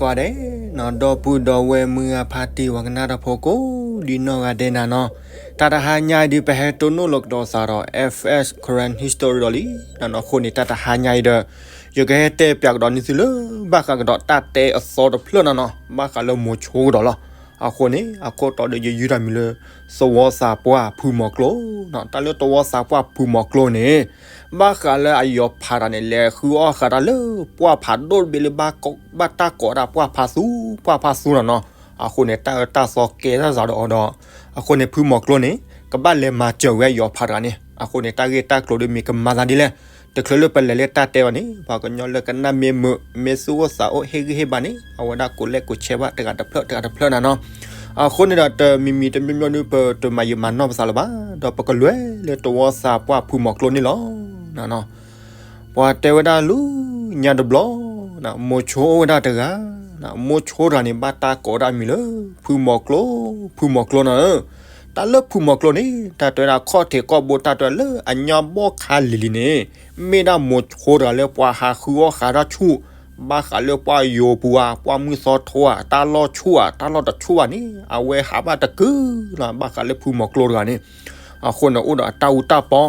ကိးဂၤဒဲးနီၤ ဒီပုၢ်ဒီဝဲၢ်မုၢ်ဂၤဖါတံၢ် ပှၤကနၣ်တၢ်ဖိကိးဒံနီၢ်ဂၤဒဲးနၤနီၤ, တၢ်တဟါညါအံၤဒုး ပဟဲတိၢ်နီၣ်လိာ်ကဒီးသးဒီး F S Karen History ဒီးလံနၤနီၤ. အဃိန့ၣ် တၢ်တဟါညါအံၤဒီး ယကဟဲတဲပၠးကဒီးန့ၢ်သုလၢ ဘၣ်ဃးကဒီးတၢ်တဲအသီတဖျၢၣ်နၤနီၤ, ဘၣ်ဃးလၢမိၤဆိကဒီးလီၤ. အဃိန့ၣ် အခိၣ်တီဒီးယယုၢ်တၢ်မံၤလၢ သဝီသးပှၢ်ဖုမီၤကျိနီၤ. တၢ်လၢသဝီသးပှၢ်ဖုမီၤကျိန့ၣ် ဘၣ်ဃးလၢအယီၤဖးတဂၤန့ၣ် လဲၤဃုအီၣ်ဃာ်တၢ်လၢပှၢ်ဖးဒိၣ်တဘ့ၣ်လၢ ဘၣ်တၢ်ကိးဒၣ်ပှၢ်ဖးသူ ပှၢ်ဖးသူနၤနီၤ. အဃိန့ၣ် တၢ်အၢတၢ်သီကဲထီၣ်စှၤဒီးအီၤဒီး အဃိန့ၣ် ဖုမီၤကျိန့ၣ် ကဘၣ်လဲၤမၤစၢၤဝဲအယီၤဖးတဂၤန့ၣ်. အဃိန့ၣ် တၢ်ဂ့ၢ်တၢ်ကျိၤဒုးမ့ၢ်ကမၤသးဒ်လဲၣ်, တချုးလၢပလဲၤလၢတၢ်တဲဘၣ်န့ၣ် ပှၤကညီလၢကနၣ်မ့ၢ်မုာ် မ့ၢ်သူၣ်အိၣ်သးအိၣ် ဟ့ၣ်ဂံၢ်ဟ့ၣ်ဘါန့ၣ် အဝဲဒၣ်ကိးလဲၣ်ကိးဆဲးဘၣ်တဂၤတဖျၢၣ်တဂၤတဖျၢၣ်နၤနီၤ. အဃိန့ၣ်ဒီး တမံၤမံၤတမံၤမံၤဒုး ပတမၤယံာ်မၤနီၢ်ပသးလၢၤဘၣ်, ဒီးပကလဲၤလၢသဝီသးပှၢ်ဖုမီၤကျိန့ၣ်လီၤ. ပှၤတဲဝဲဒၣ်လၢညါတဘျီ မိၤဆိအိၣ်ဝဲဒၣ်တဂၤ, မိၤဆိတဂၤန့ၣ် ဘၣ်တၢ်ကိးဒၣ်မံၤလၢ ဖုမီၤကျိ, ဖုမီၤကျိနၤဧၢ. တၢ်လၢဖုမီၤကျိန့ၣ် တၢ်တဲဝဲဒၣ်ခီၣ်ထံးကီၢ်ဘိ တၢ်တဲဝဲလၢအညီဘီၣ်ခါလံၤလံၤန့ၣ် မ့ၢ်ဒၣ်မိၤဆိတဂၤလၢပှၤဟးဃုအီၣ်ဃာ်တၢ်ဆူၣ်, ဘၣ်ဃးလၢပှၢ်ယိၤပူၤဧါ ပှၢ်မုၢ်သီထိဧါ တၢ်လီၢ်ဆူၣ်ဧါ တၢ်လီၢ်တဆူၣ်ဘၣ်န့ၣ် အဝဲဟးဘၣ်တကုလီၤ ဘၣ်ဃးလၢဖုမီၤကျိတဂၤန့ၣ်. အဃိန့ၣ် အိၣ်ဒီးအတၢ်အူတၢ်ပီ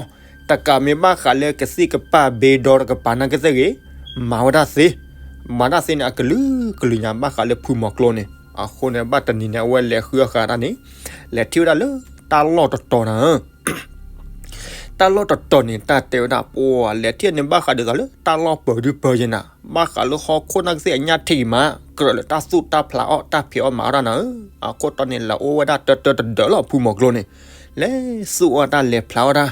တကးမ့ၢ်ဘၣ်ဃးလၢကသံၣ်ကပာ်ဘ့ဒီတကပၤနာ်က့သ့ၣ်ဂ့ၤ, မၤဝဲဒၣ်သ့, မၤတၢ်သ့န့ၣ် အကလုာ်ကလုာ်ညါ ဘၣ်ဃးလၢဖုမီၤကျိန့ၣ်. အဃိန့ၣ် ဘၣ်တနံၤန့ၣ် အဝဲလဲၤဃုအီၣ်ဃာ်တၢ်န့ၣ် လဲၤထံၣ်ဝဲဒၣ်လၢတၢ်လီၢ်တတီၤနၤဧၢ. တၢ်လီၢ်တတီၤန့ၣ် တၢ်တဲဝဲဒၣ်ပှၤလဲၤထံၣ်န့ၣ် ဘၣ်ဃးဒ်သိးလၢတၢ်လီၢ်ပၢၤဒုပၢၤယဲနၤ, ဘၣ်ဃးလၢဟီၣ်ခိၣ်နာ်က့သ့ၣ်အညၣ်ထံးမး ကြၢးလၢတၢ်သူၣ်တၢ်ဖျးအီၣ်တၢ်ဖံးအီၣ်မၤအီၣ်တၢ်နၤဧၢ. အခိၣ်တီန့ၣ် လဲၤအိၣ်ဝဲဒၣ်တၢတၢတဒၢးလီၤ ဖုမီၤကျိန့ၣ်, လဲၤသူၣ်အီၣ်တၢ်လဲၤဖျးအီၣ်တၢ်.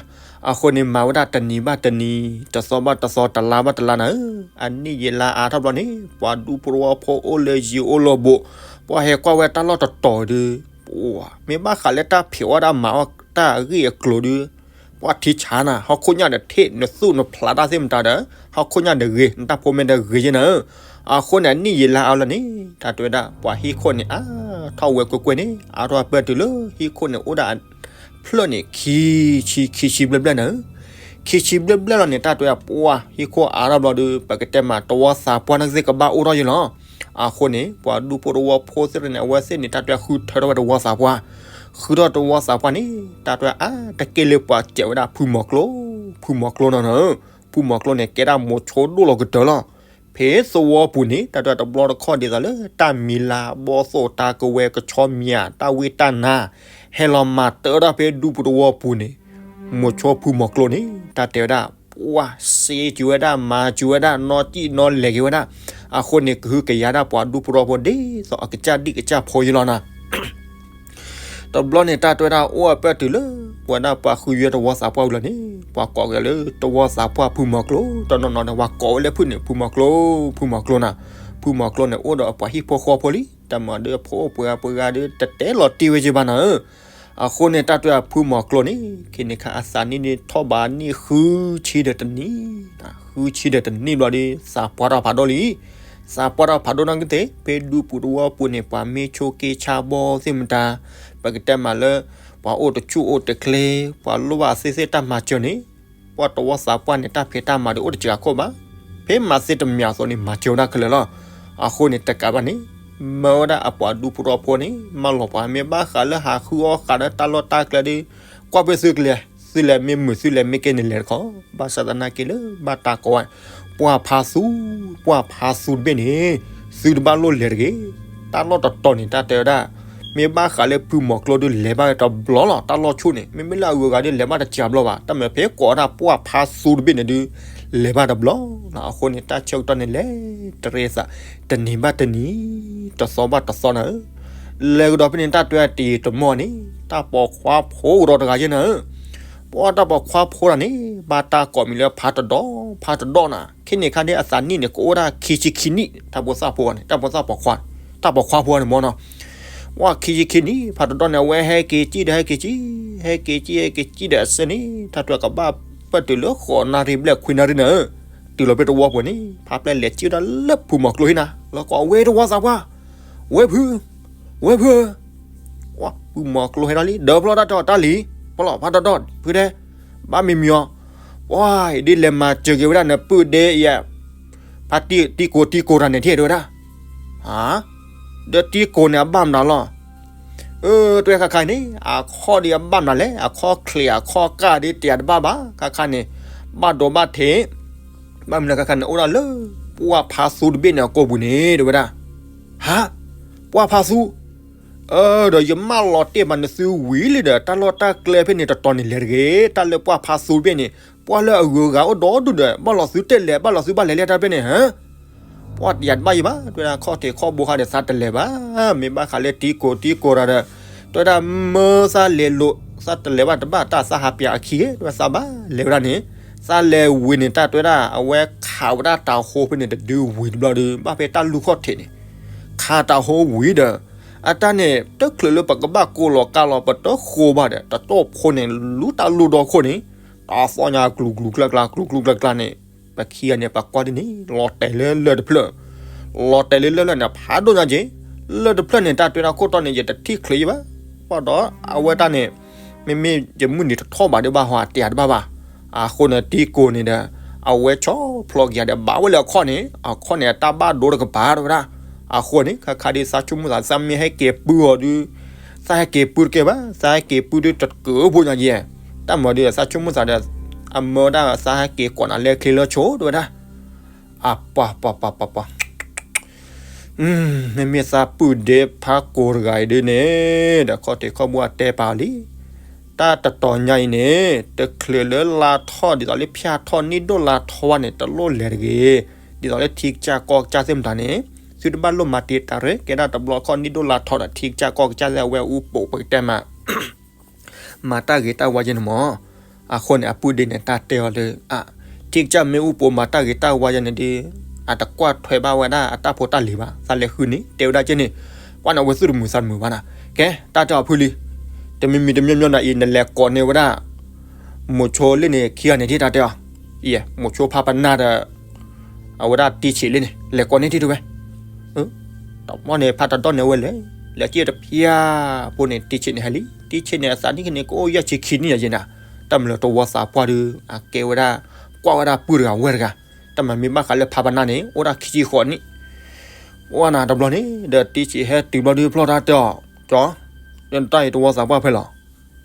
အဃိန့ၣ် မၤဝဲဒၣ်တနံၤဘၣ်တနံၤ တသီဘၣ်တသီ တလါဘၣ်တလါနၤဧၢ. အနံၣ်ယံာ်လါအါထီၣ်ဘျီန့ၣ် ပှၤဒူဖိတဝီဖိအိၣ်လၢယံၤအိၣ်လၢဘူး, ပှၤဟဲကွၢ်ဝဲတၢ်လီၢ်တတီၤဒုး ပှၤမ့ၢ်ဘၣ်ဃးလၢတၢ်ဖံးအီၣ်တၢ်မၤအီၣ်တၢ်အဂ့ၢ်အကျိၤဒုး ပှၤထံဆါနၤ ဟီၣ်ခိၣ်ညၣ်ဒီးထံး နသူၣ်နဖျးတၢ်သ့ၣ်မတၤဒီး ဟီၣ်ခိၣ်ညၣ်ဒီးဂ့ၤ နတၢ်ဖိမ့ၢ်ဒီးဂ့ၤယဲနၤဧၢ. အဃိန့ၣ် အနံၣ်ယံာ်လါအါလီၤန့ၣ် တၢ်တဲဝဲဒၣ် ပှၤဟံၣ်ခိၣ်န့ၣ် အါထီၣ်ဝဲကွ့ၢ်ကွ့ၢ်န့ၣ် အါထီၣ်ဝဲပၢၢ်တုၤလၢဟံၣ်ခိၣ်န့ၣ် အိၣ်ဒၣ်ဖျၢၣ်န့ၣ် ခံဆံ ခံဆံဘျဲၣ်ဘျဲၣ်နၤဧၢ. ခံဆံဘျဲၣ်ဘျဲၣ်လီၤန့ၣ် တၢ်တဲဝဲဒၣ် ပှၤဟံၣ်ခိၣ်အါထီၣ်ဘျီဒုး ပကတဲမး သဝီသးပှၢ်နာ်က့သ့ၣ်ကဘၣ်အိၣ်ထီၣ်ယဲလီၤ. အဃိန့ၣ် ပှၤဒူဖိတဝီဖိသ့ၣ်တဖၣ်န့ၣ် အဝဲသ့ၣ်န့ၣ် တၢ်တဲဝဲဒၣ်ဃုထၢထီၣ်ဝဲသဝီသးပှၢ်, ဃုထီၣ်သဝီသးပှၢ်န့ၣ် တၢ်တဲဝဲဒၣ်အါတက့ၢ်လၢပှၤစံးဝဲဒၣ်ဖုမီၤကျိ, ဖုမီၤကျိနၤဧၢ. ဖုမီၤကျိန့ၣ် ကဲဒၣ်မိၤဆိဒိၣ်လီၤကတၢၢ်လီၤ. ဖဲသဝီပူၤန့ၣ် တၢ်တဲဝဲဒၣ်တဘျီတခီၣ်ဒ်သိးလၢ တၢ်မံၤလၤဘီၣ်သိၣ်တၢ်ကဝဲၤကဆီမံၤ တၢ်ဝံတၢ်နါ ဟဲလီၤမၤတၢ်ဒၣ်ဖဲဒူပူၤသဝီပူၤန့ၣ် မိၤဆိဖုမီၤကျိန့ၣ် တၢ်တဲဝဲဒၣ် ပှၤစ့စူၤဝဲဒၣ် မၤစူၤဝဲဒၣ် နီၢ်စံၣ်နီၢ်လဲၤက့ၤဝဲဒၣ်. အဃိန့ၣ် ကဟုကယာ်ဒၣ်ပှၤဒူဖိတဝီဖိဒ်သိးအကစၢ်ဒံၣ်ကစၢ်ဖိယဲလီၤနၤ. တဘျီန့ၣ် တၢ်တဲဝဲဒၣ်အိၣ်အပၢၢ်တုၤလၢ ပဝဲဒၣ်ပှၤဃုယွဲသဝီသးပှၢ်ဝံၤလီၤန့ၣ် ပှၤကိးက့ၤလၢသဝီသးပှၢ်ဖုမီၤကျိ တနီၤနီၤန့ၣ် ပှၤကိးဝဲလၢဖုန့ၣ် ဖုမီၤကျိ ဖုမီၤကျိနၤ. ဖုမီၤကျိန့ၣ် အိၣ်ဒီးပှၤဟံၣ်ဖိဃီဖိလံ တၢ်မၤဒုးအဖိအိၣ်ပှဲၤဂၤပှဲၤဂၤဒုး တတဲလီၤတံၢ်ဝဲက့ၤဘၣ်နၤဧၢ. အဃိန့ၣ် တၢ်တဲဝဲဒၣ်ဖုမီၤကျိန့ၣ် ခဲန့ၣ်ခါအသးနံၣ်န့ၣ်ထီၣ်ဘးနံၣ်ဃုဆံဒီးတနံၣ်, ဃုဆံဒီးတနံၣ်ဘျီဒီး သးပှၢ်ထီၣ်ဖးဒိၣ်လံ. သးပှၢ်ထီၣ်ဖးဒိၣ်နာ်က့သ့ၣ် ဖဲဒူပူၤသဝီပူၤန့ၣ် ပှၤမ့ၢ်ဆိးက့ဆါဘီသ့ၣ်မတၤ ပကတဲမးလၢ ပှၤအိၣ်တဆူၣ်အိၣ်တချ့ ပှၤလိၣ်ဘၣ်သ့ၣ်သ့ၣ်တၢ်မၤစၢၤန့ၣ် ပှၤသဝီသးပှၢ်န့ၣ် တၢ်ဖံးတၢ်မၤဒီးအိၣ်တစှၤခိၣ်ဘၣ်. ဖဲမၤသ့တမံၤအသိးန့ၣ် မၤစၢၤဝဲဒၣ်ခဲလၢာ်လီၤ. အဃိန့ၣ် တကးဘၣ်န့ၣ် မၢဝဲဒၣ်အပှၤဒူဖိတဝီဖိန့ၣ် မၢလီၤပှၤ မ့ၢ်ဘၣ်ဃးလၢဟးဃုအီၣ်ဃာ်ဒီးတၢ်လီၢ်တၢ်ကျဲဒုး ကွၢ်ပၢၢ်သုကလဲၤ, သုလဲၤမ့ၢ်မုာ်သုလဲၤမ့ၢ်ကဲန့ၣ်လဲၤတခီ, ဘၣ်ဆၣ်သနာ်က့လၢဘၣ်တၢ်ကိးဝဲ ပှၢ်ဖးသူ, ပှၢ်ဖးသူတဘ့ၣ်န့ၣ် သုတဘၣ်လိၣ်လဲၤတဂ့ၤ. တၢ်လီၢ်တတီၤန့ၣ် တၢ်တဲဝဲဒၣ် မ့ၢ်ဘၣ်ဃးလၢဖုမီၤကျိဒုးလဲၤဘၣ်တဘျီလီၤ. တၢ်လီၢ်ဆူၣ်န့ၣ် မ့မ့ၢ်လၢအဂုၤအဂၤဒုးလဲၤဘၣ်တစှၤဘျီဘၣ်. တၢ်မ့ၢ်ဖဲကိးဝဲဒၣ်ပှၢ်ဖးသူတဘ့ၣ်န့ၣ်ဒုး လဲၤဘၣ်တဘျီလီၤ. အဃိန့ၣ် တၢ်ဆၢကတီၢ်န့ၣ်လဲၤတရံးသး တနံၤဘၣ်တနံၤ တသီဘၣ်တသီနၤဧၢ. လဲၤကဒီးဖဲန့ၣ် တၢ်တဲဝဲဒၣ်တယံာ်တမီၢ်န့ၣ် တၢ်ပိာ်ခွါဖိကဒီးတဂၤယဲနၤဧၢ. ပှၤတၢ်ပိာ်ခွါဖိတဂၤန့ၣ် ဘၣ်တၢ်ကိးမံၤလၢဖးတဒီ, ဖးတဒီနၤ. ခဲန့ၣ်ခါန့ၣ် အသးနံၣ်န့ၣ် ကအိၣ်ဒၣ်ခံဆံခံနံၣ် တၢ်ဖိသၣ်ဖိန့ၣ် တၢ်ဖိသၣ်ပိာ်ခွါ, တၢ်ပိာ်ခွါဖိန့ၣ်မ့ၢ်နီၤ. ပှၤခံဆံခံနံၣ် ဖးတဒီန့ၣ် အဝဲဟဲက့ၤစံၣ်ဒီးဟဲက့ၤစံၣ်, ဟဲက့ၤစံၣ် ဟဲက့ၤစံၣ်ဒီးအစဲန့ၣ် တၢ်တဲဝဲကဘၣ်ပၢၢ်တုၤလၢဃိးနၣ်ရံၣ်ဘျဲၣ်ခွံနၣ်ရံၣ်နၤဧၢ. တုၤလီၤဖဲသဝီပူၤန့ၣ် ဖးဖျဲၣ်လဲၤစံၣ်ဝဲဒၣ်လၢဖုမီၤကျိဟံၣ်နၤ, လီၤကိးဝဲသဝီသးပှၢ်, ဝဲဖု, ဝဲဖု ပှၤဖုမီၤကျိဟဲဒီးလံ ဒီးဖျီတၢ်တီၢ်တၢ်လံၤ, ပလီၢ်ဖးတဒီ ဖုဒဲး, ဘၣ်မံမံၤအီၤ, ပှၤအံၤဒ်လဲၤမၤစၢၤက့ၤဝဲဒၣ်နပုၢ်ဒဲးအံၤ, ဖါတံၢ်တံၢ်ကိးတံၢ်ကိးတၢ်န့ၣ်ထံၣ်တဲဝဲဒၣ်, ဟါ, ဒီးတံကိၢ်န့ၣ်အဘၣ်မနုၤလီၤ. အၢ တဲဝဲခါခါန့ၣ် အခီၣ်ဒ်အဘၣ်မနုၤလဲၣ်, အခီၣ်ချံးအခီၣ်ကၢ်ဒ်တဲတဘၣ်ဘၣ်, ခါခါန့ၣ် ဘၣ်ဒိဘၣ်ထံး, ဘၣ်မနုၤလဲၣ်ခါခါန့ၣ် အိၣ်ဒၣ်လၢ ပှၢ်ဖါသူတဘ့ၣ်န့ၣ်အကိာ်ပူၤန့ၣ် တဲဝဲဒၣ်. ဟါ, ပှၢ်ဖါသူ, အၢ ဒီးယမၢလီၤတ့ၢ်ဘၣ်နသုဝံၤလံဒီး တၢ်လီၢ်တၢ်ကျဲဖဲန့ၣ်တတီၤန့ၣ်လဲၤတဂ့ၤ, တၢ်လၢပှၢ်ဖါသူတဘ့ၣ်န့ၣ် ပှၢ်လၢအဂုၤအဂၤအိၣ်ဒီဒူၣ်ဒီး ဘၣ်လီၤသုတဲလဲၤ ဘၣ်လီၤသုဘၣ်လဲၤလဲၣ်တၢ်ဖဲန့ၣ် ဟါ, ပှၢ်တယၤတဘၣ်ယံၤဘၣ်, တဲဝဲဒၣ်ခီၣ်ထံးခီၣ်ဘိခါဒီးသးတလဲၤဘၣ်, မ့ၢ်ဘၣ်ဃးလၢတံကိၢ်တံကိၢ်ဒီး တဲဝဲဒၣ်မၢသးလဲၤလိာ် သးတလဲၤဘၣ်တဘၣ်တၢ်သးဟးပၠးအခံ, တဲဝဲသးဘၣ်လဲၤဝဲဒၣ်န့ၣ်, သးလဲၤဝံၤန့ၣ် တၢ်တဲဝဲဒၣ် အဝဲခးဝဲဒၣ်တၤဟိဖဲန့ၣ်တဒုဝံၤတဘျီဒီး ဘၣ်ဖဲတၢ်လူၢ်ခီၣ်ထံးန့ၣ် ခးတၤဟိဝံၤဒီး အတၢ်န့ၣ် တချုးလၢပကဘၣ်ကိးလီၤကါလီၤပတဃိဘၣ်ဒီး တတီၢ်ဖိန့ၣ် လူတၢ်လူၢ်ဒီခိၣ်န့ၣ် တၢ်သီၣ်ညါကျူၤကျူၤကျါကျါ ကျူၤကျူၤကျါကျါန့ၣ် ပခံဂၤန့ၣ် ပကွၢ်ဒ်န့ၣ် လီၤတဲာ်လၢလၢၢ်တဖျၢၣ်, လီၤတဲာ်လၢလၢၢ်လၢၢ်န့ၣ် ဖးဒိၣ်ညါက့ၤ, လၢၢ်တဖျၢၣ်န့ၣ် တၢ်တဲဝဲဒၣ်ခိၣ်တီန့ၣ် ယတထံၣ်ချုးယံၤဘၣ်, ဘၣ်ဒီး အဝဲတၢ်န့ၣ် မ့မ့ၢ်ယမုၢ်နံၤတထီၣ်ဘၣ်ဒံးဘၣ်ဟီ အတဲတဘၣ်ဘၣ်, အဃိန့ၣ် တံကိၢ်န့ၣ်ဒီး အဝဲဆီဖျိက့ၤဒီး ဘၣ်ဝဲလၢအခီၣ်န့ၣ် အခီၣ်န့ၣ် အတၢ်ဘၣ်ဒိတကပၤတဲဝဲဒၣ်, အဃိန့ၣ် ခါခါဒ်သးဆိကမိၣ်သး သးမ့ၢ်ဟဲက့ၤပုၢ်အီၤဒုး သးဟဲက့ၤပုၢ်တကဲဘၣ်, သးဟဲက့ၤပုၢ်ဒုးတကၢးဖိညါယဲ, တၢ်မၤဒုးသးဆိကမိၣ်သးဒီး အမၢဒၣ်သးဟဲက့ၤကိးနၤလၢချ့လၢဆိတဲဝဲဒၣ်, အပှၤပှၤပှၤပှၤပှၤ မ့မ့ၢ်သးပုၢ်ဒ့ဖးကိာ်တဂၤအံၤဒ်န့ၣ် ဒီးခီၣ်ထံးခီၣ်ဘိအတဲပာ်အီၤလံ, တၢ်တတီၤညါအံၤန့ၣ် တချုးလၢလါထီၣ်ဒ်သိးလၢဖၠၣ်ထီၣ်နံၣ်ဒိၣ်လါထီၣ်ဘၣ်န့ၣ် တလိၣ်လဲၤတဂ့ၤ, ဒ်သိးလၢထံကစၢ်ကီၢ်ကစၢ်သ့ၣ်မတၤန့ၣ် သုတဘၣ်လိၣ်မၤတ့ၢ်တၢ်ရဲၣ် ကဲဒၣ်တဘျီခီၣ်နံၣ်ဒိၣ်လါထီၣ်ဒီး ထံကစၢ်ကီၢ်ကစၢ်သ့ၣ်အဝဲအူပိာ်ပကတဲမး မၤတၢ်ဂ့ၤတၢ်ဝါယဲန့ၣ်မး, အဃိန့ၣ် အပုၢ်ဒ့န့ၣ် တၢ်တဲအီၤလၢ အ ထံကစၢ်မ့ၢ်အူပိာ်မၤတၢ်ဂ့ၤတၢ်ဝါယဲန့ၣ်ဒီး အတကွၢ်ထွဲဘၣ်ဝဲဒၣ်အတၢ်ဖိတၢ်လံၤဘၣ် သးလဲၤဃုန့ၣ် တဲဝဲဒၣ်က့န့ၣ်, ပှၢ်န့ၣ်အဝဲသူၣ်တမုာ်သးတမုာ်ဘၣ်နၤ, ကဲ တၢ်တဲအီၤဖုလံ, တမံၤမံၤတမံၤမံၤနၤအံၤ နလဲၤကိးန့ၢ်ဝဲဒၣ် မိၤဆိလ့ၣ်န့ၣ်ခံဂၤန့ၣ်ဒ်တၢ်တဲအီၤ, ယဲ မိၤဆိဖးပနၢ်ဒီး အဝဲဒၣ်တံဆံးလ့ၣ်န့ၣ် လဲၤကိးန့ၢ်ထံၣ်တဝဲ တဘျီန့ၣ် ဖးတဒီၣ်န့ၣ်ဝဲလဲၣ်, လဲၤက့ၤတဖၠၣ်ဖိန့ၣ် တံဆံးန့ၣ်ဟဲလံ, တံဆံးန့ၣ် အသးနံၣ်ကန့ၣ် ကအိၣ်ယဲၢ်ဆံခံနံၣ်ယဲနၤ, တၢ်မၤလၢတဝီသးပှၢ်ဒီး အကဲဝဲဒၣ် ကွၢ်ဝဲဒၣ်ပုၢ်တဂၤဝဲၢ်တဂၤ, တၢ်မၤမ့ၢ်ဘၣ်ဃးလၢဖးပနၢ်န့ၣ် အိၣ်ဒၣ်ခံဆံဃိးနံၣ်, ပှၢ်နၤတဘျီန့ၣ် ဒီးတံဆံးဟဲတုၤဘျီဒုးဖျီၣ်တၢ်တဲအီၤ, ကၠီ, နတၢ်အံၤတဝီသးပှၢ်ဖဲလဲၣ်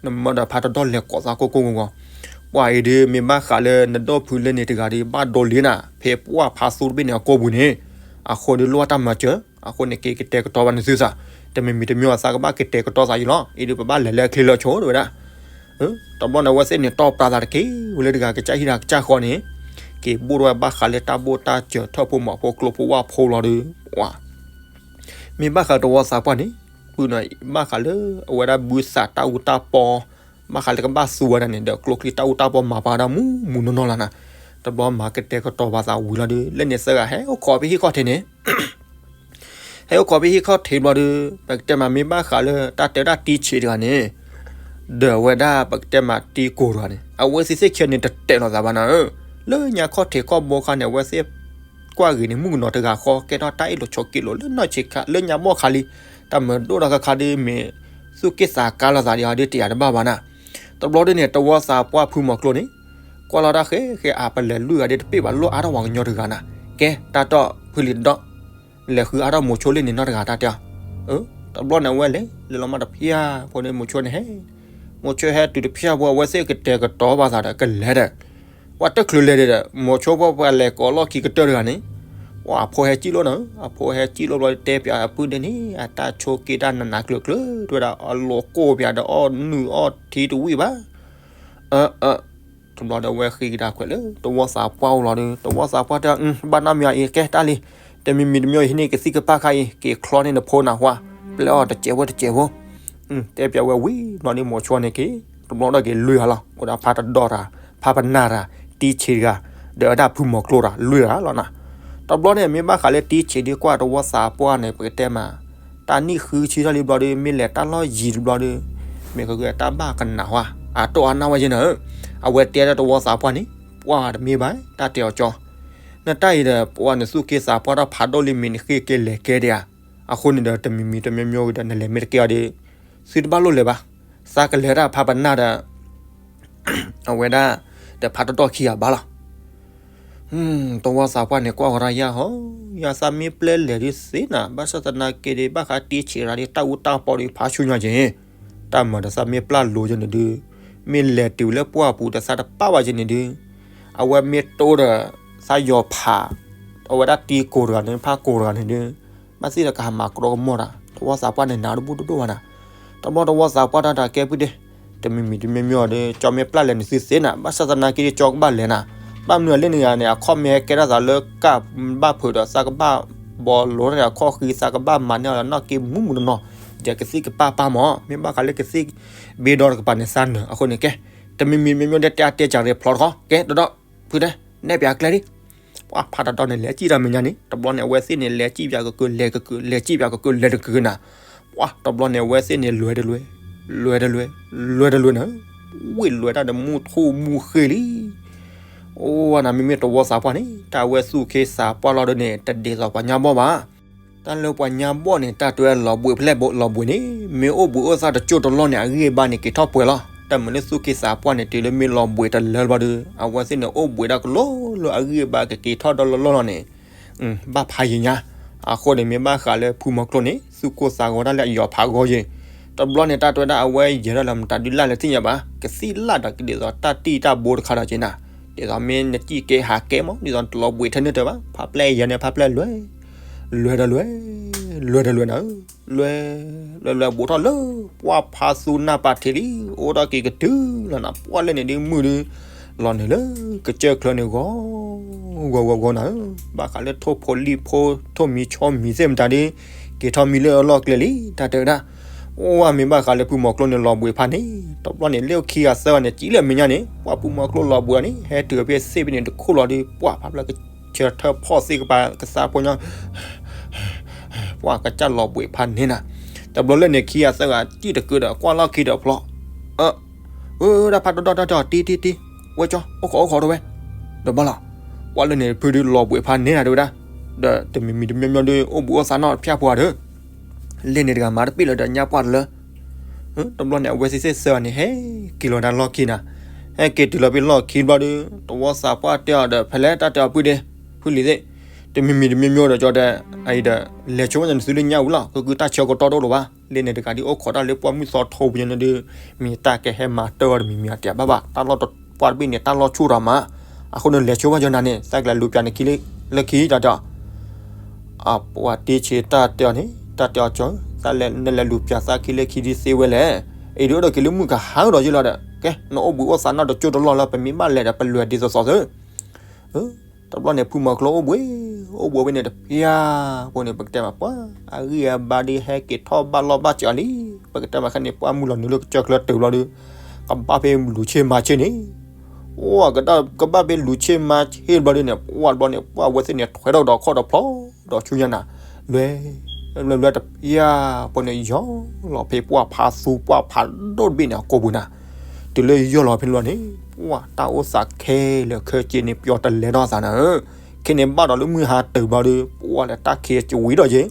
နမၢဒီးဖးတဒီၣ်လဲၤကိးသးကိၢ်ကိၢ်ဂီၤဂီၤ, ပှၢ်အံၤဒုး မ့ၢ်ဘၣ်ဃးလၢနဒီပုၢ်လၢန့ၣ်တဂၤဒီး ဘၣ်ဒိလံနၤ ဖဲပှၢ်ဖးသူတဘ့ၣ်န့ၣ်အကိာ်ပူၤန့ၣ်, အဃိဒုးလိၣ်ဘၣ်တၢ်မၤစၢၤ, အဃိန့ၣ်က့ၤကတဲာ်ကတီၤဘၣ်နသုသး, တမံၤမံၤတမံၤအသးကဘၣ်ကတဲာ်ကတီၤသးအံၤလီၤ, အံၤဒုး ပဘၣ်လဲၤလၢချ့လၢဆိတဲဝဲဒၣ်, တဘျီန့ၣ် အဝဲသ့ၣ်န့ၣ် တီၢ်ပျးသးတက့ၢ်, ဝဲလၢတဂၤကစၢ်ဟံၣ်တဂၤကစၢ်ဃီန့ၣ်, က့ၤဘိၣ်ထီၣ်ဝဲဘၣ်ဃးလၢတၢ်ဘိၣ်တၢ်စၢၤထၢၣ်ဖိမီၤဖိကျိဖိဝၣ်ဖိလီၤဒုး, မ့ၢ်ဘၣ်ဃးတဝီသးပှၢ်န့ၣ်, ပုၢ်န့ၣ် ဘၣ်ဃးလၢအဝဲဒၣ်ဘုသးတၢ်အူတၢ်ပီ, ဘၣ်ဃးလၢကဘၣ်သူဝဲဒၣ်န့ၣ် ဒီးကျိချံတၢ်အူတၢ်ပီမၤပာ်ဝဲဒၣ်မူမူနီၢ်နီၢ်လီၤနၤ, တဘျီမၤကတဲာ်ကတီၤဘၣ်သးဝံၤလီၤဒုး လၢန့ၣ်သၢဂၤဟဲအိၣ်ခိးဖဲဟံၣ်ခီၣ်ထံးန့ၣ် ဟဲအိၣ်ခိးဖဲဟံၣ်ခီၣ်ထံးဘျီဒုး ပကတဲမးမ့ၢ်ဘၣ်ဃးလၢတၢ်တဲဝဲဒၣ်တံဆံးတဂၤန့ၣ်, ဒီးအဝဲဒၣ်ပကတဲမးတံကိၢ်တဂၤန့ၣ် အဝဲသ့ၣ်သ့ၣ်ခံဂၤန့ၣ်တတဲာ်လိာ်သးဘၣ်နၤဧၢ, လၢညါခီၣ်ထံးခီၣ်ဘိခါန့ၣ် အဝဲသ့ၣ်ကွၢ်ဂ့ၤန့ၣ် မုၣ်ကနီၤတဂၤဃီ ကဲထီၣ်တၢ်အ့ၣ်လိာ်ဆိးက့လိာ်လၢနီၢ်ဆံးခါ လၢညါဘီၣ်ခါလံ, တၢ်မၤဒိၣ်ဒီးခါခါဒုးမ့ၢ် သူၣ်က့ၣ်သးကါလိာ်သးဒံးအီၤဒုးတယာ်တဘၣ်ဘၣ်နၤ, တဘျီဒုးန့ၣ် တဝီသးပှၢ်ဖုမီၤကျိန့ၣ် ကွၢ်လီၤတၢ်ဃဲဃဲ အပလဲၤလွံၢ်ဂၤဒုးတပ့ၢ်ဘၣ် လိၣ်အါထီၣ်ပှၤကညီတဂၤနၤ, ကဲတၢ်တီၢ်ဖုလံာ်ဒီး လဲၤဃုအါထီၣ်မိၤဆိလ့ၣ်န့ၣ်နီတဂၤတၢ်တဲအီၤ, တဘျီန့ၣ်အဝဲလဲၤ လဲၤလီၤမးတဖၠၣ်ဖိန့ၣ် မိၤဆိန့ၣ်ဟဲ, မိၤဆိဟဲတုၤတဖၠၣ်ဖိ အဝဲသ့ၣ်ကတဲာ်ကတီၤဘၣ်သးဒီးကလဲၤဒီး, ပှၢ်တချုးလဲၤဒီး မိၤဆိဖိပှၤလဲၤကိးလီၢ်ခံကတၢၢ်တဂၤန့ၣ်, ပှၢ်အဖိဟဲစံၣ်လိာ်နၤ, အဖိဟဲစံၣ်လိာ်ဘျီတဲပၠးအပုၢ်ဒ့န့ၣ် အတၢ်ဆိးက့တၢ်နးနးကျၢၤကျၢၤ တဲဝဲဒၣ် အလိၤကိၢ်ပၠးဒီးအီၣ်နုၢ်အီၣ်ထံတဝံၣ်ဘၣ် အၢ အၢ တဘျီဒီးအဝဲဃ့ကဒါခွဲးလၢတဝီသးပှၢ်အိၣ်လီၤဒီး တဝီသးပှၢ်တဲ ဘၣ်နီတမံၤအံၤ ကဲတၢ်လံ, တမံၤမံၤတမံၤအံၤဟံးန့ၢ်ကသံၣ်ကပၢ်ခါအံၤ က့ၤချီန့ၢ်နဖိနၢ်ဟူ, ပျဲအီၤတစဲးဖိတစဲးဖိ, တဲပၠးဝဲဝံၤဘျီဒီးမိၤဆိန့ၣ်က့ၤ, တဘျီဒီးက့ၤလွံၢ်ဂၤလီၤ, အိၣ်ဒီးဖးတဒီၣ်တဂၤ, ဖးပနၢ်တဂၤ, တံဆံးတဂၤ, ဒီးဝဲဒၣ်ဖုမီၤကျိတဂၤ လွံၢ်ဂၤလီၤနၤ, တဘျီန့ၣ် မ့ၢ်ဘၣ်ဃးလၢတံဆံးဒုးကွၢ်တဝီသးပှၢ်န့ၣ် ပကတဲမး တၢ်နံၣ်ဃုဆံထီၣ်လံဘျီဒီး မ့ၢ်လဲၤတၢ်လီၢ်ယံၤတဘျီဒီး မ့ၢ်ကဂဲၤတၢ်ဘၣ်ကနၣ်ဟူ, အတိၢ်အါနၢ်ဝဲယဲနၤဧၢ, အဝဲတဲဒၣ်တဝီသးပှၢ်န့ၣ် ပှၢ်တမ့ၢ်ဘၣ် တၢ်တဲအီၤကၠီ, နတၢ်အံၤဒီး ပှၤနသူၣ်က့သးပှၢ်ထီၣ်ဖးဒိၣ်လံမ့ၢ်နဃ့က့ၤလဲၤကဲဒံးဧါ, အဃိန့ၣ်ဒီးတမံၤမံၤတမံၤမံၤဒီး နလဲၤမ့ၢ်တကဲအီၤဒီး သုတဘၣ်လိၣ်လဲၤဘၣ်, သးကလဲၤဒၣ်ဖးပနၢ်ဒီး အဝဲဒၣ် ဒီးဖးတဒီၣ်ခံဂၤဘၣ်လီၤ. သဝီသးပှၢ်န့ၣ်ကွၢ်ဃီၤတၢ်ယၢ်ဟီ, ယၤသးမ့ၢ်ပျဲလဲၤဒုးသ့နၤ, ဘၣ်ဆၣ်သနာ်က့ဒီး ဘၣ်ဃးတ့ဆံးရၤဒီး တၢ်အူတၢ်ပီဒီးဖးဆူညါက့ၤ, တၢ်မၤဒီးသးမ့ၢ်ပျၢ်လိၤက့ၤန့ၣ်ဒုး, မ့ၢ်လဲၤတုၤလၢပှၢ်ပူၤဒီးသးတပာ်ဘၣ်က့ၤန့ၣ်ဒုး, အဝဲမ့ၢ်တိဒီး သးယီၤဖး, အဝဲဒၣ်တ့ကိးတဂၤန့ၣ် ဖးကိးတဂၤန့ၣ်ဒုး, ဘၣ်သ့ၣ်ဒီးကဟးမၤကြီကမီၤတၢ်, သဝီသးပှၢ်န့ၣ် နးတဘူၣ်တဒိၣ်ဘၣ်နၤ, တဘျီသဝီသးပှၢ်တၢ်တၢ်ကဲပုၢ်ဒ့ တမံၤမံၤတမံၤမံၤအီၤဒီး ကၠီမ့ၢ်ပျၢ်လဲၤန့ၣ်သုသ့နၤ, ဘၣ်ဆၣ်သနာ်က့ဒီး ကၠီကဘၣ်လဲၤနၤ, ဘၣ်မနုၤလဲၣ်န့ၣ်ဂၤန့ၣ် အခီၣ်မ့ၢ်ဟဲကဲထီၣ်သးလၢကၢ်ဘၣ်ဖုးဒီး သးကဘၣ်ဘီလိၤထီၣ်န့ၣ် အခီၣ်ဃံ သးကဘၣ်မၤန့ၢ်အီၤလၢနီၢ်က့မူးမူးနီၢ်နီၢ်, ဒီးကသံၣ်ကပၢ်ပၢ်မး, မ့ၢ်ဘၣ်ဃးလၢကသံၣ်ဘ့ဒီတကပၤန့ၣ် သးနၢၤအဃိန့ၣ်ကဲ, တမံၤမံၤတမံၤမံၤဒီး တဲအါတဲစှၤရ့ဖျီတခီ, ကဲ ဒီဒီ ဖုတဲ နဲၣ်ပၠးကျဲဒ် ပှၤဖးတဒီန့ၣ် လဲၤစံၣ်တၢ်မဲာ်ညါန့ၣ် တဘျီန့ၣ် အဝဲသ့ၣ်န့ၣ် လဲၤစံၣ်ပၠးကကၢ လဲၤကကၢ လဲၤစံၣ်ပၠးကကၢ လဲၤတကကၢနၤ, ပှၤတဘျီန့ၣ် အဝဲသ့ၣ်န့ၣ် လဲၤတလဲၤ, လဲၤတလဲၤ, လဲၤတလဲၤနၤ, ဝ့ၢ်လဲၤတၢ်ဒီးမူထူၣ်မူဃ့လံ, အိၣ်ဝဲနၤ မ့မ့ၢ်သဝီသးပှၢ်န့ၣ် တၢ်အဝဲသူၣ်ခ့သးပှၢ်လီၤဒီးန့ၣ် တဒ်သိးပှၤညါဘီၣ်ဘၣ် တၢ်လၢပှၤညါဘီၣ်န့ၣ် တၢ်တွဲလီၤဘှံးဖဲလဲၣ်လီၤဘှံးန့ၣ် မ့ၢ်အိၣ်ဘှံးအိၣ်သါတကၠိၢ်တလီၢ်န့ၣ် အဂံၢ်အဘါန့ၣ် က့ၤထီၣ်ပှဲၤလီၤ. တၢ်မုာ်လၢသူၣ်က့သးပှၢ်န့ၣ် တုၤလၢမ့ၢ်လီၤဘှံးတလၢဘျီဒီး အဝဲသ့ၣ်န့ၣ် အိၣ်ဘှံးဒၣ်ကလိလၢအဂံၢ်အဘါကက့ၤထီၣ်ဒီလီၢ်လီၢ်လီၤန့ၣ် ဘၣ်ဖးယံာ်ညါ. အဃိန့ၣ် မ့ၢ်ဘၣ်ဃးလၢဖုမီၤကျိန့ၣ် သူၣ်ကိၢ်သးဂီၤဒၣ်လၢအယီၤဖးဂီၤယံၤ တဘျီန့ၣ် တၢ်တွဲဒၣ်အဝဲယဲၤထီၣ်လၢမတၤဒုးလၢ်လၢသ့ၣ်ညါဘၣ် ကသံၣ်လၢ်ဒီးကဒ်သိးတၢ်တံၢ်တၢ်ဘိတခါဒီးက့ၤနၤ ဒ်သိးမ့ၢ်နစံၣ်က့ၤဟးကဲမး ဒ်သိးနတလီၤဘှံးထဲန့ၣ်တၢ်ဘၣ် ဖးပျဲယဲၤန့ၣ် ဖးပျဲလွဲ လွဲတလွဲ လွဲတလွဲနၤဧၢ လွဲ လွဲလွဲဘူးထီၣ်လၢ ပှၢ်ဖးသူနၢ်ပာ်ထံးလံ အိၣ်ထီၣ်က့ၤကတုၤလီၤနၤ ပှၢ်လၢန့ၣ်ဒ်မုၢ်ဒုး လီၤနုာ်လၢကစၢၢ်ချၢန့ၣ်ဂီၤ ဂီၤဂီၤဂီၤနၤဧၢ ဘၣ်ဃးလၢထိၣ်ဖိလံၣ်ဖိ ထိၣ်မံၤဆီမံၤသ့ၣ်မတၤဒ် က့ၤထီၣ်မံလၢအလီၢ်ကျဲလံ တၢ်တဲဝဲဒၣ် အိၣ်ဝဲမ့ၢ်ဘၣ်ဃးလၢဖုမီၤကျိန့ၣ်လီၤဘှံးဖးန့ၣ် တဘျီန့ၣ် လၢခံဂၤသၢဂၤန့ၣ် စံးလၢအမဲာ်ညါန့ၣ် ပှၢ်ဖုမီၤကျိလီၤဘှံးအီၤန့ၣ် ဟဲတုၤဖဲသ့ၣ်ဖဲန့ၣ်တခိၣ်လီၤဒုး ပှၢ်ဖးဖျၢၣ်ကဆၢထၢၣ်ဖီၣ်သ့ၣ်ကပၤကသးဖိညီ ပှၢ်ကစၢ်လီၤဘှံးဖးန့ၣ်နၤ တဘျီလၢန့ၣ် ခံဂၤသၢဂၤစံၣ်တကုဒီး ကွၢ်လီၢ်ခံဒီးဖျီ အၢ ဝဲဒၣ်ဖးဒိၣ်ဒိၣ်တၢ်တဲအီၤတံတံတံ ဝဲကၠီ အိၣ်ခိးအိၣ်ခိးတဝဲ ဒီးဘၣ်လီၤ ပှၢ်လၢန့ၣ် ဖုဒုးလီၤဘှံးဖးန့ၣ်နၤတဲဝဲဒၣ် ဒီးတမံၤမံၤတမံၤမံၤဒုး အိၣ်ဘှံးအိၣ်သါနီတဖၣ်ဖိဧါဒီး လၢန့ၣ်တဂၤမၤတပ့ၣ်လၢၤဒီးညါပှၢ်တလၢ တဘျီန့ၣ် အဝဲသ့ၣ်သ့ၣ်သၢဂၤန့ၣ် ဟဲက့ၤလီၤဒၣ်လီၢ်ခံနၤ ဟဲက့ၤတုၤလီၤဖဲလီၢ်ခံဘျီဒီး သဝီသးပှၢ်တဲအီၤဒီး ဖဲလဲၣ်တၢ်တဲအီၤပုၢ်ဒ့ ဖုလံၤသ့ၣ် တမံၤမံၤတမံၤမံၤဒီးကၠီတဲ အံၤဒီး လဲၤဆိကမိၣ်န့ၣ်သုလၢညါဝံၤလီၤ ကကုၢ်တၢ်ဆၢကတီၢ်တအိၣ်လၢၤဘၣ် လၢန့ၣ်တဂၤဒ်အိၣ်ခိးတၢ်လၢပှၢ်မုၢ်သီထိပူၤညါန့ၣ်ဒုး မ့ၢ်တၢ်ကဟဲမၤတၢ်အီၤတမံၤမံၤအတၢ်ဘၣ်ဘၣ် တၢ်လီၢ်တပှၢ်တဘ့ၣ်န့ၣ် တၢ်လီၢ်ဆူၣ်ထီၣ်မး အဃိန့ၣ် လဲၤဆိဘၣ်ကၠီနၤန့ၣ် သးကလဲၤလူၤပၠးန့ၣ်ခံလၢခံတၢ်တဲအီၤ အပှၤတ့ဆံးတၢ်တဲအီၤန့ၣ် တၢ်တဲအီၤကၠီ သးလဲၤနလဲၤလူၤပၠးသးခံလၢခံဒ်သ့ဝဲလဲၣ် အံၤဒုးအိၣ်ဒီးက့ၤလၢမုၢ်ကဟါဒီးယ့ၢ်လီၤဒီး ကဲ နအိၣ်ဘှံးအိၣ်သါနီတကၠိၢ်တလီၢ်လၢ ပမ့ၢ်ဘၣ်လဲၤဒီးပလဲၤဒ်သိးသိးသု တဘျီန့ၣ် ဖုမီၤကျိအိၣ်ဘှံး အိၣ်ဘှံးဝဲန့ၣ်တဖျၢၣ် ပှၢ်န့ၣ် ပကတဲမးပှၢ် အဂံၢ်အဘါဒ်ဟဲက့ၤထီၣ်ဘၣ်လီၢ်ဘၣ်စးလံ ပကတဲမးခဲန့ၣ် ပှၢ်မုၢ်လီၤနုာ်လၢကစၢၢ်ချၢတုၤဘျီဒီး ကဘၣ်ဖဲလူၤဆ့မၤဆ့န့ၣ် အိၣ်ကဘၣ်ဖဲလူၤဆ့မၤဆ့ဘျီဒုးန့ၣ် ပှၢ်တဘျီန့ၣ် ပှၢ်ဝဲသ့ၣ်န့ၣ် ထွဲထီၣ်ဒီးခီၣ်ဒီးဖျီ ဒီးဆူညါနၤ လွဲ လွဲလွဲတဖျၢၣ် ပှၢ်န့ၣ် ယီၤလီၤဖဲပှၢ်ဖးသူပှၢ်ဖးဒိၣ်တဘ့ၣ်န့ၣ် အကိာ်ပူၤနၤ တုၤလၢယီၤလီၤဖဲန့ၣ်ဘျီန့ၣ် ပှၢ်တၢ်အိၣ်သးခဲလၢာ်ခဲဆ့န့ၣ် ပျီတလဲၤထီၣ်သးနၤဧၢ ခဲန့ၣ်ဘၣ်ဒီးလၢမုၢ်ဟါတုၤဘျီဒီး ပှၢ်လၢတၢ်ခံးကဝံၤဒီးယ့ၢ်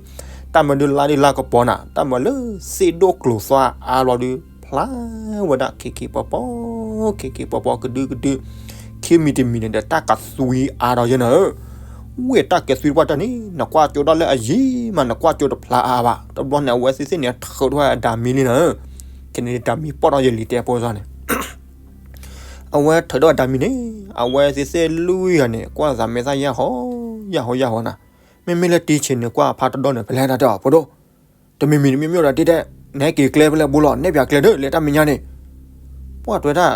တၢ်မၤဒုးလါဒုးလါကပီၤနၤ တၢ်မၤလၢသ့ၣ်ဒိၣ်ကျိၤသွါအါဘျီဒီး ဖျါဝဲဒၣ်ခံခံပီၤပီၤ ခံခံပီၤပီၤကဒုကဒု ခံမံၤတမံၤန့ၣ်ဒီး တၢ်ကသွံအါဒီးယ့ၢ်နၤဧၢ ဝ့ၢ်တၢ်ကဲသွံတပှၢ်တၢၢ်န့ၣ် နကွၢ်ကၠိဒၣ်လၢအယံၤမး နကွၢ်ကၠိတဖျါအါဘၣ် တဘျီန့ၣ် အဝဲသ့ၣ်သ့ၣ်န့ၣ် ထုးထီၣ်အဒၣ်မံလံနၤဧၢ ခဲန့ၣ်ဒၣ်မံပီၣ်ထီၣ်ယလံၤတဲဖိသီန့ၣ် အဝဲထုးထီၣ်အဒၣ်မံန့ၣ် အဝဲသ့ၣ်သ့ၣ်လွံၢ်ဂၤန့ၣ် ကွၢ်သးမဲာ်သၣ်ယၢ်ဟီ ယၢ်ဟီယၢ်ဟီနၤ မ့မ့ၢ်လၢတ့ဆံးန့ၣ် ကွၢ်ဖးတဒီန့ၣ် ဖဲလဲၣ်တၢ်တဲအီၤဖိဒိၣ် တမံၤမံၤတမံၤမံၤဒီးတ့တဲ နဟဲက့ၤကျဲဖဲလဲၣ်ဘိလီၤ နဲၣ်ပၠးကျဲဒၢး လဲၤတၢ်မဲာ်ညါန့ၣ် ပှၢ်တွဲတၢ်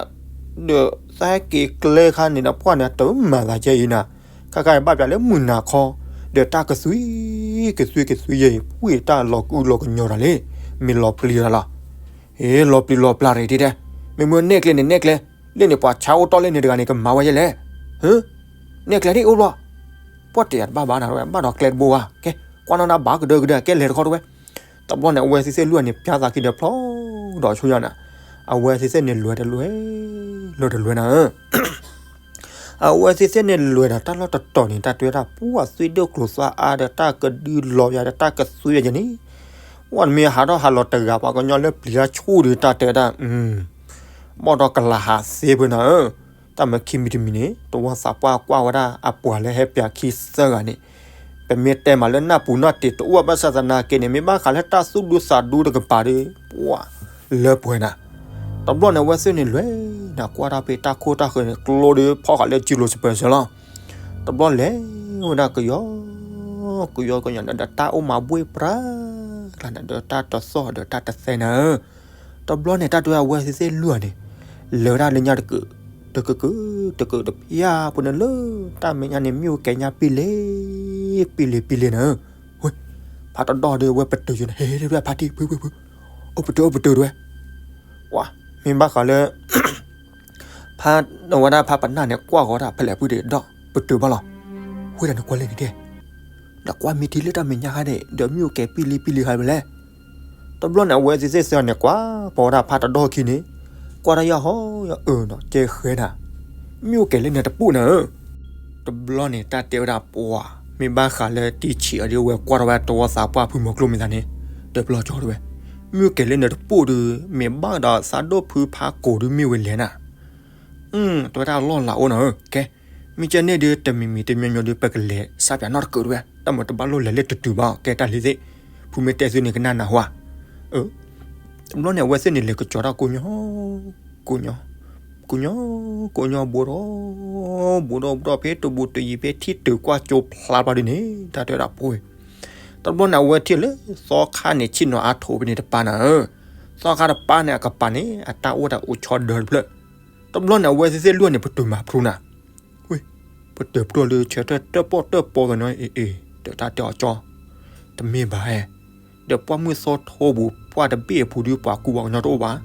ဒီးသးဟဲက့ၤကျဲခါန့ၣ်ဒီး ပှၢ်န့ၣ်တမၤသးကဲအံၤနၤ ခါခါအံၤဘၣ်ပၠးလၢမုၢ်နၤခီ ဒီးတၢ်ကသွံ ကသွံကသွံယဲအံၤ ဝ့ၢ်တၢ်လီၤကူလီၤကညီၤတၢ်လံ မ့ၢ်လီၤပျံၤတၢ်လီၤ ဟ့ၣ် လီၤပျံၤလီၤပျၢ်တၢ်တ့တဲ မ့မ့ၢ်နဲၣ်ကျဲန့ၣ် နဲၣ်ကျဲ လၢန့ၣ်ပှၤဆါအိၣ်တီၢ်လၢန့ၣ်တဂၤန့ၣ် ကမၤဝဲယဲလဲၣ် ဟၢ နဲၣ်ကျဲဒ်အိၣ်ဘျီ ပှၢ်တဲတဘၣ်ဘၣ်နၤဝဲ ဘၣ်ဒီးကျဲတဘိဘၣ် ကဲ ကွၢ်နီၢ်နၤဘၣ်ကဒၢကဒၢ ကဲလဲၤတခီတဝဲ တဘျီန့ၣ် အဝဲသ့ၣ်သ့ၣ်လွံၢ်ဂၤန့ၣ် ပၠါသးခံဒီးဖျီ ဒီးဆူညါနၤ အဝဲသ့ၣ်သ့ၣ်န့ၣ်လွဲတလွဲ လွဲတလွဲနၤဧၢ အဝဲသ့ၣ်သ့ၣ်န့ၣ်လွဲဒီးတၢ်လီၢ်တတီၤန့ၣ် တၢ်တွဲတၢ်ပှၢ်သွံဒိၣ်ကျိၤသွါအါဒီးတၢ်ကဒုလီၤယၤဒီး တၢ်ကသွံယၤယဲန့ၣ် ဝဲမ့ၢ်ဟးထီၣ်ဟးလီၤတဂၤ ပှၤကညီလၢပျံၤတၢ်ဆူၣ်ဒီးတၢ်တဲတၢ် ဘီၣ်ဒီးကလၤဟးသ့ဖုနၤဧၢ တၢ်မၢခံမံၤတမံၤန့ၣ် တဝီသးပှၢ်ကွၢ်ဝဲဒၣ်အပှၤလၢဟဲပၠးခံသၢဂၤန့ၣ်, ပမ့ၢ်တဲမးလၢနၢ်ပူၤနီၢ်တ့ၤတအိၣ်ဘၣ်ဆၣ်သနာ်က့န့ၣ် မ့ၢ်ဘၣ်ဃးလၢတၢ်သူၣ်ဒူသးဒူတကပၤဒီး ပှၤလၢပှဲၤနၤ. တဘျီန့ၣ် အဝဲသ့ၣ်န့ၣ်လဲၤနၤ ကွၢ်တၢ်ဖဲတၢ်ခိၣ်တၢ်ဃၢၤန့ၣ် ကျိဒီးဖီၣ်ဃာ်လၢကၠံလိၤစပၢၤစၢၤလီၤ. တဘျီလဲၤဝဲဒၣ်ကယီ ကယီကယီန့ၣ်ဒီး တၢ်အိၣ်မးဘှ့ၣ်ပြးကျါန့ၣ်ဒီး တၢ်တသီၣ်ဒီးတၢ်တသဲနၤဧၢ. တဘျီန့ၣ် တၢ်တဲဝဲသ့ၣ်လွံၢ်ဂၤန့ၣ် လဲၤဝဲဒၣ်လၢညါတကုာ် တကုာ်ကုာ် တကုာ်တဖျၢၣ်ဖိန့ၣ်လၢ တၢ်မဲာ်ညါန့ၣ် မ့ၣ်အူကဲၤညါပံလ့ ပံလ့ပံလ့နၤဧၢ. ဝ့ၢ် ဖးတဒီၣ်ဒီး ဝဲပတုာ်ယိာ်န့ၣ် ဟဲဟဲဖးထံၣ် ဖုဖုဖု အိၣ်ပတုာ်အိၣ်ပတုာ်တဲဝဲ ပှၤ မ့ၢ်ဘၣ်ဃးလၢ ဖး ဝဲဒၣ်ဖးပနၢ်န့ၣ် ကွၢ်ဃီၤတၢ်ဖဲလဲၣ်ဖုဒီး ဒီၣ်ပတုာ်ဘၣ်လီၤ. ဝ့ၢ်ဒၣ်န့ၣ်ကွၢ်လဲၣ်န့ၣ်တဲ ဒီးကွၢ်မ့ၢ်ထံလၢတၢ်မဲာ်ညါခါန့ၣ် ဒီးမ့ၣ်အူကဲၤပံလံပံလံခါဖဲလဲၣ်. တဘျီန့ၣ် အဝဲသ့ၣ်စ့ၢ်ကီးန့ၣ် ကွၢ်ပီဝဲဒၣ်ဖးတဒီၣ်ခံန့ၣ် ကွၢ်တၢ်ယၢ်ဟီယၢ်အၢနီၤ ကဲဃဲဒၣ် မ့ၣ်အူကဲၤလၢနတပူၤနၤဧၢ. တဘျီန့ၣ် တၢ်တဲဝဲဒၣ်ပှၤ မ့ၢ်ဘၣ်ဃးလၢတံၢ်ဆံးအီၤဒီး ဝဲကွၢ်ထီၣ်ဝဲတဝီသးပှၢ်ဖုမီၤကျိမ့ၢ်သးန့ၣ် ဒီးပျီကၠီတဲဝဲ မ့ၣ်အူကဲၤလၢနတပူၤဒီး မ့ၢ်ဘၣ်ဒီးသးဒိၣ်ဖုဖးကိာ်ဒီးမ့ၢ်ဝဲလဲၣ်နၤ အတဲဝဲတၢ်လီၢ်လၤအိၣ်နီၤဧၢ ကဲ မ့ၢ်ကဲန့ၣ်ဒီး တမံၤမံၤတမံၤမံၤဒီး ပကလဲၤစးပၠးနီတကုာ်တဲဝဲ တၢ်မၤတဘၣ်လိၣ်လဲၤလၢတတုၤဘၣ် ကဲတၢ်လံသ့ၣ် ဖုမ့ၢ်တဲသုန့ၣ်ကနၣ်နၤဟါ တဘျီန့ၣ် အဝဲသ့ၣ်န့ၣ်လဲၤကစီၤတၢ်ကိးညီ ကိးညီ ကိးညီ ကိးညီ ဘူးဒီး ဘူးဒီး ဘူးဒီး ဖဲတဘူးတယံၤ ဖဲထံၣ်တုၤကွၢ်ကၠိဖျါဘၣ်ဒ်န့ၣ် တၢ်တဲဝဲဒၣ်ပှၤ တဘျီန့ၣ် အဝဲထံၣ်လၢသီခါန့ၣ် ဆ့ၣ်နီၤအါထီၣ်ဖဲန့ၣ်တပၤနၤဧၢ သီခါတပၤန့ၣ် အကပၤန့ၣ် အတၢ်အိၣ်တၢ်အိၣ်ဆီဒၢတဖျၢၣ် တဘျီန့ၣ် အဝဲသ့ၣ်သ့ၣ်လွံၢ်န့ၣ် ပတုာ်မၤဖျိနၤ ဝ့ၢ် ပတုာ်ဖျိလၢဆၢထၢၣ်တၢၣ်ပီၣ်တၢၣ်ပီသ့ၣ်နီၤ အ့ၣ်အ့ၣ် ဒီးတၢ်တဲအီၤကၠီ တမ့ၢ်ဘၣ်ဧဲ ဒီးပှၢ်မုၢ်သီထိပူၤ ပှၢ်တဘ့ၣ်အပူၤဒီး ပှၤကူပှၤကညီတအိၣ်ဘၣ်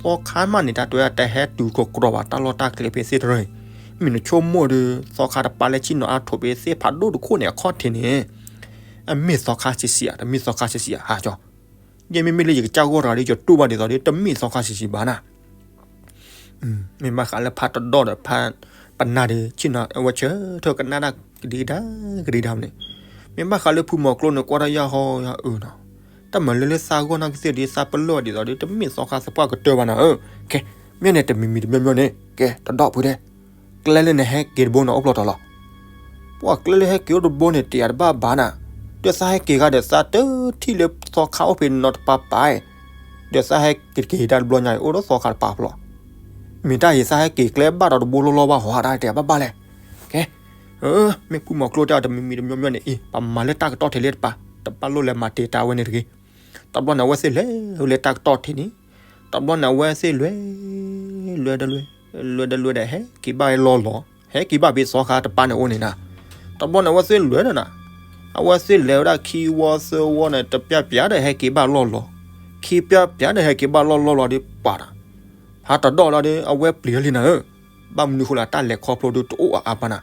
သီခါမးန့ၣ် တၢ်တဲဝဲဒၣ်တဟဲတုၤကကြီဘၣ် တၢ်လီၢ်တၢ်ကျဲဖဲသ့ၣ်တရၢၢ် မ့ၢ်နဆိကမိၣ်ဒီး သီခါတပၤလၢဆ့ၣ်နီၤအါထီၣ်ဖဲသ့ၣ်ဖးဒိၣ်တခိၣ်န့ၣ် အခီၣ်ထံးန့ၣ် အမ့ၢ်သီခါဆံးဆံးဧါ တမ့ၢ်သီခါဆံးဆံးဧါဟါကၠီ ယမ့မ့ၢ်လၢယကစၢ်ဂီၢ်တဂၤဒီး ယတူၢ်ဘၣ်ဒ်သိးဒီး တမ့ၢ်သီခါဆံးဆံးဘၣ်နၤ မ့ၢ်ဘၣ်ဃးလၢဖးတဒီၣ်ဒီးဖးပနၢ်ဒီး ဆ့ၣ်နီၤအဝဲဆၢထၢၣ်ကနၣ်တၢ်ကဒံကဒါ ကဒံကဒါန့ၣ် မ့ၢ်ဘၣ်ဃးလၢဖုမီၤကျိန့ၣ် ကွၢ်တၢ်ယၢ်ဟီယၢ်အၢနီၤ တၢ်မၤလၢလၢသးဂီၢ်နီၢ်ကသ့ၣ်ဒီး သးပလီၢ်ဒ်သိးဒီး တမ့ၢ်သီခါသပှၢ်ကတၢၢ်ဘၣ်နၤဧၢ ကဲ မ့ၢ်န့ၣ်တမံၤမံၤတမံၤမံၤန့ၣ် ကဲ တဒီၣ်ဖုတဲ ကျဲလၢနဟဲက့ၤတဘိန့ၣ်အိၣ်ဖျီၣ်ထီၣ်လီၤ ပှၤကျဲလၢဟဲက့ၤအိၣ်တဘိန့ၣ် တယာ်တဘၣ်ဘၣ်နၤ ဒီးသးဟဲက့ၤဂၤဒီး သးတထံၣ်လၢသီခါအိၣ်ဖဲနီတပၤပၤ ဒီးသးဟဲက့ၤက့ၤတၢ်တဘျီညါအံၤ အိၣ်ဒီးသီခါတပၤဖျီၣ် မ့ၢ်တၢ်အံၤ သးဟဲက့ၤကျဲဘၣ်ဒီးတဘိလီၢ်လီၢ်ဘၣ်ဟီ တၢ်တဲဘၣ်ဘၣ်လဲၣ် ကဲ မ့ၢ်ဖုမီၤကျိတဲအီၤတမံၤမံၤတမံၤမံၤန့ၣ်အံၤ ပမၤလၢတၢ်ကတီၢ်ထဲလၢတပၤ တဘၣ်လိၣ်လဲၤမၤတ့ၢ်တၢ်ဝဲန့ၣ်တဂ့ၤ တဘျီန့ၣ် အဝဲသ့ၣ်လဲၤလၢတၢ်ကတီၢ်ထဲန့ၣ် တဘျီန့ၣ် အဝဲသ့ၣ်လဲၤ လဲၤဒီးလဲၤ လဲၤဒီးလဲၤဒီး ဟဲက့ၤဘၣ်လီၢ်လီၢ် ဟဲက့ၤဘၣ်ဖဲသီခါတပၤန့ၣ်အိၣ်န့ၣ်နၤ တဘျီန့ၣ် အဝဲသ့ၣ်လဲၤဒီးနၤ အဝဲသ့ၣ်လဲၤဝဲဒၣ်ခံဝီသၢဝီန့ၣ် တပျၢ်ပျၢ်ဒီးဟဲက့ၤဘၣ်လီၢ်လီၢ် ခံပျၢ်ပျၢ်ဒီးဟဲက့ၤဘၣ်လီၢ်လီၢ်လီၤဒီးပှၤဒီး ဖးတဒီၣ်လီၤဒီး အဝဲပျံၤလံနၤဧၢ ဘၣ်မနုၤဃိလၢတၢ်လဲၤခီဖျိဒီးတအိၣ်အါအါပှၤနၤ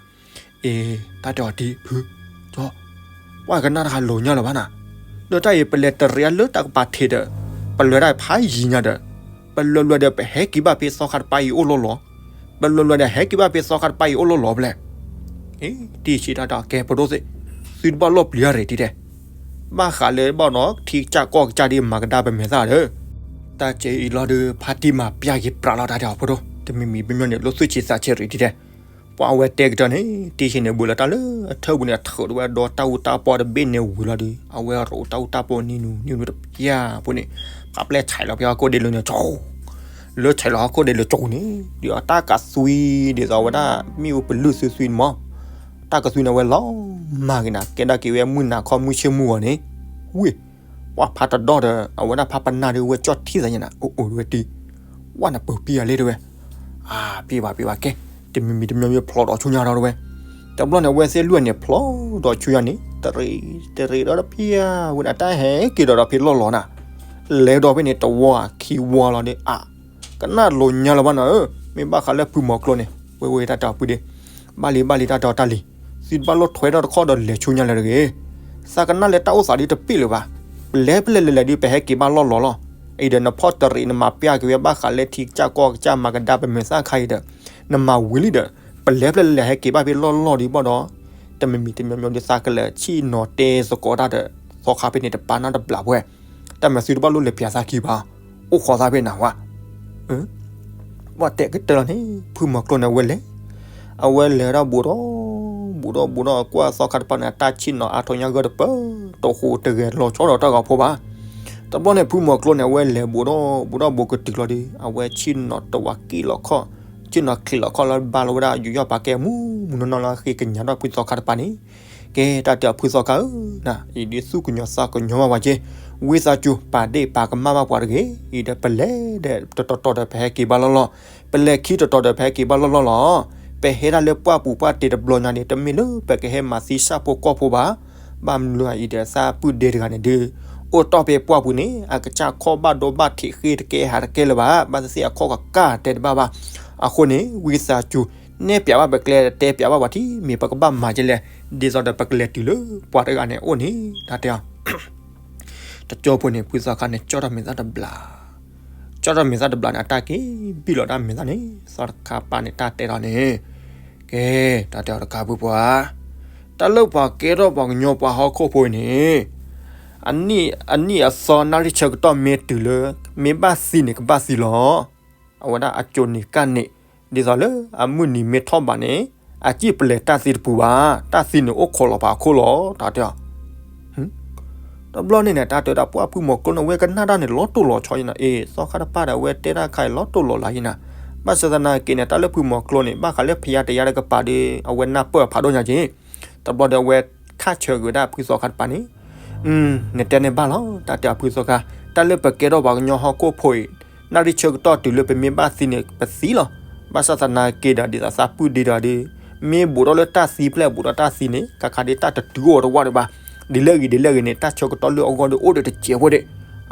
အ့ တၢ်တဲအီၤတံၢ်ဖု ကၠီ ပှၤကနၣ်တခါလိာ်ညါလၢၤဘၣ်နၤ ဒီးတၢ်အံၤပလဲၤတရံးအလၢတၢ်ကပၤထံးဒီး ပလဲၤဒၣ်ဖးယံၤညါဒီး ပလဲၤလဲၤဒီးပဟဲက့ၤဘၣ်ဖဲသီခါတပၤအံၤအိၣ်လီၢ်လီၢ် ပလဲၤလဲၤဒီးဟဲက့ၤဘၣ်ဖဲသီခါတပၤအံၤအိၣ်လီၢ်လီၢ်ဖဲလဲၣ် အ့ တံၢ်ဆံးတၢ်တဲအီၤကဲဖိဒိၣ်သ့ၣ် သုတဘၣ်လိၣ်ပျံၤအါရ့ၣ်တံၢ်တဲ ဘၣ်ဃးလၢဘၣ်ဒီးထံကစၢ်ကီၢ်ကစၢ်ဒ်မၤကဒါပမဲာ်သၣ်ဒီး တၢ်ကဲအံၤလီၤဒီး ဖါတံၢ်မၤပျၢ်က့ၤပြးလီၤတၢ်တဲအီၤဖိဒိၣ် တမံၤမံၤပညီန့ၣ် လိၣ်သူၣ်ဆံးသးဆံးရံၣ်တံၢ်တဲ ပှၤအဝဲတဲကတၢၢ်န့ၣ် တံၢ်ဆံးန့ၣ် ဘူးလီၤတၢ်လၢအထၢပူၤန့ၣ် အထုးဒၣ်ဝဲဒီးတၢ်အူတၢ်ပီၢ်တဘ့ၣ်န့ၣ်ဝံၤလီၤဒီး အဝဲရိးတၢ်အူတၢ်ပီၢ်နံၤနူၤနံၤနူၤတပျၢ်ဖိန့ၣ် ဖးပျဲၢ်ဆဲးလီၤဖဲဟီၣ်ခိၣ်ဒ့လိၤန့ၣ်ကၠီ လၢဆဲးလီၤဟီၣ်ခိၣ်ဒ့လိၤကၠီန့ၣ် ဒ်အတၢ်ကသွံဒ်သိးဝဲဒၣ်မ့ၣ်အူပလုၢ်သွံသွံန့ၣ်မး တၢ်ကသွံန့ၣ်အဝဲလီၤမၢ်က့ၤနၤ ကဲဒၣ်က့ၤဝဲမုၢ်နၤခီမုၢ်ဆ့ၣ်မုၢ်ဂီၤန့ၣ် ဝ့ၢ် ပှၤဖးတဒီၣ်ဒီး အဝဲဒၣ်ဖးပနၢ်ဒီးဝဲကၠီၣ်ထံၣ်သးညါနၤ အိၣ်အိၣ်ဝဲတံၢ် ဝဲနပၢၤပံၢ်ယၤလံတဲဝဲ အါ ပံၢ်ဘၣ်ပံၢ်ဘၣ်ကဲ တမံၤမံၤတမံၤမံၤဖျိးဒီးဆူညါဒီးတဲဝဲ တဘျီန့ၣ် အဝဲသ့ၣ်လွံၢ်န့ၣ် ဖျိးဒီးဆူညါန့ၣ် တရံး တရံးဒီးတပျၢ်ဝဲဒၣ်တၢ်ဟဲက့ၤဒီးဒီးဖဲလီၢ်လီၢ်နၤ လဲၤဒီးဖဲန့ၣ် တဝီခံဝီလီၤဒီး အါ ကနၣ်လိာ်ညါလၢၤဘၣ်နၤဧၢ မ့ၢ်ဘၣ်ဃးလၢဖုမီၤကျိန့ၣ် ဝဲဝဲတၢ်တဲအီၤပှၤဒ့ ဘၣ်လံဘၣ်လံတၢ်တဲအီၤတၢ်လံ သုတဘၣ်လိၣ်ထွဲထီၣ်တခီဒီးလဲၤဆူညါလၢၤတဂ့ၤ သးကနၣ်လၢတၢ်အိၣ်သးဒ်တပ့ၢ်လၢၤဘၣ် ပလဲၤဖဲလဲၣ်လဲၣ်လဲၣ်ဒီး ပဟဲက့ၤဘၣ်လီၢ်လီၢ်လီၤ အံၤဒီးနဖီၣ်တရံးနမၤပျၢ်က့ၤဝဲဘၣ်ဃးလၢထံကစၢ်ကီၢ်ကစၢ်မၤကဒါပမဲာ်သၣ်ခါအံၤဒီး နမၤဝံၤလံဒီး ပလဲၤဖဲလဲၣ်လဲၣ်ဟဲက့ၤဘၣ်ဖဲလီၢ်လီၢ်ဒီးဘၣ်ဒီး တမံၤမံၤတမံၤမံၤဒီးသးကလဲၤဆ့ၣ်နီၤတဲသကိးတၢ်ဒီး သီခါဖဲန့ၣ်တပၤနီတဘျီပဝဲ တၢ်မၤသုတဘၣ်လိၣ်လဲၤပျးသးခံဘၣ် အိၣ်ဃီသးဖဲနၤဝဲ ပှၤတဲကတၢၢ်လီၤန့ၣ် ဖုမီၤကျိန့ၣ် အဝဲလဲၤ အဝဲလဲၤဒၣ်ဘူးဒီး ဘူးဒီးဘူးဒီး ကွၢ်သီခါတပၤန့ၣ် အတၢ်ဆ့ၣ်နီၤအါထီၣ်ညါဂၢၢ်တပၢၢ် တဃိတဂဲၤလီၤဆီဒီးတၢ်ဂီၤဖိဘၣ်. တဘျီန့ၣ် ဖုမီၤကျိန့ၣ် အဝဲလဲၤဘူးဒီးဘူးဒီးဘူးကတုၤလီၤဒီး အဝဲဆ့ၣ်နီၤတဝးက့ၣ်လီၤခီၣ်, ဆ့ၣ်နီၤချံးလီၤခီၣ်လၢဘါလီၤဝဲဒၣ်ယူးယီၣ်ပာ်ကဲမူမူနီၢ်နီၢ်လၢအဃ့ကညးထီၣ်ဖုသီခါတပၤန့ၣ်, ကဲ တၢ်တဲအီၤ ဖုသီခါဧၢ, နအံၤဒ်သူၣ်ကညီၤသးကညီၤဘၣ်ပှၤက့, ဝံသးစူၤ ပာ်ဒ့ၣ်ပာ်ကမၣ်ဘၣ်ပှၤတဂ့ၤ, အံၤဒီးပလဲၤဒီးတတီၤတီၤဒီးပဟဲက့ၤဘၣ်လီၢ်လီၢ်, ပလဲၤခံတတီၤဒီးပဟဲက့ၤဘၣ်လီၢ်လီၢ်လီၤ. ပဟဲဒၣ်လၢပှၢ်ပူၤပှၢ်တ့ၢ်တဘျီညါန့ၣ် တမ့ၢ်လၢပကဟဲမၤသံဆၣ်ဖိကီၢ်ဖိဘၣ်. ဘၣ်မနုၤအံၤဒီးသးပုၢ်ဒ့တဂၤန့ၣ်ဒုး အိၣ်တီၢ်ဖဲပှၢ်ပူၤန့ၣ် အကစၢ်ခီၣ်ဘၣ်ဒိဘၣ်ထံးဃ့တကဲဟးတကဲလၢၤဘၣ်, ဘၣ်သ့ၣ်သ့ၣ်အခီၣ်ကကၢ်တဲတဘၣ်ဘၣ်. အဃိန့ၣ် ဝံသးစူၤ နဲၣ်ပၠးဘၣ်ပကျဲ တဲပၠးဘၣ်ပှၤထံၣ် မ့ၢ်ပကဘၣ်မၤကဲလဲၣ်, ဒ်သိးဒီးပကလဲၤတုၤလၢပှၤတဂၤန့ၣ်အိၣ်န့ၣ် တၢ်တဲအီၤ တကၠိဖိန့ၣ် ဖုသီခါန့ၣ် ကၠီၣ်ထီၣ်မဲာ်သၣ်တဘျီ, ကၠီၣ်ထီၣ်မဲာ်သၣ်တဘျီန့ၣ် အတၢ်က့ၤဘံၣ်လီၤဒၣ်မဲာ်သၣ်န့ၣ် သီခါပၤန့ၣ် တၢ်တဲထီၣ်န့ၣ်, ကဲ တၢ်တဲအီၤတကးပူၤပှၤ, တၢ်လၢပှၤကဲထီၣ်ပှၤကညီပှၤဟီၣ်ခိၣ်ဖိအံၤန့ၣ် အနံၣ်အသီနၣ်ရံၣ်ဆၢကတီၢ်မ့ၢ်တုၤလၢ မ့ၢ်ဘၣ်သံန့ၣ် ကဘၣ်သံလီၤ. အဝဲဒၣ်အကိးနံၤကၣ်န့ၣ် ဒ်သိးလၢအမုၢ်နံၤမ့ၢ်ထီၣ်ဘးန့ၣ် အစံၣ်ပလဲၤတၢ်သံတပူၤဘၣ်, တၢ်သံန့ၣ်အိၣ်ခိးလီၤပာ်အခိၣ်လီၤ တၢ်တဲအီၤ. တဘျီန့ၣ်န့ၣ် တၢ်တဲဝဲဒၣ်ပှၢ်ဖုမီၤကျိန့ၣ် အဝဲကနၣ်တၢ်န့ၣ် လီၤတိၢ်လီၤဆီယနၤ, အ့ သီခါတပၤဒီး အဝဲတဲတၢ်ခါအံၤ လီၤတိၢ်လီၤလၢ်ယနၤ, ဘၣ်ဆၣ်သနာ်က့န့ၣ် တၢ်လၢဖုမီၤကျိန့ၣ် ဘၣ်ဃးလၢဖယါတယါတကပၤဒီး အဝဲနၢ်ပၢၢ်ဖးဒိၣ်ညါက့ၤ, တဘျီဒီးအဝဲခါဆၢကွံာ်ဝဲဒၣ်ဖုသီခါတပၤန့ၣ် နတဲန့ၣ်ဘၣ်လီၤ, တၢ်တဲအီၤဖုသီခါ, တၢ်လၢပကဲထီၣ်ပှၤကညီဟီၣ်ခိၣ်ဖိအံၤ နၣ်ရံၣ်ဆၢကတီၢ်တုၤလၢပမ့ၢ်ဘၣ်သံန့ၣ် ပသံလီၤ. ဘၣ်ဆၣ်သနာ်က့ဒီး ဒ်သိးသးပုၢ်ဒ့ဒီးဒီး မ့ၢ်ဘူးထီၣ်လၢတၢ်သံဖျဲၣ်ဘူးထီၣ်တၢ်သံန့ၣ် ခါခါဒ်တၢ်တတုၤအိၣ်တဝၢ်ဒံးဘၣ်, ဒ်လဲၣ်ဂ့ၤဒ်လဲၣ်ဂ့ၤန့ၣ် တၢ်ဆၢကတီၢ်လၢအဂီၢ်ဒီးအိၣ်ဒီးတစဲးဖိဒံး,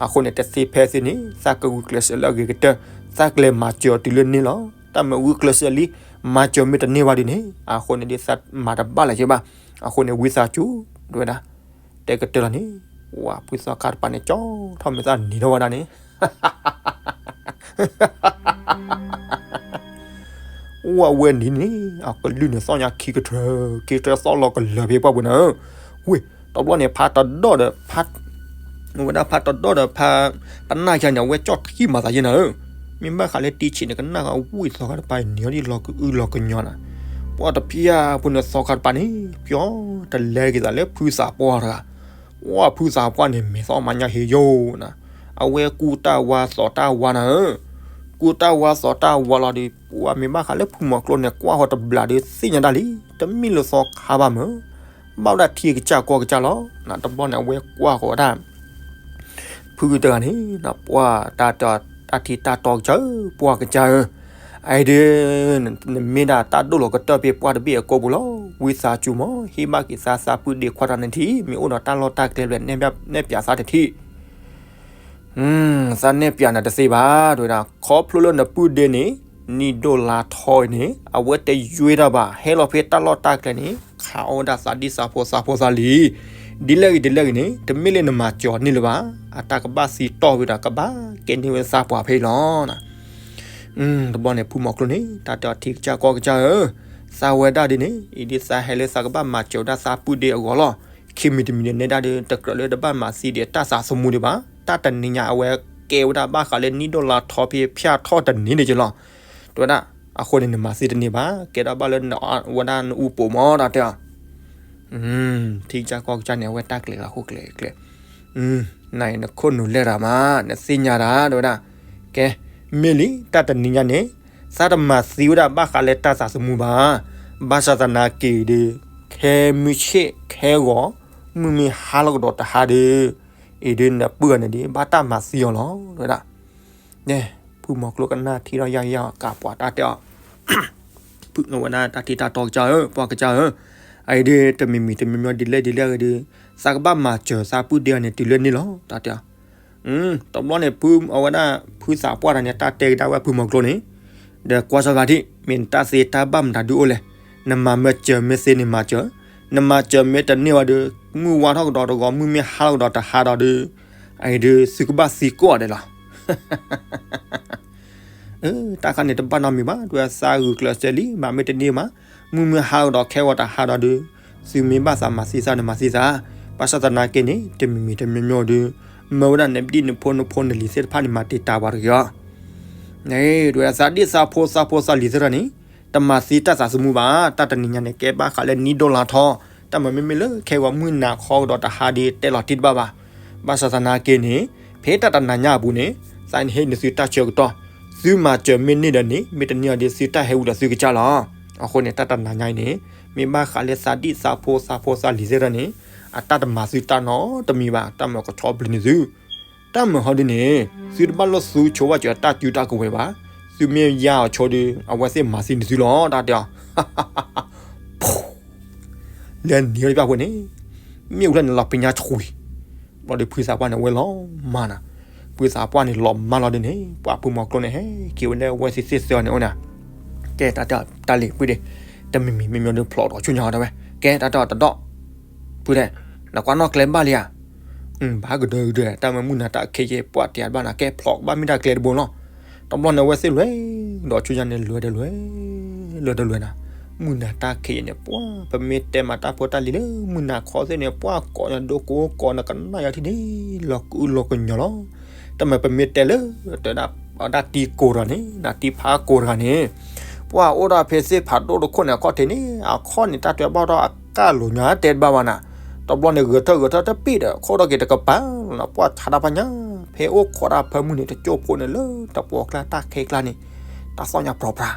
အဃိန့ၣ် တသ့ဖဲသ့န့ၣ် သးကဂုာ်ကျဲးစၢးလၢအဂ့ၤကတၢၢ်, သးကလဲၤမၤစၢၤအီၤတုၤလၢန့ၣ်လီၤ. တၢ်မ့ၢ်ဂုာ်ကျဲးစၢးလံ မၤစၢၤမ့ၢ်တန့ၢ်ဘၣ်ဒ်န့ၣ် အဃိန့ၣ်ဒ်သးမၤတဘၣ်လၢၤက့ၤဘၣ်, အဃိန့ၣ် ဝံသးစူၤ တဲဝဲဒၣ် တဲကတၢၢ်လီၤန့ၣ်, ဝဲဖုသီခါတပၤန့ၣ် ကၠီထီၣ်မဲာ်သၣ်နံၤထီၣ်ဝဲဒၣ်န့ၣ် ဝဲဝဲနံၤန့ၣ် အကလုၢ်န့ၣ်သီၣ်ညါခံကထၢ, ခံကထၢသီၣ်လီၤကလၢၤဖဲပှၢ်ပူၤန့ၣ်, ဝ့ၢ် တဘျီန့ၣ် ဖးတဒီၣ်ဒီး ဝဲဒၣ်ဖးတဒီၣ်ဒီးဖး ပနၢ်ယါန့ၣ် အဝဲကၠီၣ်ထံမၤသးယဲနၤဧၢ, မ့ၢ်ဘၣ်ဃးလၢတံဆံးန့ၣ် ကနၣ်ဃီဝံသီခါတပၤအံၤ နံၤအီၤဒ်လီၤကအုလီၤကညီနၤ, ပှၢ်တဖျၢၣ်ဖိန့ၣ်သီခါတပၤန့ၣ် ပျီတလဲက့ၤသးလၢဖုသးပှၢ်တဂၤ, ဝဲဖုသးပှၢ်န့ၣ် မဲာ်သီၣ်မၤညါဟ့ယိနၤ, အဝဲကူတၢ်ဝါသီတၢ်ဝါနၤဧၢ, ကူတၢ်ဝါသီတၢ်ဝါလီၤဒီး ပှၢ်မ့ၢ်ဘၣ်ဃးလၢဖုမီၤကျိန့ၣ် ကွၢ်ဃီတဘျီဒီးသ့ၣ်ညါဒၣ်လံ, တမ့ၢ်လၢသီခါဘၣ်မၢ် ဘၣ်ဝဲဒၣ်ထံကစၢ်ကီၢ်ကစၢ်လီၤ. တဘျီန့ၣ် အဝဲကွၢ်ဃီဝဲဒၣ် ဖုတဂၤန့ၣ် ပှၢ်တၢ်တၢ်ထံတၢ်တီကစၢ်ဧၢ, ပှၢ်ကစၢ်ဧၢ, အအံၤဒုး နမ့ၢ်ဒၣ်တၢ်ဒိၣ်လီၤကတၢၢ်ဖဲပှၢ်တဘ့ၣ်အကိာ်ပူၤလီၤ. ဝံသးစူၤမၢ် ဟ့ၣ်ဘၣ်က့ၤသးသးပုၢ်ဒ့ခွါတဂၤန့ၣ်ထံၣ်, မ့ၢ်အိၣ်ဒီးတၢ်လီၢ်တၢ်ကျဲဘျဲၣ် နဲၣ်ပၠးသးတထံၣ် သးနဲၣ်ပၠးနၤတသ့ဘၣ် တဲဝဲဒၣ်, ခီဖျိလၢနပုၢ်ဒ့န့ၣ် နံၣ်ဒိၣ်လါထီအံၤန့ၣ် အဝဲတယွ့တၢ်ဘၣ်, ဟဲလီၤဖဲတၢ်လီၢ်တၢ်ကျဲန့ၣ် ခးအီၣ်ဝဲဒၣ်သးဒ်သးဖိသးဖိသးလံ. ဒ်လဲၣ်ဂ့ၤဒ်လဲၣ်ဂ့ၤန့ၣ် တမ့ၢ်လၢနမၤစၢၤအီၤန့ၣ်လၢၤဘၣ်, အတၢ်ကဘၣ်သံတီၢ်ဝဲဒီး ကဘၣ်ကဲန့ၢ်ဝဲသးပှၢ်ဖဲအံၤလီၤ. တဘျီန့ၣ် ဖုမီၤကျိန့ၣ် တၢ်တဲအီၤထံကစၢ်ကီၢ်ကစၢ်ဧၢ, သးဝဲဒၣ်ဒ်န့ၣ် အံၤဒ်သးဟဲလၢသးကဘၣ်မၤစၢၤဝဲဒၣ်သးပုၢ်ဒ့အဂီၢ်လီၤ. ခံမံၤတမံၤန့ၣ် နဲဒၣ်ဒီး တကြၢးလၢတဘၣ်မၤသံဒံးတၢ်သးသမူဒံးဘၣ်. တၢ်တနံၤညါအဝဲကဲဝဲဒၣ်ဘၣ်ဃးလၢနံၣ်ဒိၣ်လါထီဖဲဖၠၣ်ထီၣ်တနံၤန့ၣ်က့လီၤ. တဲဝဲဒၣ်, အဃိန့ၣ် နမၤသံတန့ၢ်ဘၣ်, ကဲထီၣ်ဘၣ်လၢနဝဲဒၣ်နအူပူၤမၢ် တၢ်တဲအီၤ ထံကစၢ်ကီၢ်ကစၢ်န့ၣ် အဝဲတၢ်ကျဲၤလီၤဃိကျဲၤကျဲၤ, နအံၤနခိၣ်နူာ်လဲၢ်တၢ်မး နသ့ၣ်ညါတၢ် တဲဝဲဒၣ်, ကဲ, မ့ၢ်လံ တၢ်တနံၤညါန့ၣ် သးတမၤသံဝဲဒၣ်ဘၣ်ဃးလၢတၢ်သးသမူဘၣ်. ဘၣ်ဆၣ်သနာ်က့ဒီး ခဲမုၢ်ဆ့ၣ်ခဲဂီၤ မုၢ်မ့ၢ်ဟါလီၤကဒီးတဟါဒီး အံၤဒုးနပုၢ်အန့ၣ်ဒီး ဘၣ်တၢ်မၤသံအီၤလီၤ တဲဝဲဒၣ်. ဖုမီၤကျိကနၣ်ထံၣ်ထီၣ်ယၢ်ယၢ်ကးပှၤတၢ်တဲအီၤ ဖုဝဲဒၣ်တၢ်ထံၣ်တၢ်တီကစၢ်ဧၢ, ပှၢ်ကစၢ်ဧၢ, အအံၤဒုးတမံၤမံၤတမံၤမံၤဒ်လဲၣ်ဒ်လဲၣ်ဂ့ၤဒီး သးကဘၣ်မၤစၢၤသးပုၢ်ဒ့အီၤန့ၣ် တုၤလၢန့ၣ်လီၤ တၢ်တဲအီၤ. တဘျီန့ၣ် ဖုအဝဲဒၣ်ဖုသးပှၢ်တဂၤန့ၣ် တၢ်တဲကဒါဝဲဖုမီၤကျိန့ၣ်, ဒီးကွၢ်စၢ်ဂၤဒံး မ့ၢ်နတၢ်သ့တၢ်ဘၣ်မတၤဒုအိၣ်လဲၣ်, နမၤမ့ၢ်စၢၤမ့ၢ်သ့န့ၣ်မၤစၢၤ, နမၤစၢၤမ့ၢ်တန့ၢ်ဝဲဒီး မုၢ်ဝါထီၣ်ကဒီးတဂီၤ မုၢ်မ့ၢ်ဟါလီၤကဒီးတဟါဒီးဒီး အအံၤဒုးသုကဘၣ်သံကိးဂၤဒဲးလီၤ. တၢ်ခါန့ၣ်တဘၣ်နီတမံၤဘၣ်, တဲဝဲသးဂုာ်ကျဲးစၢးလံ မၤမ့ၢ်တန့ၢ်မး, မုၢ်မ့ၢ်ဟါလီၤကဒီးခဲဂီၤတဟါဒီးဒီး သုမ့ၢ်ဘၣ်သးမၤသံသးန့ၣ်မၤသံသး, ဘၣ်ဆၣ်သနာ်က့န့ၣ် တမံၤမံၤတမံၤမံၤဒီး မၢဝဲဒၣ်နဒံၣ်နဖိနဖိနလံၤသ့ၣ်တဖၣ်န့ၣ် မၤတံာ်တာ်ပှၤတဂ့ၤအီၤ တဲဝဲဒၣ်သးဒံၣ်သးဖိသးဖိသးလံၤသ့ၣ်တဖၣ်န့ၣ် တမၤသံတၢ်သးသမူဘၣ်. တၢ်တနံၤညါန့ၣ် ကဲဘၣ်ဃးလၢနံၣ်ဒိၣ်လါထီ, တၢ်မၤမ့မ့ၢ်လၢခဲဂီၤမုၢ်နၤခီကဒီးတဟါဒ်တဲလီၤတံၢ်တဘၣ်ဘၣ်. ဘၣ်ဆၣ်သနာ်က့န့ၣ် ဖဲတၢ်တနၤညါအပူၤန့ၣ် သးဟ့ၣ်န့ၢ်သုတၢ်ဆၢကတီၢ်, သုမၤစၢၤမ့ၢ်န့ၢ်ဒီးန့ၣ် မ့ၢ်တန့ၢ်အီၤဒီးသုတၢ်ဟဲဝံၤဒီးသုကစၢ်လီၤ. အဃိန့ၣ် တၢ်တနၤညါအံၤန့ၣ် မ့ၢ်ဘၣ်ဃးလၢသးဒံၣ်သးဖိသးဖိသးလံၤသ့ၣ်တဖၣ်န့ၣ် အတၢ်တမၤသုတၢ်နီတမံၤဘၣ်, တၢ်မၤကဆီပျံၤန့ၢ်သု တၢ်မၤဟီဒ်န့ၣ် သုတဘၣ်လိၣ်သူဆိဝဲစၢၤတၢ်စုတၢ်ကဝဲၤဘၣ်. သုမ့ၢ်ယါအီၤဆိဒီး အဝဲသ့ၣ်မၤသံန့ၢ်သုလီၤ တၢ်တဲအီၤ လၢနံၤအီၤတပျၢ်ဖိန့ၣ် မ့ၣ်အူဖျၢၣ်န့ၣ်လီၤပညါဆှံ, ဘျီဒီးဖုသးပှၢ်န့ၣ် အဝဲလီၤမၢ်နၤ, ဖုသးပှၢ်န့ၣ်လီၤမၢ်လီၤဒ်န့ၣ် ပှၤဖုမီၤကျိန့ၣ် ဟဲက့ၤဝဲလၢအဝဲသ့ၣ်သ့ၣ်သၢန့ၣ်အိၣ်နၤ, ကဲတၢ်တဲတၢ်လံၤဖုဒ့ၣ်, တမံၤမံၤမ့ၢ်မ့ၢ်ဒီးဖျိးဒီးဆူညါအီၤတဝဲ, ကဲတၢ်တဲအီၤတဒီး ဖုဒ့ၣ်, နကွၢ်နီၣ်ကျဲဘၣ်လံဧါ. ဘၣ်ကဒၢကဒၢ တၢ်မၤမုၢ်နၤတၢ်ခဲယဲၢ်ပှၢ်တံၢ်ဘၣ်နၤ ကဲဖျိးကဘၣ်မ့ၢ်တၢ်ကျဲတဘိလီၤ. တဘျီန့ၣ်အဝဲသ့ၣ်လဲၤ ဒီးဆူညါန့ၣ်လဲၤဒီးလဲၤ လဲၤဒီးလဲၤနၤ, မုၢ်နၤတၢ်ခဲယဲၢ်န့ၣ် ပှၤပမ့ၢ်တဲမၤတၢ်ဖိတၢ်လံၤလၢ မုၢ်နၤခီသ့ၣ်န့ၣ် ပှၤကိးညါဒိကိးကိးနကနၣ်ယၤထံၣ်န့ၣ် လီၤကုလီၤကညီလီၤ. တမ့ၢ်ပမ့ၢ်တဲလၢ တဲဒၣ် အဒၣ်တံၤကိးတဂၤန့ၣ် နတံၤဖးကိးတဂၤန့ၣ် ပှၤအိၣ်ဒီးဖဲသ့ၣ်ဖးဒိၣ်တခိၣ်န့ၣ် အခီၣ်ထံးန့ၣ် အခီၣ်န့ၣ် တၢ်တဲဘၣ်ဒီးအကၢ်လိာ်ညါတဲတဘၣ်ဘၣ်နၤ, တဘျီန့ၣ် ဂဲၤထၢၣ်ဂဲၤထၢၣ်တပ့ၢ်ဒီး ခိၣ်ဒီးက့ၤတကပၤလီၤနၤ, ပှၤဆါတၢ်ဖးညါ ဖဲအိၣ်ခိးတၢ်ဖၢမုၢ်န့ၣ် တကၠိဖိန့ၣ်လၢတပှီၤကျါတၢ်ခဲကျါန့ၣ် တၢ်သီၣ်ညါပြီပြါ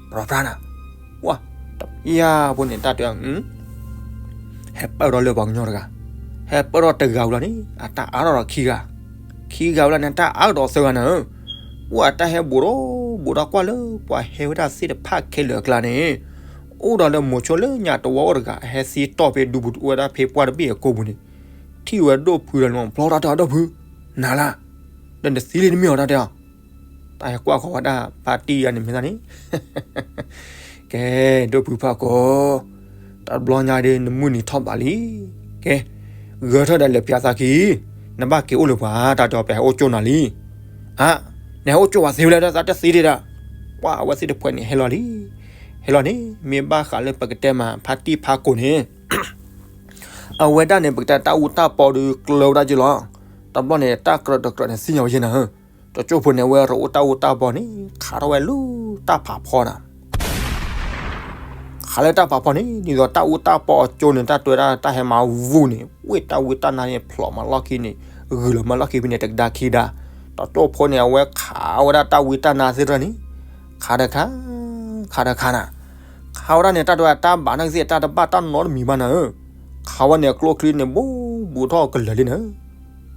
ပြီပြါနၤ, ဝဲ ယါဖိန့ၣ် တၢ်တဲ ဟဲပၢၢ်ထီၣ်လၢပှၤကညီတဂၤ, ဟဲပၢၢ်ထီၣ်တဂၤဝံၤလီၤန့ၣ် အတၢ်အါထီၣ်ဒီးခံဂၤ, ခံဂၤဝံၤလီၤန့ၣ် တၢ်အါထီၣ်ဒီးသၢဂၤနၤဧၢ, အိၣ်အတၢ်ဟဲဘူးထီၣ်ဘူးထီၣ်ကွၢ်လၢပှၤဟဲဝဲဒၣ်သ့ၣ်တဖၣ်ခဲလၢာ်အကျါန့ၣ်, အိၣ်ဒီးလၢမိၤဆိလၢညါတဝီအိၣ်တဂၤ အဟဲသံတီၢ်ဖဲဒူပူၤတအိၣ်ဝဲဒၣ်ဖဲပှၢ်တဘ့ၣ်အကိာ်ပူၤန့ၣ်, ထံၣ်ဝဲဒိၣ်ဖုဒီးန့ၣ် ဘျီတၢ်တဲအီၤဒိၣ်ဖု, နၤလၢ ဒီးနသံလံတမ့ၢ်အီၤတၢ်တဲအီၤ တၢ်ဟဲကွၢ်ဃီၤဝဲဒၣ်ဖါတံၢ်ယၤန့ၣ်မ့ၢ်သးန့ၣ်, ကဲ ဒိၣ်ဖုဖးကိာ်, တဘျီညါဒီး နမုၢ်နံၤထီၣ်ဘးလံ, ကဲ ဂဲၤထၢၣ်ဒီးလဲၤဖျါသးခံ, နဘၣ်က့ၤအိၣ်လၢပှၤ တၢ်တဲအီၤ ပဟဲအိၣ်ကၠိနၤလံ, အါ နဟဲအိၣ်ကၠိဝဲသ့ဝဲလဲၣ် တၢ်သးတသ့ဒံးဒီး, ပှၤအဝဲသ့ၣ်တဖှဲးန့ၣ် ဟဲလီၤလံ, ဟဲလီၤန့ၣ် မ့ၢ်ဘၣ်ဃးလၢပကတဲမး ဖါတံၢ်ဖးကိာ်န့ၣ် အဝဲဒၣ်န့ၣ် ပကတဲတၢ်အူတၢ်ပီဒီးကျၢၤဝဲဒၣ်က့လီၤ, တဘျီန့ၣ် တၢ်ကြၢးတကြၢးန့ၣ် သ့ၣ်ညါဝဲယဲနၤဧၢ, တကၠိဖိန့ၣ် အဝဲတအိၣ်တၢ်အူတၢ်ပီန့ၣ် ခးထီၣ်ဝဲလၢတၢ်ဖးဖီနၤ, ခးလၢတၢ်ဖးဖီန့ၣ် ဒ်သိးတၢ်အူတၢ်ပီအကၠိန့ၣ် တၢ်တွဲဒၣ်တၢ်ဟဲမၤဝူၤန့ၣ် ဝ့ၢ်တၢ်ဝံတၢ်နါန့ၣ် ဖျိးမၤလီၢ်ခံန့ၣ် ဂုာ်လီၤမၤလီၢ်ခံဖဲန့ၣ် တကဒါခံဒါ, တကၠိဖိန့ၣ် အဝဲခးဝဲဒၣ်တၢ်ဝံတၢ်နါသ့ၣ်တဖၣ်န့ၣ် ခးဒီးခး, ခးဒီးခးနၤ, ခးဝဲဒၣ်န့ၣ် တၢ်တွဲတၢ်ဘၣ်နာ်က့သ့ၣ် တၢ်တဘၣ်တၢ်နီတမံၤဘၣ်နၤဧၢ, ခးဝဲန့ၣ် အကျိချံန့ၣ် ဘူးဘူးထီၣ်ကလၢာ်လံနၤဧၢ,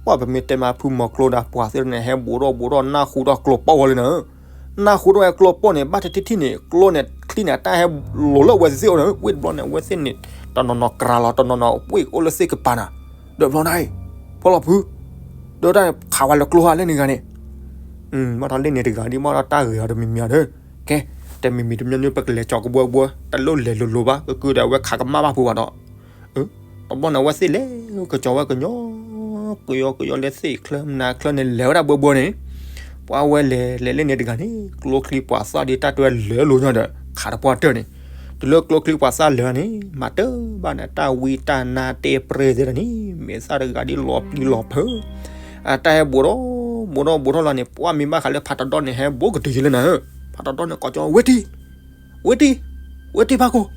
ပှၤပမ့ၢ်တဲမး ဖုမီၤကျိဒီးပှၤသ့ၣ်တဖၣ်န့ၣ် ဟဲဘူးထီၣ်ဘူးထီၣ် နၢ်ဟူထီၣ်ကျိပိၢ်ဝဲလံနၤဧၢ, နၢ်ဟူထီၣ်ဝဲကျိပိၢ်န့ၣ် ဘၣ်တထံၣ်ထံၣ်န့ၣ် ကျိန့ၣ်ချံန့ၣ် အတၢ်ဟဲလိၤလၢအဝဲသ့ၣ်အိၣ်နၤဧၢ, ဝ့ၢ်တဘျီန့ၣ် အဝဲသ့ၣ်န့ၣ် တနီၤနီၤကြၤလီၤ တနီၤနီၤဝ့ၢ်အိၣ်လၢသ့ၣ်ကပၤနၤ, ဒီးဘျီနၤအံၤ ဖိလီၤဖု ဒီးတၢ်ခးဝဲလၢကျိဟါလၢန့ၣ်ဂၤန့ၣ် မ့ၢ်ထီၣ်လၢန့ၣ်တဂၤဒ်မ့ၢ်ထီၣ်တၢ်ဂ့ၤအီၤတမံၤမံၤအီၤဒီး, ကဲ တမံၤမံၤတမံၤန့ၣ် ပကလဲၤကၠီကဘှီဘှီ တလိၣ်လဲၤလိၤလိၤဘၣ် ကကုဒီးအဝဲခးကမၣ်ဘၣ်ဖိဘၣ်ဒီး, တဘျီန့ၣ် အဝဲသ့ၣ်လဲၤကၠီဝဲကညီ ကယီကယီလၢသ့ၣ်ချၢမနၤချၢန့ၣ် လဲၤဝဲဒၣ်ဘှီဘှီန့ၣ်, ပှၤဝဲလဲၤလဲၤလၢန့ၣ်တဂၤန့ၣ် ကျိချံပှၤသၣ်ဒ်တၢ်တွဲလၢလိၤညါဒီး ခးတပှၢ်တၢၢ်န့ၣ်, တုၤလၢကျိချံပှၤသၣ်လၢာ်န့ၣ် မၤတၢ်ဘၣ်န့ၣ် တၢ်ဝံတၢ်နါတဲပြဲသ့ၣ်တဖၣ်န့ၣ် မဲာ်သၣ်တဂၤဒ်လီၤပျံၤလီၤဖုး အတၢ်ဟဲဘူးထီၣ် ဘူးထီၣ်ဘူးထီၣ်လီၤန့ၣ် ပှၤမ့ၢ်ဘၣ်ဃးလၢဖးတဒီၣ်န့ၣ် ဟဲဘူးကတုၤယံၤလၢနၤဧၢ, ဖးတဒီၣ်န့ၣ်ကိးကၠီ ဝ့ၢ်တံၢ်, ဝ့ၢ်တံၢ်, ဝ့ၢ်တံၢ်ဖးကိာ်,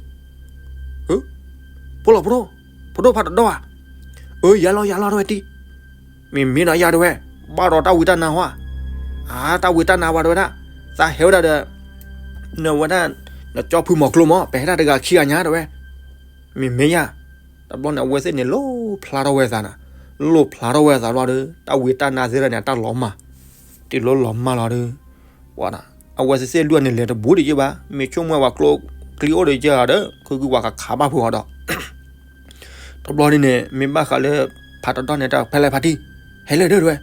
ဖိလီၤဖိဒိၣ်, ဖိဒိၣ်ဖးတဒီၣ်ဧါ, အၢ ယၤလီၤယၤလီၤတဝဲတံၢ်, မ့မ့ၢ်နီၤယၤတဝဲ, ဘၣ်ဒီးတၢ်ဝံတၢ်နါဟီဧါ, အါ တၢ်ဝံတၢ်နါဝဲတဝဲဒၣ်, သးဟဲဝဲဒၣ်ဒီး နဝဲဒၣ် နကၠီဖုမီၤကျိမး ပဟဲဒၣ်တဂၤခံဂၤညါတဝဲ, မ့မ့ၢ်ယၤ, တဘျီန့ၣ် အဝဲသ့ၣ်န့ၣ် လိၣ်ဖျါထီၣ်ဝဲသးနၤ, လိၣ်ဖျါထီၣ်ဝဲသးဘျီဒီး တၢ်ဝံတၢ်နါသ့ၣ်တဖၣ်န့ၣ် အတၢ်လီၤမၢ်, တုၤလၢလီၤမၢ်လီၤဒီး ပှၤ အဝဲသ့ၣ်သ့ၣ်လွံၢ်န့ၣ် လဲၤတဘူးဒံးက့ဘၣ်, မ့ၢ်ဆိကမိၣ်ဝဲကျိချံအိၣ်ဒီးကဲဒီး ခုၣ်ခုၣ်ပှၤကခးဘၣ်ဖိအီၤဒီး တဘျီန့ၣ်န့ၣ် မ့ၢ်ဘၣ်ဃးလၢ ဖးတဒီၣ်န့ၣ် တၢ်ဖဲလဲၣ်ဖါတံၢ်, ဟဲလၢဒၢးတဝဲ,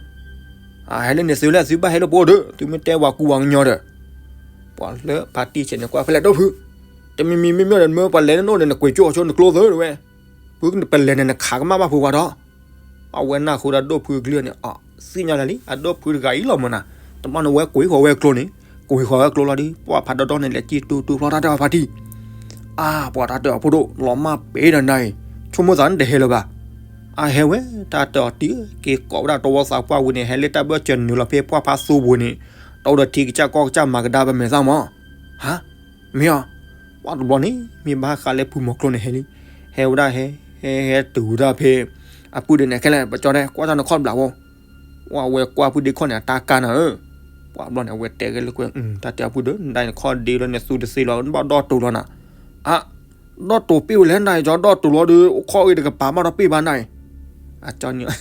ဟဲလၢန့ၣ်သုလၢသုဘၣ်ဟဲလၢပအိၣ်ဒီး သုမ့ၢ်တဲဝၤကူဝၤကညီဒီး ပှၤလၢဖါတံၢ်ဆဲးန့ၣ်ကွၢ်ဖဲလဲၣ်ဒိၣ်ဖု, တမံၤမံၤမ့မ့ၢ်ဒီး မ့ၢ်ပှၤလဲၤလၢနအိၣ်ဒီး နကွံာ်ကၠိအီၤဆိနကျိသၢတဝဲ, ဖုပလဲၤန့ၣ် နခးကမၣ်ဘၣ်ဖိဝဲဒီး အဝဲနၢ်ဟူဒီးဒိၣ်ဖုကလုၢ်န့ၣ် အီ သ့ၣ်ညါလၢာ်လံ အဒိၣ်ဖုတဂၤအံၤလီၤမၢ်နၤ, တဘျီန့ၣ်ဝဲကွံာ်ဃီၤဝဲကျိန့ၣ်, ကွံာ်ဃီၤဝဲကျိလီၤဒီး ပှၤဖးတဒီၣ်န့ၣ် လဲၤစံၣ်တူတူဖျီတၢ်တဲအီၤဖါတံၢ်, အါ ပှၤတၢ်တဲအီၤဖိဒိၣ် လီၤမၢ်ပ့ၤဒီးနၤအံၤ, ဆိကမိၣ်သးနတဟဲလၢၤဘၣ်, အဟဲဝဲတၢ်တဲအီၤတံၢ်ဧၢ, က့ၤကိးဝဲဒၣ်တဝီသးပှၢ်ဝံၤန့ၣ် ဟဲလၢတၢ်ဘၢၣ်စၢၤနုာ်လီၤဖဲပှၢ်ဖးသိပူၤန့ၣ်, တအိၣ်ဒီးထံကစၢ်ကီၢ်ကစၢ်မၤကဒါပမဲာ်သၣ်မး, ဟါ မ့ၢ်အီၤ, ပှၤတဘျီန့ၣ် မ့ၢ်ဘၣ်ဃးလၢဖုမီၤကျိန့ၣ်ဟဲလံ, ဟဲဝဲဒၣ်ဟဲ, ဟဲဟဲတုၤဝဲဒၣ်ဖဲ အပုၢ်ဒ့န့ၣ်ခဲလၢာ် ပကၠီတဲ ကွၢ်တၢ်နခီၣ်ဘျးဖိ, ဝဲကွၢ်ပုၢ်ဒ့ခီၣ်န့ၣ် အတၢ်ကါနၤဧၢ, ပှၤတဘျီန့ၣ် အဝဲတဲဂဲၤလိာ်ကွဲ တၢ်တဲအပုၢ်ဒီး နဒၣ်နခီၣ်ဒ့လီၤ နသူတသ့လီၤ နဘၣ်ဒီၣ်တိၤလီၤနၤ, အ ဒီၣ်တိၤပ့ၢ်ဝဲလဲၣ် နဒၣ်ကၠီဒီၣ်တိၤလီၤဒီး အိၣ်ခီၣ်ဂ့ၤတကပၤဘၣ်ဒီးပ့ၢ်ဘၣ်နၤအံၤ, အကၠီန့ၣ်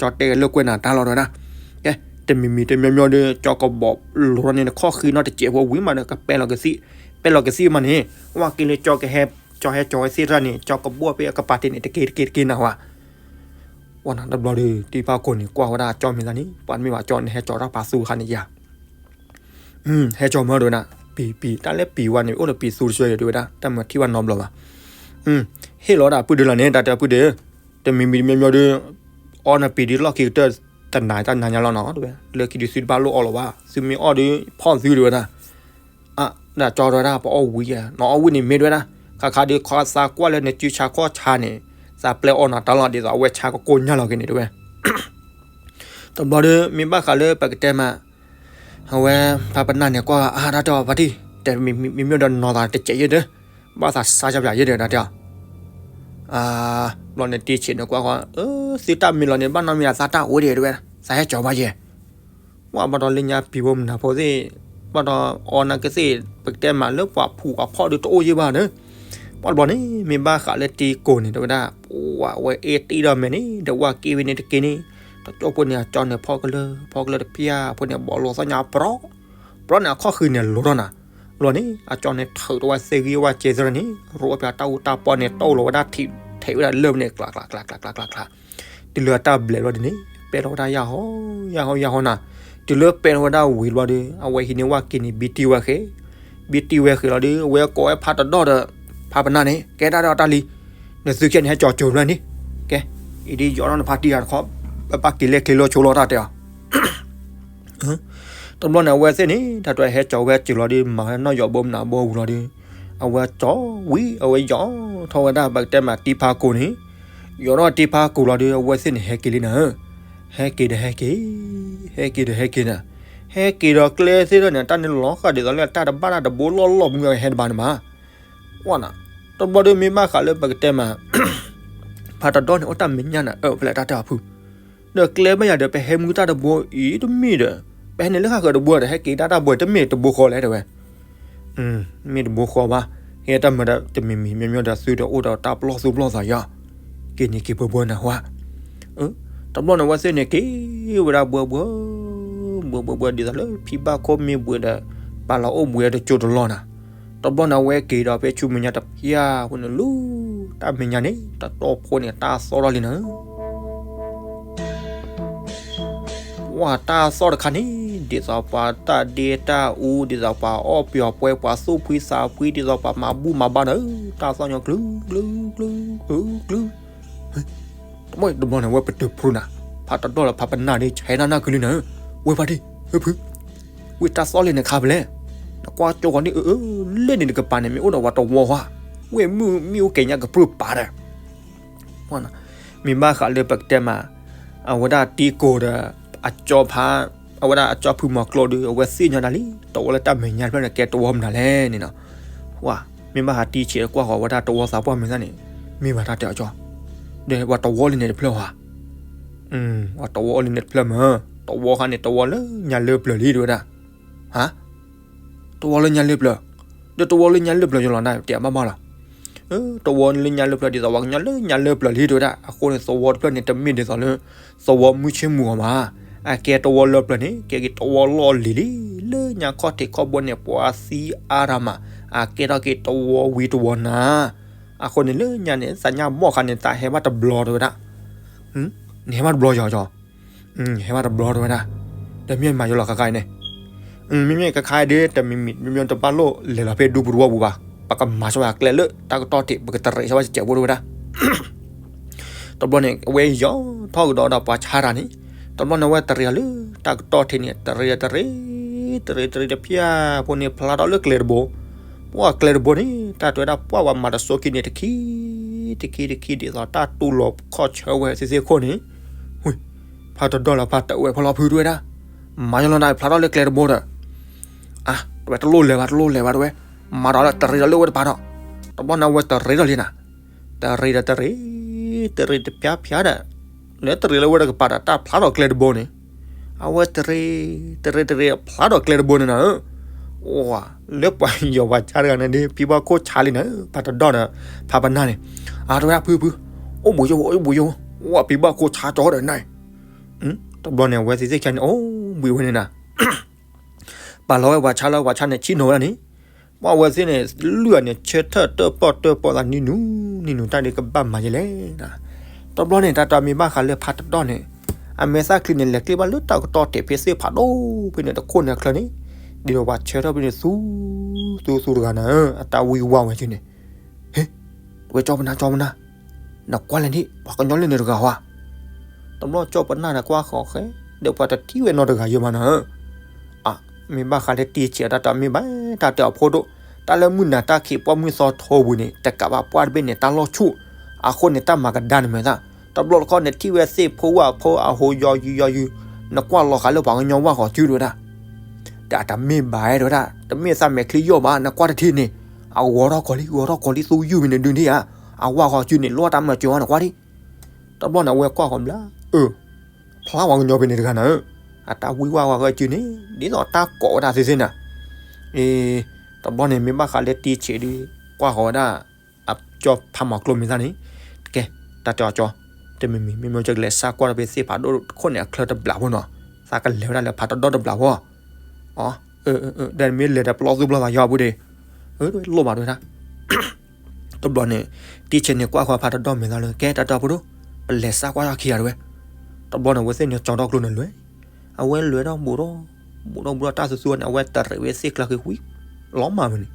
ကၠီတဲဂဲၤလိာ်ကွဲနၤတၢ်လီၤတဲဝဲဒၣ်, ကဲ တမံၤမံၤတမံၤမံၤဒီး ကၠီကဘီၣ်လိၤထီၣ်န့ၣ် နခီၣ်ဃံနီတစဲးဖိဝံၤမးဒီး ကပဲလီၤကသံၣ်, ပဲလီၤကသံၣ်မးန့ၣ် ဝဲက့ၤလၢကၠီကဟဲ, ကၠီဟဲကၠီဝဲသ့ၣ်တဖၣ်န့ၣ် ကၠီကဘီၣ်ဖဲအကပၤတ့ၢ်န့ၣ် တက့ၤတက့ၤတက့ၤနၤဝဲ ဝဲနၤတဘျီဒီး တံၤဖးခိၣ်န့ၣ် ကွၢ်ဝဲဒၣ်ကၠီမ့ၢ်သးန့ၣ် ပှၤမ့ၢ်ဘၣ်ကၠီန့ၣ် ဟဲကၠီတၢ်ပာ်သူတခါန့ၣ်ယၤ, ဟဲကၠီမၢဒိဝဲဒၣ်, ပံၤပံၤ တၢ်လၢပံၤဝဲန့ၣ် အိၣ်ဒီးပံၤသူတဆၢယဲဒိဝဲဒၣ် တၢ်မၤထံၣ်ဝဲနီတဘျီဘၣ်, ဟ့ၣ်လီၤဝဲဒၣ်အပုၢ်ဒ့လီၤန့ၣ် တၢ်တဲအပုၢ်ဒ့, တမံၤမံၤတမံၤမံၤဒီး အီနပံၤဒ်လီၢ်ခံကတၢၢ်တနၤတၢ်နၤညါလီၤနီၤ တဲဝဲ, လၢခံဒုးသုတဘၣ်လိၣ်အီလီၤဘၣ် သုမ့ၢ်အီၣ်ဒီးဖီၣ်သုတဲဝဲဒၣ် အဒၣ်ကၠီတဲဝဲဒၣ် ပအီၣ်ဝံၤယဲ နအီၣ်ဝံၤန့ၣ်မ့ၢ်တဲဝဲဒၣ်, ခါခါဒီးခီသးကွၢ်လၢနစုဆါခီၣ်ဆါန့ၣ်, သးပျဲအီၣ်နၤတၢ်လီၤ ဒ်သိးအဝဲဆါကကိၢ်ညါလီၤက့ၤန့ၣ်တဲဝဲ, တဘျီဒီး မ့ၢ်ဘၣ်ဃးလၢပကတဲမး, အဝဲ ဖးပနၢ်န့ၣ်ကွၢ်အါတၢ်တဲအီၤဖါတံၢ်, တဲမ့မ့ၢ်ဒီးနီၢ်သးတစဲးယဲဒီး, ဘၣ်သးစါကပၠးယဲဒီးတၢ်တဲအီၤ, ဘျီန့ၣ်တံၤဆံးန့ၣ်ကွၢ်ဃီ, သုတၢ်မ့ၢ်လီၤန့ၣ် ဘၣ်နီတမံၤအသးတၢ်အိၣ်ဒံးတဲဝဲ, သးဟဲကၠီဘၣ်ယဲ ဝဲဘၣ်ဒီးလၢညါပံၤဖိမုၢ်နၤဖိသ့ၣ်, ဘၣ်ဒီးအီနကသ့ၣ် ပကတဲမးလၢပှၤဖူးပှၤဖီၣ်ဒီးတအိၣ်ယဲဘၣ်ဒီး, ပှၤတဘျီန့ၣ် မ့ၢ်ဘၣ်ဃးလၢတံၤကိၢ်န့ၣ်တဲဝဲဒၣ်, ပှၤဝဲအ့ၣ်တံၢ်ဒီးမဲာ်န့ၣ် ဒီးဝဲက့ၤဝဲန့ၣ်တက့ၢ်န့ၣ်, တကၠိဖိန့ၣ် အကၠီန့ၣ်ဖီၣ်ကလၢ ဖီၣ်ကလၢတဖျၢၣ်ဖိန့ၣ် ဘီလိာ်သီၣ်ညါပြီ, ပြီန့ၣ် အခီၣ်ဃံန့ၣ်လိၤထီၣ်နၤ, ဘျီန့ၣ် အကၠီန့ၣ်ထုးထီၣ်ဝဲသ့ၣ်ဂံၢ်ဝဲစဲးသရၣ်န့ၣ် ရိအပျးတၢ်အူတၢ်ပီန့ၣ် တအိၣ်လီၤဝဲဒၣ်ထံး ထဲးဝဲဒၣ်လၢၢ်န့ၣ် ကျးကျးကျးကျးကျးကျးကျး တုၤလၢအတၢ်ဘျဲးဘျီဒ်န့ၣ် ပဲလီၤဝဲဒၣ်ယၢ်ဟီ ယၢ်ဟီ ယၢ်ဟီနၤ, တုၤလၢပဲလီၤဝဲဒၣ်ဝံၤဘျီဒီး အဝဲဟံးန့ၢ်ဝဲက့ၤန့ၣ် ဘံတံၢ်ဝဲဃဲ, ဘံတံၢ်ဝဲဃဲလီၤဒီး အဝဲကိးဝဲဖးတဒီၣ်ဒီး ဖးပနၢ်န့ၣ် ကဲတၢ်ဒီးတၢ်လံ, နသုကဲန့ၣ်ဟဲကၠီကၠိၤဘျီန့ၣ်, ကဲ, အံၤဒ်ယီၤထီၣ်နဖါတံၢ်ဂၤတခီ, ပဘၣ်က့ၤလဲၤချ့လိာ်ဆိလီၤတၢ်တဲအီၤ တဘျီန့ၣ် အဝဲသ့ၣ်န့ၣ် တၢ်တဟဲကၠီၤဝဲကၠိၤလီၤဒီး မၤဝဲနီၢ်ယီၤဘိမနုၤဘိဝံၤလီၤဒီး အဝဲကၠီၤဝံၤ အဝဲယီၤထီၣ်ဝဲဒၣ် ပကတဲမးတံၤဖးကိၢ်န့ၣ်, ယီၤထီၣ်တံၤဖးကိၢ်လီၤဒီး အဝဲသ့ၣ်န့ၣ်ဟဲက့ၤလံနၤ, ဟဲက့ၤဒီးဟဲက့ၤ, ဟဲက့ၤဒီးဟဲက့ၤနၤ, ဟဲက့ၤဒီးကျဲသ့ၣ်ဒီးန့ၣ် တၢ်န့ၣ်လီၤဃာ်ဒ်သိးလၢတၢ်တဘၣ်တၢ်တဘိလီၢ်လီၢ်မုၢ်ဟဲတဘၣ်န့ၣ်မး, ဝဲနၤ, တဘျီဒီးမ့ၢ်ဘၣ်ဃးလၢပကတဲမး ဖးတဒီၣ်န့ၣ် အိၣ်တၢ်မဲာ်ညါနၤ အၢၣ်ဖဲလဲၣ်တၢ်တဲအီၤဖု ဒီးကျဲဘၣ်ယၤဒီး ပဟဲမုၢ်တၢ်တဘိအံၤတမ့ၢ်ဒီး ပဟဲန့ၣ်လၢဃၣ်ဃၢၤတဘိဒီး ဟဲက့ၤတၢ်တၢ်ဘိတမ့ၢ်တဘိဃီလဲၣ်တဲဝဲ, မ့ၢ်တဘိဃီဘၣ်, ဟဲတၢ်မၤဒီးတမံၤမံၤ မ့မ့ၢ်ဒီးသုတအိၣ်ဒီးတၢ်ပလီၢ်သူပလီၢ်သးယီၤ, က့ၤန့ၣ်က့ၤဘှဲဘှဲနၤဟါ တဘျီန့ၣ် အဝဲသ့ၣ်န့ၣ်က့ၤဝဲဒၣ်ဘှဲဘှဲ, ဘှဲဘှဲဘှဲဒ်သိးလၢဖံဘၣ်ခိၣ်မ့ၢ်ဘှဲးဒီး ပာ်လီၤအိၣ်ဘှဲးတကၠိတလီၢ်နၤ, တဘျီန့ၣ် အဝဲက့ၤဒီးဖဲဆူမဲာ်ညါတဖၣ်ဖိန့ၣ်လူၤ, တၢ်မဲာ်ညါန့ၣ် တတီၢ်ဖိန့ၣ် တၢ်သီၣ်ထီၣ်လံနၤ ပှၤတၢ်သီၣ်တခါန့ၣ် ဒ်သိးပှၤတၢ်ဒ့တၢ်အူ ဒ်သိးပှၤအီၣ်ပှဲၤပှဲၤ ပှၤသူၣ်ဖှံသးဖှံ ဒ်သိးပှၤမၤဘူၣ်မၤဘါဒီး တၢ်သီၣ်ညီကျု ကျု ကျု ကျု ကျု တဘျီန့ၣ် ဝဲပတုာ်ဖုနၤ ဖးတဒီၣ်လၢဖးပနၢ်ဒ်ဆဲးနၢ်နၢ်ကုလံနၤ ဝဲဖါတံၢ် ဝဲဖု ဝဲတၢ်သီၣ်လံန့ၣ်ခါဖဲလဲၣ် နကွၢ်ကၠိဃီန့ၣ် အၢ အၢ လၢန့ၣ်တကပၤန့ၣ် မ့ၢ်အိၣ်ဒီးပှၤတဝီဧါ ဝဲမုၢ်မ့ၢ်အိၣ်ကဲညါကပြုၢ်ပာ်ဒီး မ့ၢ်ဘၣ်ဃးလၢပကတဲမး အဝဲဒၣ်တံၤကိၢ်ဒီး အကၠီဖး အဝဲဒၣ်အကၠီဖုမီၤကျိဒီး အဝဲသ့ၣ်ညါဒၣ်လံ တဝီလၢတၢ်မဲာ်ညါတဖျၢၣ်န့ၣ် ကဲတဝီမနုၤလဲၣ်န့ၣ်နီၤ မ့ၢ်ဘၣ်ဟးတံၢ်ဆံးကွၢ်ဃီၤ အဝဲဒၣ်တဝီသးပှၢ်မဲာ်ညါန့ၣ် မ့ၢ်ဘၣ်တၢ်တဲအီၤကၠီ ဒီးပှၤတဝီလံန့ၣ်တဖျၢၣ်ဧါ ပှၤတဝီလံန့ၣ်တဖျၢၣ်မး တဝီခါန့ၣ် တဝီလၢညါလၢပျၢၤလံတဲဝဲဒၣ် ဟါ တဝီလၢညါလၢပျၢၤ ဒီးတဝီလၢညါလၢပျၢၤယလီၤနတဲအဘၣ်ဘၣ်လီၤ တဝီလၢညါလၢပျၢၤဒ်သိးပှၤကညီလၢညါလၢပျၢၤလံတဲဝဲဒၣ် အဃိန့ၣ် သဝီတဖျၢၣ်န့ၣ် တမ့ၢ်ဒ်သိးလၢ သဝီမုၢ်ဆ့ၣ်မုၢ်ဂီၤဘၣ် အကဲတဝီလၢပျၢၤန့ၣ် ကဲက့ၤတဝီလီၢ်လံၤလံ လၢညါခီၣ်ထံးခီၣ်ဘိန့ၣ် ပှၤသံအါတၢ်မး အကဲထီၣ်က့ၤတဝီဝံၤတဝီနၤ အဃိန့ၣ်လၢညါန့ၣ် သးညါဘီၣ်ခါန့ၣ် သးဟဲဘၣ်တဘျီတဲဝဲဒၣ် နဟဲဘၣ်တဘျီယီၤကၠီ ဟဲဘၣ်တဘျီတဲဝဲဒၣ် ဒီးမ့ၢ်မၤယလီၤခါခါအံၤန့ၣ် မ့မ့ၢ်ခါခါအံၤဒီး တမံၤမံၤ မ့မ့ၢ်တဘၣ်လိၣ်လဲၤလီၤဖဲဒူပူၤတဝီပူၤဘၣ် ပကမၤဆိဝဲအကျဲလၢတၢ်ကတီၢ်ထံး ပကတရံးဆိဝဲစဲးဖိတဲဝဲဒၣ် တဘျီန့ၣ် အဝဲယီၤထီၣ်ကဒီးဒီးပှၤဆါတၢ်န့ၣ် တဘျီန့ၣ် အဝဲတရံးလၢတၢ်ကတီၢ်ထံးန့ၣ် တရံးတရံး တရံးတရံးတဖျၢၣ်ဖိန့ၣ် ဖျါထီၣ်လၢကျဲတဘိ ပှၤကျဲတဘိန့ၣ် တၢ်တဲဝဲဒၣ်ပှၤဝဲမၤတစိက့ၤန့ၣ် တခံ တခံ တခံ ဒ်သိးတၢ်တူၢ်လိာ်ခီၣ်ဆၢဝဲသ့ၣ်သ့ၣ်ခိၣ်န့ၣ် ဖးတဒီၣ်လၢဖးတဝဲဖီလီၤဖုတဲဝဲဒၣ် မၤယလီၤနဖျါထီၣ်လၢကျဲတဘိဒီး အါ တဝဲတလိၣ်လဲၤဘၣ် တလိၣ်လဲၤဘၣ်တဝဲ, မၤဒီးလၢတရံးဒီးလၢဝဲတပၤဒီး, တဘျီန့ၣ်အဝဲတရံးဒီးလံနၤ, တရံးဒီးတရံး, တရံးတပျါဖျါဒီး, လၢတရံးလၢဝဲတကပၤဒီးတၢ်ဖျါဒီးကျဲတဘိန့ၣ်, အဝဲတရံး, တရံးတရံးဖျါဒီးကျဲတဘိန့ၣ်နၤဧၢ, ဝၤ, လၢပှၤယီၤပှၤဆါတဂၤန့ၣ်ဒ် ဖံဘၣ်ခိၣ်ဆါလံနၤဧၢ, ဖးတဒီၣ်ဒီး, ဖးပနၢ်န့ၣ်, အတဝဲဒၣ်ဖုဖု, အိၣ်ဘှံးယိၣ် အိၣ်ဘှံးယိၣ်, ဝၤဖံဘၣ်ခိၣ်ဆါကၠီဒီးနၤ, တဘျီန့ၣ် အဝဲသ့ၣ်သ့ၣ်ခံဂၤန့ၣ် အိၣ်ဘှံးဝဲန့ၣ်နၤ ပာ်လီၤဝဲပှၤဆါလၢပှၤဆါန့ၣ် ဆံၣ်နီၤဝဲဒၣ်န့ၣ်, ပှၤဝဲသ့ၣ်န့ၣ် လုၢ်အန့ၣ် ဆၢထၢၣ်တၢၣ်ပီၣ်တၢၣ်ပီၣ်သးနံၤနူၤနံၤနူၤ တၢ်ဒ်ကဘၣ်မၤယဲလဲၣ်. တဘျီန့ၣ် တၢ်တမ့ၢ်ဘၣ်ဃးလၢဖးတဒီၣ်န့ၣ်, အမဲာ်သၣ်ချံန့ၣ် လဲၤကျ့ဘၣ်လၢတၢ်ကတီၢ်တဲာ်ဖဲသ့ၣ်ဖးဒိၣ်ဖဲန့ၣ်တခိၣ်န့ၣ်အချၢန့ၣ်, ဒ်သိးပှၤဆၢထၢၣ်ဖဲန့ၣ်သူ, သူသူတဂၤန့ၣ်, အတၢ်ဝံဝါဝဲက့ၤန့ၣ်, ဟ့, တဝဲကၠီပနၢ် ကၠီပနၢ်, နကွၢ်လဲၣ်န့ၣ် ပှၤကညီလၢန့ၣ်တဂၤဝဲ တဘျီကၠီပနၢ်န့ၣ်ကွၢ်ဃီၤဃဲ, ဒီးပှၤတထံၣ်ဝဲနီတဂၤယဲမးနၤဧၢ, အ, မ့ၢ်ဘၣ်ဃးလၢတံဆံးအတၢ်တမ့ၢ်ဘၣ်, တၢ်တဲအီၤဖိဒိၣ်, တၢ်လၢမုၢ်နၤတၢ်ခံးပှၢ်မုၢ်သီထိပူၤန့ၣ် တကးဘၣ်ပှၢ်တဘ့ၣ်န့ၣ် တၢ်လီၢ်ဆူၣ်, အဃိန့ၣ် တၢ်မၤကဒါန့ၣ်မ့ၢ်သၣ်, တဘျီတခီၣ်နထံၣ်ဝဲသ့ၣ်ဖိဝၣ်ဖိအဟိယီယုယီယု, နကွၢ်လီၤဃာ်လၢပှၤကညီဝၣ်ဃီၤစုဒၣ်ဝဲဒၣ် တၢ်တမ့ၢ်ဘၣ်ဒၣ်ဝဲဒၣ်, တမ့ၢ်သးမဲာ်ချံယီၢ်ဘၣ်, နကွၢ်တထံၣ်န့ၣ်, အဂီၤထီၣ်ကီၤလံ ဂီၤထီၣ်ကီၤလံ သူယုၢ်မံၤန့ၣ်ဒုန့ၣ်ဧါ, အဝၣ်ဃီၤစုန့ၣ် လီတၢ်မၤစၢၤဝဲနကွၢ်ဒံး, တဘျီန့ၣ် အဝဲကွၢ်ဃီၤဘျါ, အၢ, ဖျါပှၤကညီဖဲန့ၣ်တဂၤနၤဧၢ, အတၢ်ဝံဝါဝဲဃီၤစုန့ၣ်, ဒ်သိးတၢ်ကိးဝဲဒၣ်သ့သ့နၤ, အ့, တဘျီန့ၣ်မ့ၢ်ဘၣ်ဃးလၢတံဆံးဒုး, ကွၢ်ဃီၤဝဲဒၣ်, အကၠီဖးမီၤကျိမ့ၢ်သၣ်န့ၣ်, ကဲ, တၢ်တဲအီၤကၠီ, တမံၤမံၤ မ့မ့ၢ်ကလဲၤစးကွၢ်ဒီးဖဲသ့ၣ်ဖးဒိၣ်ခိၣ်န့ၣ်အချၢတဘျီဖိနီၤ, သးကလဲၤဝဲဒၣ်လၢဖးတဒီၣ်တဘျီဖိ, အ, ဒီးမ့ၢ်လဲၤဒီးပလီၢ်သူၣ်ပလီၢ်သးယီၤအပူၤဒ့ၣ်, လိၣ်ဘၣ်ဒဝဲဒၣ် တဘျီန့ၣ်, တံဆံးန့ၣ်ကွၢ်ဃီၤဖးတဒီၣ်မ့ၢ်သၣ်လၢ ကဲတၢ်တဲအီၤဖိဒိၣ်, ပလဲၤစးကွၢ်ယီၤခံဂၤတဝဲ, တဘျီန့ၣ် အဝဲသ့ၣ်န့ၣ်ကၠီထီၣ်ကျိန့ၣ်လွဲ, အဝဲလဲၤဒီးဘူးဒီး, ဘူးဒီးဘူးဒီးတၢ်သူသူန့ၣ် အဝဲတရံးဝဲသ့ၣ်ကျါဃ့ဝံၤ, လီၤမၢ်ဝဲန့ၣ်,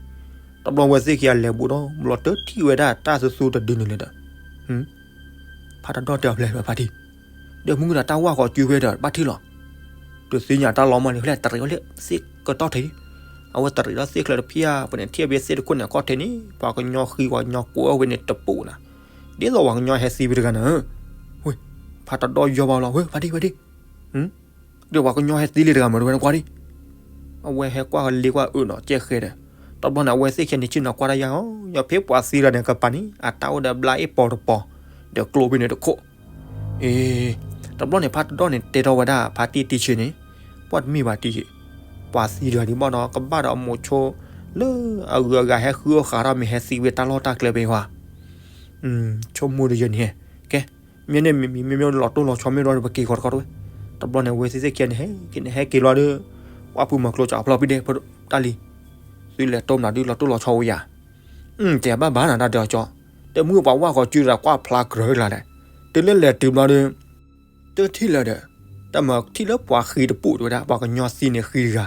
တဘျီဝဲသ့ၣ်ခံဂၤလဲၤဘူးဒီးဘူးဒီးတထံၣ်ဝဲဒၣ်တၢ်သူသူတဒုန့ၣ်လၢဒီး, ဖးတဒီၣ်တဲအီၤဖျဲၣ်ဖးထံ, ဒီးမုၢ်ကဒီးတၢ်ဝၣ်ဃီၤစုဖဲဒီးဘၣ်ထံၣ်လီၤ, တသ့ၣ်ညါတၢ်လီၤမၢ်န့ၣ် ဖဲလဲၣ်တရံးဝဲလၢသ့ၣ်ကတီၢ်ထံး, အဝဲတရံးဒီးသ့ၣ်ချၢတဖၣ်ဧါ ပန့ၣ်ထံၣ်ဖဲသ့ၣ်တခိၣ်န့ၣ်ကီၢ်ထံးန့ၣ် ပှၤကညီဃံပှၤကညီကိးဝဲန့ၣ်တပူၤနၤ, ဒ်သိးပှၤကညီဟဲသံဖဲတဂၤနၤ, ဝ့ၢ်, ဖးတဒီၣ်ယီၤဘၣ်လီၤ ဝ့ၢ် ဖးထံ ဖးထံ ဒီးပှၤကညီဟဲသံလံတဂၤမ့ၢ်တဝဲနကွၢ်ဒံး, အဝဲဟဲကွၢ်လ့ကွၢ်အၢနီၤကဲဃဲဒီး, တဘျီန့ၣ် အဝဲသ့ၣ်ခံဂၤန့ၣ်ဆ့ၣ်နီၤကွၢ်တၢ်ယါဟီ, ယဖဲပှၤသံတဂၤန့ၣ်ကပၤန့ၣ် အတၢ်အိၣ်ဒီးဘျါအ့ၣ်ပီၤတပီၤ, ဒီးကျိဖဲန့ၣ်တခိၣ်, အ့, တဘျီန့ၣ် ဖးတဒီၣ်န့ၣ်တဲထီၣ်ဝဲဒၣ် ဖါတံၢ်တံဆံးန့ၣ်, ပှၤတမ့ၢ်ဘၣ်တံဆံး, ပှၤသံတဂၤဒံးဘၣ်ဒီး ကဘၣ်ဒီးအမိၤဆိ လၢအဂုၤအဂၤဟဲဃုအီၣ်ဃာ်ထီၣ်မ့ၢ်ဟဲသံဝဲတၢ်လီၢ်တၢ်ကျဲဖဲဝဲ ဆိကမိၣ်ဒီးယဲန့ၣ်, ကဲ, မ့ၢ်န့ၣ်မ့မ့ၢ်မ့ၢ်လီၤတိၢ်လီၤဆီမ့ၢ်ဒီးပက့ၤဃီတခီတဝဲ, တဘျီန့ၣ် အဝဲသ့ၣ်သ့ၣ်ခံဂၤန့ၣ် ဟဲက့ၤန့ၣ် ဟဲက့ၤလီၤဒီး, ပှၤဖုမီၤကျိစးဖျီဖံဒဲး တၢ်လံ, သုလဲၤတိၢ်မနုၤဒုးလီၤတိၢ်လီၤဆီဝဲယၤ, တဲဘၣ်ဘၣ်နၤတၢ်တဲအီၤကၠီ, တမုၢ်ပှၤဝၣ်ဃီၤစုဒီးကွၢ်ဖျါကြၢးလၢ်လဲၣ်, တုၤလၢလဲၤတုၤဘျီဒီး တထံၣ်လၢၤဒီး, တၢ်မၤထံၣ်လၢပှၤဃံတပူၤတဝဲဒၣ် ပှၤကညီသံန့ၣ်ဃံတဂၤ,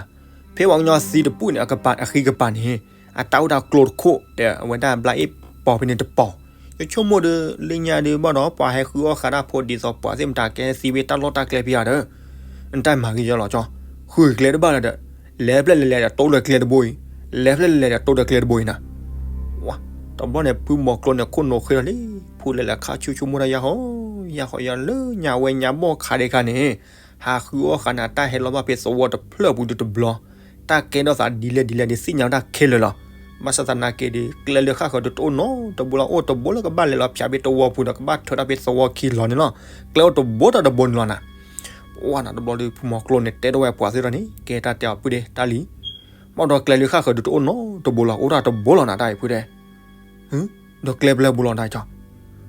ဖဲပှၤကညီသံတပူၤန့ၣ် အကပၤအဃံကပၤန့ၣ်, အတၢ်အိၣ်တၢ်ကျိတခိၣ်ဒီး အဝဲဒၣ်ဘျါအ့ၣ်ပီၤဖဲန့ၣ်တပီၤ, ယဆိကမိၣ်ဒီး လၢညါဒုးဘၣ်ဒီး ပှၤဟဲဃုအီၣ်ဃာ်တၢ်ဖိဒ်သိးပှၤသ့ၣ်မတၤကဟဲသံဝဲတၢ်လီၢ်တၢ်ကျဲဖဲယၤဒီး, နတၢ်မၤဂ့ၤယီၤလီၤကၠီ, ဃုကျဲတဘၣ်လၢၤဒီး, လဲၤဖျဲၣ်လဲၤလဲၤဒီးတိၢ်ဒီးကျဲတဘိအံၤ, လဲၤဖျဲၣ်လဲၤလဲၤဒီးတိၢ်ဒီးကျဲတဘိအံၤနၤ တဘျီန့ၣ် ဖုမီၤကျိန့ၣ် ခိၣ်နူာ်ဃ့လီၤလံ, ဖုလဲၤလဲၤခါဆူဆိကမိၣ်တၢ်ယါဟီ, ယါဟီယၤလၢညါဝဲညါဘီၣ်ခါ ဒ့ခါန့ၣ်, ဟးဃုအီၣ်ဃာ်န့ၣ် အတၢ်ဟဲလီၤဘၣ်ဖဲသဝီတဖျၢၣ်ပူၤဒုးတဘျီ, တၢ်ကဲထီၣ်သးဒ်လဲၣ်ဒ်လဲၣ်ဒုးသ့ၣ်ညါဝဲဒၣ်ခဲလၢာ်လီၤ. ဘၣ်ဆၣ်သနာ်က့ဒီး ကျဲလၢဃၣ်ဃၢၤဒုးတအိၣ်နီတဘိလီၤ, အိၣ်တဘိလၢကဘၣ်လဲၤလီၤဖျါဖဲသဝီပူၤဒီး ကဘၣ်ထၢထီၣ်ဖဲသဝီခံလီၤန့ၣ်လီၤ. ကျဲအိၣ်တဘိတၢ်တဘိန့ၣ်လီၤနၤ. ဝဲနၤတဘျီဒီး ဖုမီၤကျိန့ၣ် တဲထီၣ်ဝဲပှၤသ့ၣ်တဖၣ်န့ၣ် ကဲတၢ်တဲအီၤဖုဒဲးတၢ်လံ ဘၣ်ဒီးကျဲလၢဃၣ်ဃၢၤဒုးတအိၣ်နီတဘိလီၤ, အိၣ်တၢ်တဘိလီၤနၤတၢ်အံၤဖုဒဲး. ဒီးကျဲပျဲဘိလီၤနၤကၠီ,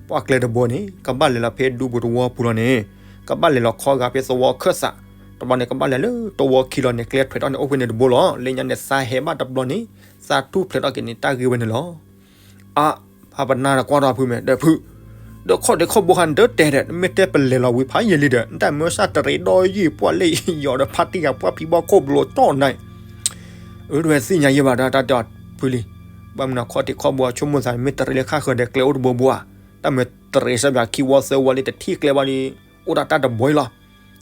ပှၤကျဲတဘိန့ၣ် ကဘၣ်လဲၤလီၤဖဲဒူပူၤသဝီပူၤလီၤန့ၣ်, ကဘၣ်လဲၤလီၤခီဂာ်ဖဲသဝီခၢၣ်စး, တဘျီန့ၣ် ကဘၣ်လဲၤလၢသဝီခံလီၤန့ၣ် ကျဲထွဲးထီၣ်န့ၣ် အိၣ်ဖဲန့ၣ်တဘိလီၤ. လၢညါန့ၣ် သးဟဲဘၣ်တဘျီန့ၣ် သးထူၣ်ဖျဲးထီၣ်က့ၤန့ၣ် တၢ်ဂ့ၢ်ဝဲန့ၣ်လီၤ. အါ, ဖးပနၢ်ဒီးကွၢ်ဒီးဖုမဲာ်ဒီးဖု, ဒီးခီၣ်ဒ့ခီၣ်ဘိခါန့ၣ် ဒၢတဲဒီး မ့ၢ်တဲပလဲၤလီၤဝံၤဖးယံာ်လံဒီး နတၢ်မၢစၢ်တရံးဒီးယံာ်ပှၢ်လၢယီၤဒီးဖါတံၢ်ဂၤပှၢ်ဖံဘီခိၣ်ဘျိးကၠီၣ်နၤ, အၢ တဝဲသ့ၣ်ညါယဲဘၣ်ဒီးတၢ်တဲအီၤဖုလံ. ဘၣ်မနုၤခီၣ်ဒ့ခီၣ်ဘိအဆိကမိၣ်သး မ့ၢ်တရံးလၢဃၣ်ဃၢၤဒီးကျဲအိၣ်တဘိဘိဧါ, တၢ်မၢတရံးစၢ်ဘၣ်ခံဝီသၢဝီလၢတထံၣ်ကျဲဘၣ်ဒီး အိၣ်ဒၣ်တၢ်တဘိအံၤလီၤ.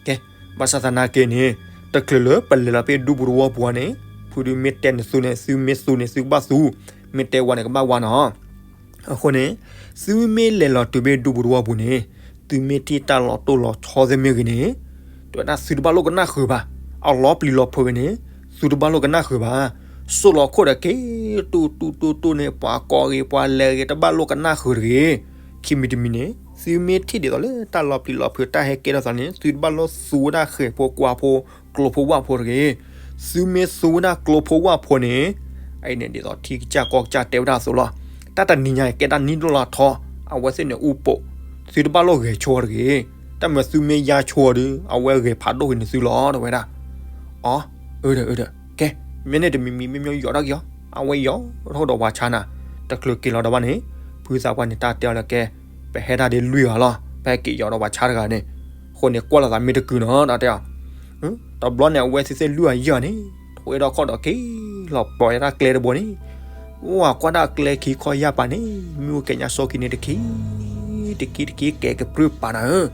ကဲ, ဘၣ်ဆၣ်သနာ်က့န့ၣ် တချုးလၢပလဲၤလီၤဖဲဒူပူၤသဝီပူၤန့ၣ်, ဖုဒုးမ့ၢ်တဲနသုန့ၣ် သုမ့ၢ်သူန့ၣ် သုကဘၣ်သူ, မ့ၢ်တဲဝဲန့ၣ် ကဘၣ်ဝဲနီၤ. အဃိန့ၣ် သုမ့ၢ်လဲၤလီၤတုၤဖဲဒူပူၤသဝီပူၤန့ၣ်, သုမ့ၢ်ထံၣ်တၢ်လီၤတိၢ်လီၤဆီသ့ၣ်မ့ၢ်ဂ့ၤန့ၣ်, တဝဲဒၣ်သုတဘၣ်လိၣ်ကနၣ်ဃုာ်ဘၣ်. အလီၤပျံၤလီၤဖုးဂ့ၤန့ၣ် သုတဘၣ်လိၣ်ကနၣ်ဃုာ်ဘၣ်. စိၣ်လီၤခိၣ်ဒီးက့ၤ တူၢ်တူၢ်တူၢ်တူၢ်န့ၣ် ပှၤကိးဂ့ၤပှၤလဲၤဂ့ၤ တဘၣ်လိၣ်ကနၣ်ဃုာ်တဂ့ၤ. ခံမံၤတမံၤန့ၣ် သုမ့ၢ်ထံၣ်ဒ်သိးလၢတၢ်လီၤပျံၤလီၤဖုး တၢ်ဟဲကဲထီၣ်သးန့ၣ် သုတဘၣ်လိၣ်သူဝဲဒၣ်ဃဲၤဖိကွၢ်ဖိ ကျိဖိဝၣ်ဖိတဂ့ၤ. သုမ့ၢ်သူဝဲဒၣ်ကျိဖိဝၣ်ဖိန့ၣ် အအံၤန့ၣ်ဒ်သိးထံကစၢ်ကီၢ်ကစၢ်တဲဝဲဒၣ်အသိးလီၤ. တၢ်တနံၤညါကဲတၢ်နံၣ်ဒိၣ်လၢထီ အဝဲသ့ၣ်န့ၣ်အူပိာ်, သုတဘၣ်လိၣ်ဂဲၤဆိတဂ့ၤ. တၢ်မၤသုမ့ၢ်ယါဆိဒီး အဝဲဂဲၤဖးဒိၣ်က့ၤန့ၣ်သုလီၤ တဲဝဲဒၣ်. အီ အၢဒီးအၢဒီး ကဲ မ့ၢ်န့ၣ်တမံၤမံၤ မ့ၢ်မ့ၢ်ယီၤဒၣ်က့ၤအီၤ အဝဲယီၤထီၣ်ဒီးပှၤဆါနၤ တချုးက့ၤလီၤဒီးဘၣ်န့ၣ် ဖုသးပှၢ်န့ၣ် တၢ်တဲအီၤလၢကဲ ပဟဲဒၣ်ဒ်လွံၢ်ဂၤလီၤ ပဟဲက့ၤယီၤဒီးပှၤဆါတဂၤန့ၣ် အဃိန့ၣ်ကွၢ်လိာ်သးမ့ၢ်တကုာ်နီၤ တၢ်တဲအီၤ. တဘျီန့ၣ် အဝဲသ့ၣ်သ့ၣ်လွံၢ်ဂၤယဲၢ်ဂၤန့ၣ် ထီၣ်ဝဲဒီးခီၣ်ဒီးက့ၤလီၤပီၤယဲဒၣ်ကျဲတဘိန့ၣ် ဝၤကွၢ်ဒၣ်ကျဲခံခီယၢ်ပၤန့ၣ် မ့ၣ်အူကဲၤညါစီကံန့ၣ်တခံ တခံတခံကဲၤကပြုၢ်ပာ်နၤဧၢ.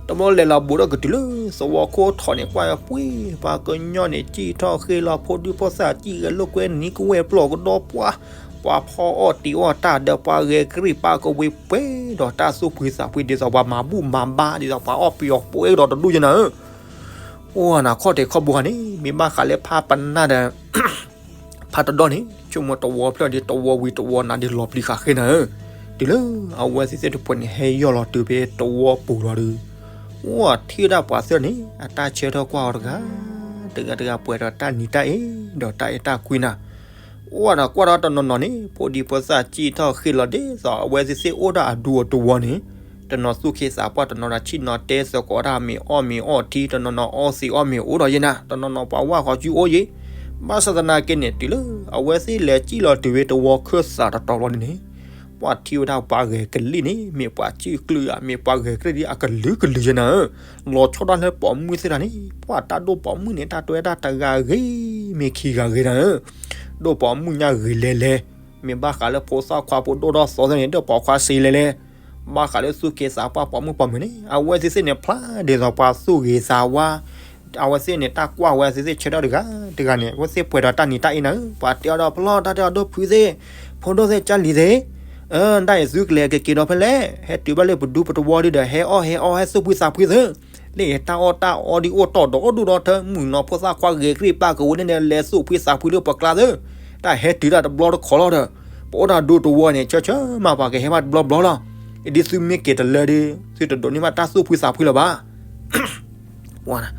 တဘျီလဲၤလီၤဘူးထီၣ်ကတုၤလၢသဝီခိၣ်ထီၣ်န့ၣ် ကွၢ်ပှ့ၤ ပှၤကညီန့ၣ် စံၣ်ထီၣ်ဃ့လီၤ ဖိဒံဖိသၣ်စံၣ်ဂဲၤလိာ်ကွဲနံၤကဝဲၢ်ပျီၢ်ကဒီးပှၤ ပှၤဖီအီၣ်တံၤအီၣ်တၢ်ဒီးပှၤဂဲၤကရံၣ်ပာ်ကဝ့ၤပှဲၤဒီးတၢ်သူၣ်ဖှံသးဖှံ ဒ်သိးပှၤမၤဘူၣ်မၤဘါ ဒ်သိးပှၤအီၣ်ပံၤအီၣ်ပှဲၤဒီးတဒူၣ်ယဲနၤဧၢ. အိၣ်နၤခီၣ်ထံးခီၣ်ဘိခါန့ၣ် မ့ၢ်ဘၣ်ဃးလၢဖးပနၢ်ဒီး ဖးတဒီၣ်န့ၣ် ဆိကမိၣ်တဝီဖျၢၣ်ဒီးတဝီဝံၤတဝီနၤဒီးလီၤပျံၤဃာ်ဃ့နၤဧၢ. တုၤလၢအဝဲသ့ၣ်သ့ၣ်တဖၣ်န့ၣ် ဟဲယီၢ်လီၤတုၤဖဲတဝီပူၤလီၤဒီး အိၣ်ထံၣ်ဝဲဒၣ်ပှၤသ့ၣ်န့ၣ် အတၢ်ဆၢထၢၣ်ကွၢ်အီၤတဂၤ တဂၤတဂၤပှဲၤဒီးတၢ်နံၤတၢ်အ့ ဒီးတၢ်အဲၣ်တၢ်ကွံနၤ အိၣ်ဒီးကွၢ်ဒီးတနီၤနီၤန့ၣ် ဖိဒံဖိသၣ်စံၣ်ထီၣ်ဃ့လီၤဒ်သိးအဝဲသ့ၣ်သ့ၣ်အိၣ်ဒီးအဒူအတဝီန့ၣ် တနီၤသူၣ်ခ့သးပှၢ် တနီၤဒီးဆံၣ်နီၤတဲသကိးတၢ် မ့ၢ်အီၣ်မ့ၤအီထံ တနီၤနီၤအီသံးအီၣ်မ့ၤအိၣ်ဒီးယဲနၤ တနီၤနီၤပှၤဝၢ်ဃီၤကူအိၣ်ယဲ. ဘၣ်ဆၣ်သနာ်က့န့ၣ် တုၤလၢအဝဲသ့ၣ်လဲၤစံၣ်လီၤတုၤဝဲတဝီခၢၣ်သးတတီၤလီၤန့ၣ် ပှၤထံၣ်ဝဲဒၣ်ပှၤဂဲၤကလံၣ်န့ၣ် မ့ၢ်ပှၤစုၣ်ကျုၢ်ဧါ မ့ၢ်ပှၤဂဲၤကရံၣ်ဒ်အကလုာ်ကလုာ်ယဲနၤဧၢ. လီၤဆီဒၣ်လၢပိာ်မုၣ်သ့ၣ်တဖၣ်န့ၣ် ပှၤတၢ်ဒိၣ်ပိာ်မုၣ်န့ၣ် တၢ်တဲဝဲဒၣ်တဂၤဂ့ၤ မ့ၢ်ခံဂၤဂ့ၤနၤဧၢ. ဒိၣ်ပိာ်မုၣ်ညါဂ့ၤလဲၤလဲၤ မ့ၢ်ဘၣ်ဃးလၢဖိသၣ်ခွါဖိဒိၣ်ထီၣ်သီသ့ၣ်န့ၣ် ဒိၣ်ပိာ်ခွါစ့လဲၤလဲၤ ဘၣ်ဃးလၢသူၣ်က့သးပှၢ်ပိာ်မုၣ်ပိာ်မုၣ်န့ၣ် အဝဲသ့ၣ်သ့ၣ်န့ၣ်ဖျါဒ်သိးပှၤသူၣ်ဂ့ၤသးဝါ အဝဲသ့ၣ်န့ၣ် တၢ်ကွၢ်ဝဲသ့ၣ်သ့ၣ်ဆၢထၢၣ်တဂၤတဂၤန့ၣ် အဝဲသ့ၣ်ပှဲၤဒီးတၢ်နံၤတၢ်အ့နၤဧၢ. ပှၤတဲအီၤဒီးပလီၢ် တၢ်တဲအီၤဒိၣ်ဖုသ့ၣ် ဖိဒိၣ်သ့ၣ်ကၢ်လံၤသ့ၣ် တၢ်အံၤသုကလဲၤကက့ၤဒီးဖဲလဲၣ် ဟဲတုၤဘၣ်လၢပဒူပတဝီဒီး ဟဲအီၣ်ဟဲအီဟဲသူၣ်ဖှံသးဖှံသ့ၣ် လၢယတၢ်အီၣ်တၢ်အီဒ်အိၣ်တီၢ်ဒီးဒိၣ်ဒီးထၢ မုၢ်နီၤဖိသၣ်ခွါဂဲၤကရံၣ်ပာ်ကဝ့ၤန့ၣ် လဲၤသူၣ်ဖှံသးဖှံလၢပကျါသ့ၣ် တၢ်ဟဲတုၤတၢ်တဘျီတခီလီၤဒီး ပအိၣ်တၢ်ဒူတဝီန့ၣ် ဆၢဆၢမးပှၤကဟဲဘၣ်တဘျီဘျီလီၤ. အဒ်သုမ့ၢ်က့ၤတလၢဒီး သုတဒိးန့ၢ်ဘၣ်တၢ်သူၣ်ဖှံသးဖှံလၢၤဘၣ်.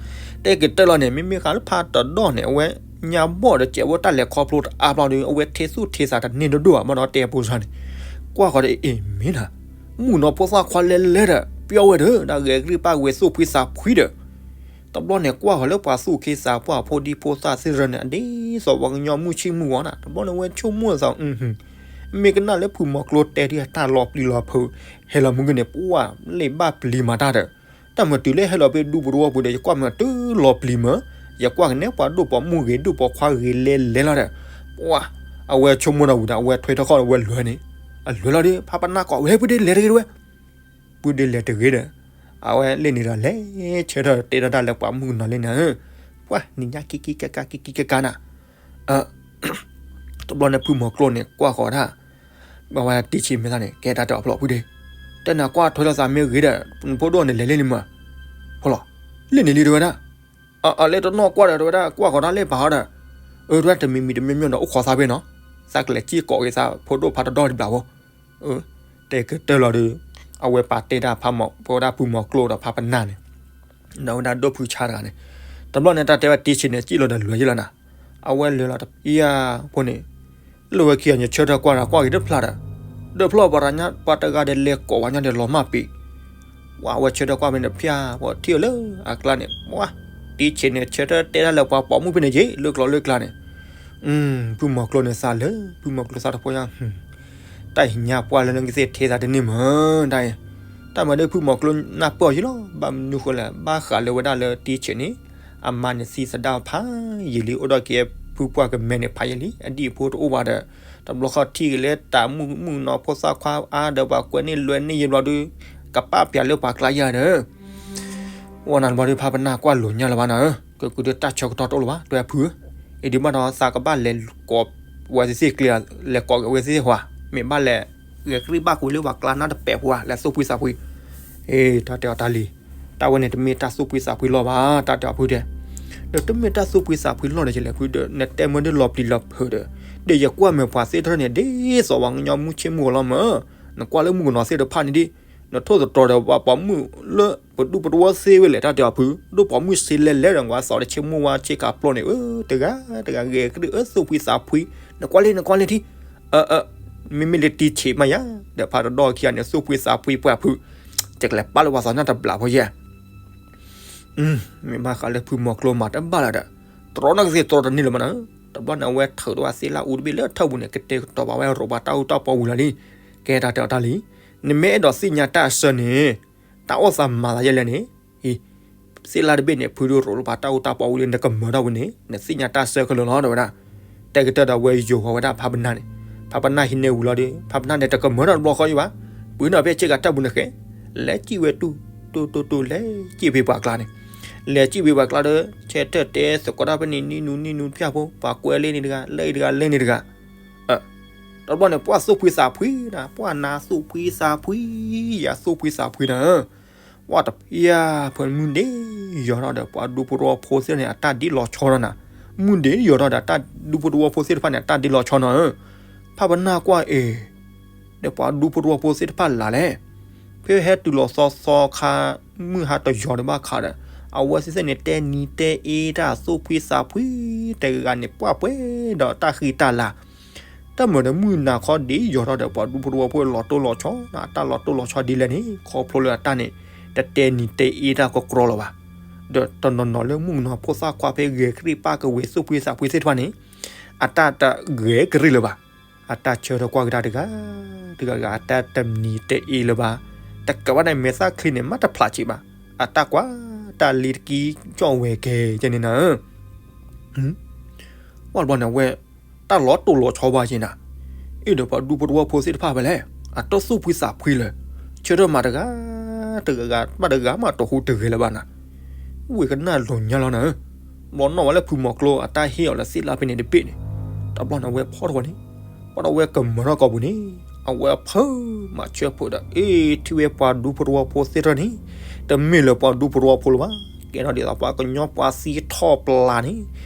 တဲကတၢၢ်လီၤန့ၣ် မ့မ့ၢ်ဃးလၢဖးတဒီၣ်န့ၣ် အဝဲညါဘီၣ်ဒီးစဲးဝဲတၢ်လဲၤခီဖျိတအါဘျီဒီး အဝဲထ့သူၣ်ထ့သးတန့ၢ်ဒိၣ်ဒိၣ်ဘၣ် မ့ၢ်ဒီးတဲအပူၤစ့ၢ်န့ၣ် ကွၢ်ဃီဒီးအ့ၣ်မ့ၢ်နၤ မုၢ်နီၤဖိသၣ်ခွါလဲၤလဲၤဒီး ပျီဝဲဒီး တၢ်ဂဲၤကရံၣ်ပာ်ဝဲသူၣ်ဖှံသးဖှံဒီး တဘျီန့ၣ်ကွၢ်ဃီလၢပှၤသူၣ်က့သးပှၢ်ဖိဒံဖိသၣ်သ့ၣ်တဖၣ်န့ၣ် အဒ်သိးပှၤကညီမုၢ်ဆ့ၣ်မုၢ်ဂီၤနၤ တဘျီန့ၣ်ဝဲဆိကမိၣ်သး မ့ၢ်ကနၣ်လၢဖုမီၤကျိတဲဒ်အတၢ်လီၤပျံၤလီၤဖုး ဟဲလီၤမုၢ်ကန့ၣ် ပှၤလ့ၣ်ဘၣ်ပျံၤမၤတၢ်ဒီး တၢ်မၤတုၤလၢဟဲလီၤဖဲဒူပတဝီပူၤဒီး ယကွၢ်မၤတုၤလီၤပျံၤမး ယကွၢ်ကနဲၣ်ပှၤဒိၣ်ပိာ်မုၣ်ဂ့ၤ ဒိၣ်ပိာ်ခွါဂ့ၤလဲၤလဲၤလီၤဒီး ပှၤ အဝဲဆိကမိၣ်ဒီးဝံၤဒီး အဝဲထွဲထီၣ်ခီၣ်ဒီးဝဲလဲၤန့ၣ် အလဲၤလီၤဒီး ဖးပနၢ်ကိးဝဲ ပုၢ်ဒ့လဲၤတဂ့ၤတဝဲ ပုၢ်ဒ့လဲၤတဂ့ၤဒီး အဝဲလ့ၣ်န့ၣ်ဒီးလဲၤဆၢထၢၣ်တဲထီၣ်တၢ်လၢပှၤမုၣ်ကနီၤလ့ၣ်န့ၣ် ပှၤနံၤညါကံကံကကါ ကံကံကကါနၤ တဘျီန့ၣ်ဖုမီၤကျိန့ၣ် ကွၢ်ဃီၤတၢ် ဘၣ်ဝဲတံဆံးမဲာ်သၣ်န့ၣ် ကဲတၢ်တဲအီၤဖျိးဖုဒ့ တဲနၤကွၢ်ထွဲလိာ်သးမ့ၢ်ဂ့ၤဒီး နဖိဒိၣ်န့ၣ်လဲၤလ့ၣ်န့ၣ်မး ဖီလီၤ လ့ၣ်န့ၣ်လံတဝဲဒၣ် အလဲၤတနီၣ်ကွၢ်ဒီးတဝဲဒၣ် ကွၢ်ဃီၤတၢ်လ့ၣ်ပာ်ဃီဒီး အၢ တဝဲတမံၤမံၤတမံၤမံၤဒီးအိၣ်ခိးသးဖဲနီၤ သးကလဲၤစံၣ်ကိးက့ၤသးဖိဒိၣ်ဖးတဒီၣ်ဒံးဘျးဖိ တဲကတၢၢ်လီၤဒီး အဝဲပာ်တဲတၢ်ဖးမီၤ ပဝဲဒၣ်ဖုမီၤကျိဒီးဖးပနၢ်န့ၣ် ဒီးဝဲဒၣ်ဒိၣ်ဖုဆါတဂၤန့ၣ် တဘျီန့ၣ်တၢ်တဲဝဲတံဆံးန့ၣ် စံၣ်လီၤဒီးလွဲၤယဲလီၤနၤ အဝဲလဲၤလီၤတပျၢ်ဖိန့ၣ် လိၣ်ဝဲခံဂၤညါဆၢထၢၣ်ကွၢ်ဒီးကွၢ်က့ၤတဖျၢၣ်ဒီး ဒီးဖျီၣ်ပှၤတဂၤဒီးလဲၤကိးဝဲညါဒီးလီၤမၢ်ပံၤ ဝဲဆၢထၢၣ်ကွၢ်ဖဲန့ၣ်တပျၢ်ဖိထံၣ်အီၤလၢအကျါန့ၣ် ဝဲ တံဆံးန့ၣ် ဆၢထၢၣ်တဲဒၣ်လၢပှၤပိာ်မုၣ်ဖဲန့ၣ်က့ၤ လၢကျိၤလၢကျါန့ၣ် ဖုမီၤကျိန့ၣ်သးလၢ ဖုမီၤကျိသးတဖိညါ တၢ်ညါပှၢ်လၢနကသ့ၣ်ထဲသးတန့ၢ်မး တၢ်အံၤ တၢ်မၤဒ်ဖုမီၤကျိနၢ်ပၢၢ်အီၤယံလီၤ ဘၣ်မနုၤဃိလဲၣ် ဘၣ်ဃးလၢဝဲဒၣ်လၢတံဆံးန့ၣ် အမါန့ၣ်သံသဒၣ်ဖးယံာ်လံ အိၣ်ဒီးက့ၤဖုပှၢ်ကမဲန့ၣ်ဖးယံာ်လံ အဒံၣ်အဖိတအိၣ်ဘၣ်ဒီး တဘျီဃီထံၣ်က့ၤလၢတၢ်မုၣ်မုၣ်နီၤဖိသၣ်ခွါအါဒီးပှၤကွဲးန့ၢ်လွဲန့ၢ်ယံာ်ဘျီဒီး ကပာ်ပျးလၢပှၤကျါယၤဒီး ဝဲနၤတဘျီဒီးဖးပနၢ်ကွၢ်လိာ်ညါလၢၤဘၣ်နၤဧၢ ကကုာ်ဒီးတၢ်ဆၢကတီၢ်တအိၣ်လၢၤဘၣ် တွဲဖုဧၢ အံၤဒုးဘၣ်ဒီးသးကဘၣ်လဲၤကိးဝဲသ့ၣ်သ့ၣ်ကျ့ လဲၤကိးက့ၤဝဲသ့ၣ်သ့ၣ်ဟူဧါ မ့ၢ်ဘၣ်လဲၤဂဲၤကရံၣ်ဘၣ်ကွံာ်လၢပှၤကျါနၢ်တပဲာ်ဖိဧါ လဲၤသူၣ်ဖှံသးဖှံ အ့ တၢ်တဲအီၤတၢ်လံၤ တၢ်ဝဲန့ၣ်တမ့ၢ်တၢ်သူၣ်ဖှံသးဖှံလီၤဘၣ် တၢ်တဲအီၤဖုတဲ ဒီးတမ့ၢ်တၢ်သူၣ်ဖှံသးဖှံလီၢ်ဒီးကလဲၤဖုဒီး နတဲမၢဒ်လီၤပျံၤလီၤဖုးဒီး, ဒီးယကွၢ်မဲာ်ပှၤသ့ၣ်တဖၣ်န့ၣ် ဒ်သိးပှၤကညီမုၢ်ဆ့ၣ်မုၢ်ဂီၤလီၤမၢ်, နကွၢ်လၢမုၣ်ကနီၤသ့ၣ်တဖၣ်န့ၣ်ဒ်, နထိၣ်သတြီၤဒီးပှၤပိာ်မုၣ်လၢပဒူပတဝီသ့ဝဲလဲၣ် တၢ်တဲအီၤဖု, ဒိၣ်ပိာ်မုၣ်စ့လဲလဲဒီး ကွၢ်သီတဆ့မိၢ်ဝါဆ့ကၤပျီန့ၣ် အၢ တဂၤတဂၤဂဲၤကဒုအၢ သူၣ်ဖှံသးဖှံ, နကွၢ်လံ နကွၢ်လံထံ, အၢ အၢ မ့မ့ၢ်လၢတံဆံးမးယၤ, ဒီးဖးတဒီၣ်ခံဂၤန့ၣ် သူၣ်ဖှံသးဖှံပှၢ်ဖု, တကလဲၤပာ်လၢပှၤသးနၢ်တဘျးဖိယဲၢ် မ့ၢ်ဘၣ်ဃးလၢဖုမီၤကျိမၤတဘၣ်လၢၤဒီး, တြီနီၣ်ကသ့ၣ်တြီတန့ၢ်လၢၤမးနၤ, တဘျီန့ၣ် အဝဲထုးထီၣ်ဝဲသ့ၣ်လၣ်အူတဘ့ၣ်လၢထၢၣ်ပူၤန့ၣ် ကတဲာ်ကတီၤဘၣ်ဝဲရိးပှၤတၢ်အူတၢ်ပီဝံၤလီၤလံ, ကဲတၢ်တဲအီၤတၢ်လံ, နမ့ၢ်အဲၣ်ဒိးသ့ၣ်ညါတၢ်အဆၢန့ၣ်, တၢ်အိၣ်သးမၤသးယဲၢ်လဲၣ်န့ၣ်, သ့ၣ်လၣ်တဘ့ၣ်န့ၣ် ဖုဒိၣ်ရိးလၢပှၤတၢ်အူတၢ်ပီဝံၤလံ နကမၤထီၣ်ဝံၤန့ၣ် နသ့ၣ်ညါတၢ်ဆၢခဲလၢာ်လီၤ တဲဝဲဒၣ်, တဲကတၢၢ်ဒီးဝဲယိၤဃီၤဝဲဒၣ်ဖးပနၢ်န့ၣ်, ဖးပနၢ်ဟံးန့ၢ်ဝံၤလီၤဒီး ဖးပနၢ်န့ၣ် တကမၤထီၣ်တဘျီဃီယံၤဘၣ်, ပှ့ၤန့ၢ်ဖဲဆ့ကၤထၢၣ်ပူၤန့ၣ်ဃဲ, လဲၤစံၣ်ဝဲတူၢ်, တူၢ်တူၢ်တူၢ် လဲၤစံၣ်ဖဲပှၤကျါန့ၣ်, လဲၤစံၣ်ဖဲပှၤကျါဒီး ဆဲထၢၣ်တဲသကိးတၢ်ဖဲန့ၣ် နံၣ်နူနံၣ်နူဖၠၣ်ဖိ ပှၤကွဲလၢန့ၣ်တဂၤ လၢအံၤတဂၤ လၢန့ၣ်တဂၤ တဘျီန့ၣ် ပှၤသူၣ်ဖှံသးဖှံနၤ, ပှၤနၤသူၣ်ဖှံသးဖှံ, ယၤသူၣ်ဖှံသးဖှံနၤ, ပှၤတဖၠၣ်ဖဲမုၢ်ဒ့ယီၤထီၣ်ဒီး ပှၤဒူဖိတဝီဖိသ့ၣ်န့ၣ် အတၢ်ဒ်လီၤဆီနီၤနၤ, မုၢ်ဒ့ယီၤထီၣ်ဒီး တၢ်ဒူဖိတဝီဖိသ့ၣ်တဖၣ်န့ၣ် အတၢ်ဒ်လီၤဆီနီၤဧၢ, ဖးပနၢ်ကွၢ်အ့ၣ်, ဒီးပှၤဒူဖိတဝီဖိသ့ၣ်တဖၣ်လၢ်လဲၣ်, ဖဲဟဲတုၤလီၤသီသီခါ, မုၢ်ဟါတယီၤတဘၣ်ခါဒီး, အဝဲသ့ၣ်သ့ၣ်န့ၣ် တဲနံၤတဲအ့တၢ်သူၣ်ဖှံသးဖှံ, တဂၤဂၤန့ၣ် ပှၢ်ပှဲၤဒီးတၢ်ဃံတၢ်လၤ တၢ်မၤဒီးမုၢ်နၤခီဒ်ယီၤထီၣ်ဒီး ပှၤဒူဖိတဝီဖိလီၤတိၢ်လီၤဆီ, တၢ်လီၤတိၢ်လီၤဆီဒ်လဲၣ်န့ၣ် ခီဖျိလၢအတၢ်န့ၣ် တတဲနံၤတဲအ့တၢ်ကကြီလၢၤဘၣ်, ဒီးတနီၤနီၤလၢမုၣ်ကနီၤဖိသၣ်ခွါဖဲဂဲၤကရံၣ်ပၢ်ကဝဲၤသူၣ်ဖှံသးဖှံသ့ၣ်တဖၣ်န့ၣ်, အတၢ်တဂဲၤကရံၣ်လၢၤဘၣ်, အတၢ်ဆၢထၢၣ်ကွၢ်ကဒါတဂၤ, တဂၤဂၤ အတၢ်တနံၤတဲအ့လၢၤဘၣ်, တကးဘၣ်န့ၣ် မဲာ်သၣ်ချံန့ၣ် မ့ၢ်တဖျးဆံးဘၣ်, အတၢ်ကွၢ်, တၢ်လ့ၤတကံကၠီၣ်ဝဲၤကဲကဲန့ၣ်နၤ ပှၤတဘျီန့ၣ် အဝဲတၢ်လီၤတိၢ်လီၤဆီဘၣ်က့ၤနၤ, အ့ၣ်ဒီးပှၤဒူဖိတဝီဖိသ့ၣ်တဖၣ်ဖဲလဲၣ်, အတသူၣ်ဖှံသးဖှံလၢၤ, ဆၢထၢၣ်မၤတဂၤ, တဂၤဂၤ ဘၣ်တဂၤမးတဟူးတဂဲၤလၢၤဘၣ်နၤ, ဝ့ၢ်ကနၣ်လိာ်ညါလီၤနၤဧၢ, ဘျီနီၣ်ဝဲလၢဖုမီၤကျိအတၢ်ဟ့ၣ်အီၤလၢသ့ၣ်လၣ်ဖဲန့ၣ်တဘ့ၣ်န့ၣ်, တဘျီန့ၣ်အဝဲဖီၣ်ထီၣ်ဝဲန့ၣ်, ဘၣ်ဒီးအဝဲကမၤထီၣ်ကိာ်ပူၤန့ၣ်, အဝဲဖၢမၤဆၢဖှိၣ်ဒီး အ့ၣ် ထံၣ်ဝဲပှၤဒူဖိတဝီဖိသ့ၣ်တဖၣ်န့ၣ်, တမ့ၢ်လၢပှၤဒူဖိတဝီဖိလၢၤဘၣ်, ကဲထီၣ်ဒ်သိးပှၤကညီပှၤသံထီၣ်ပျၢ်န့ၣ်,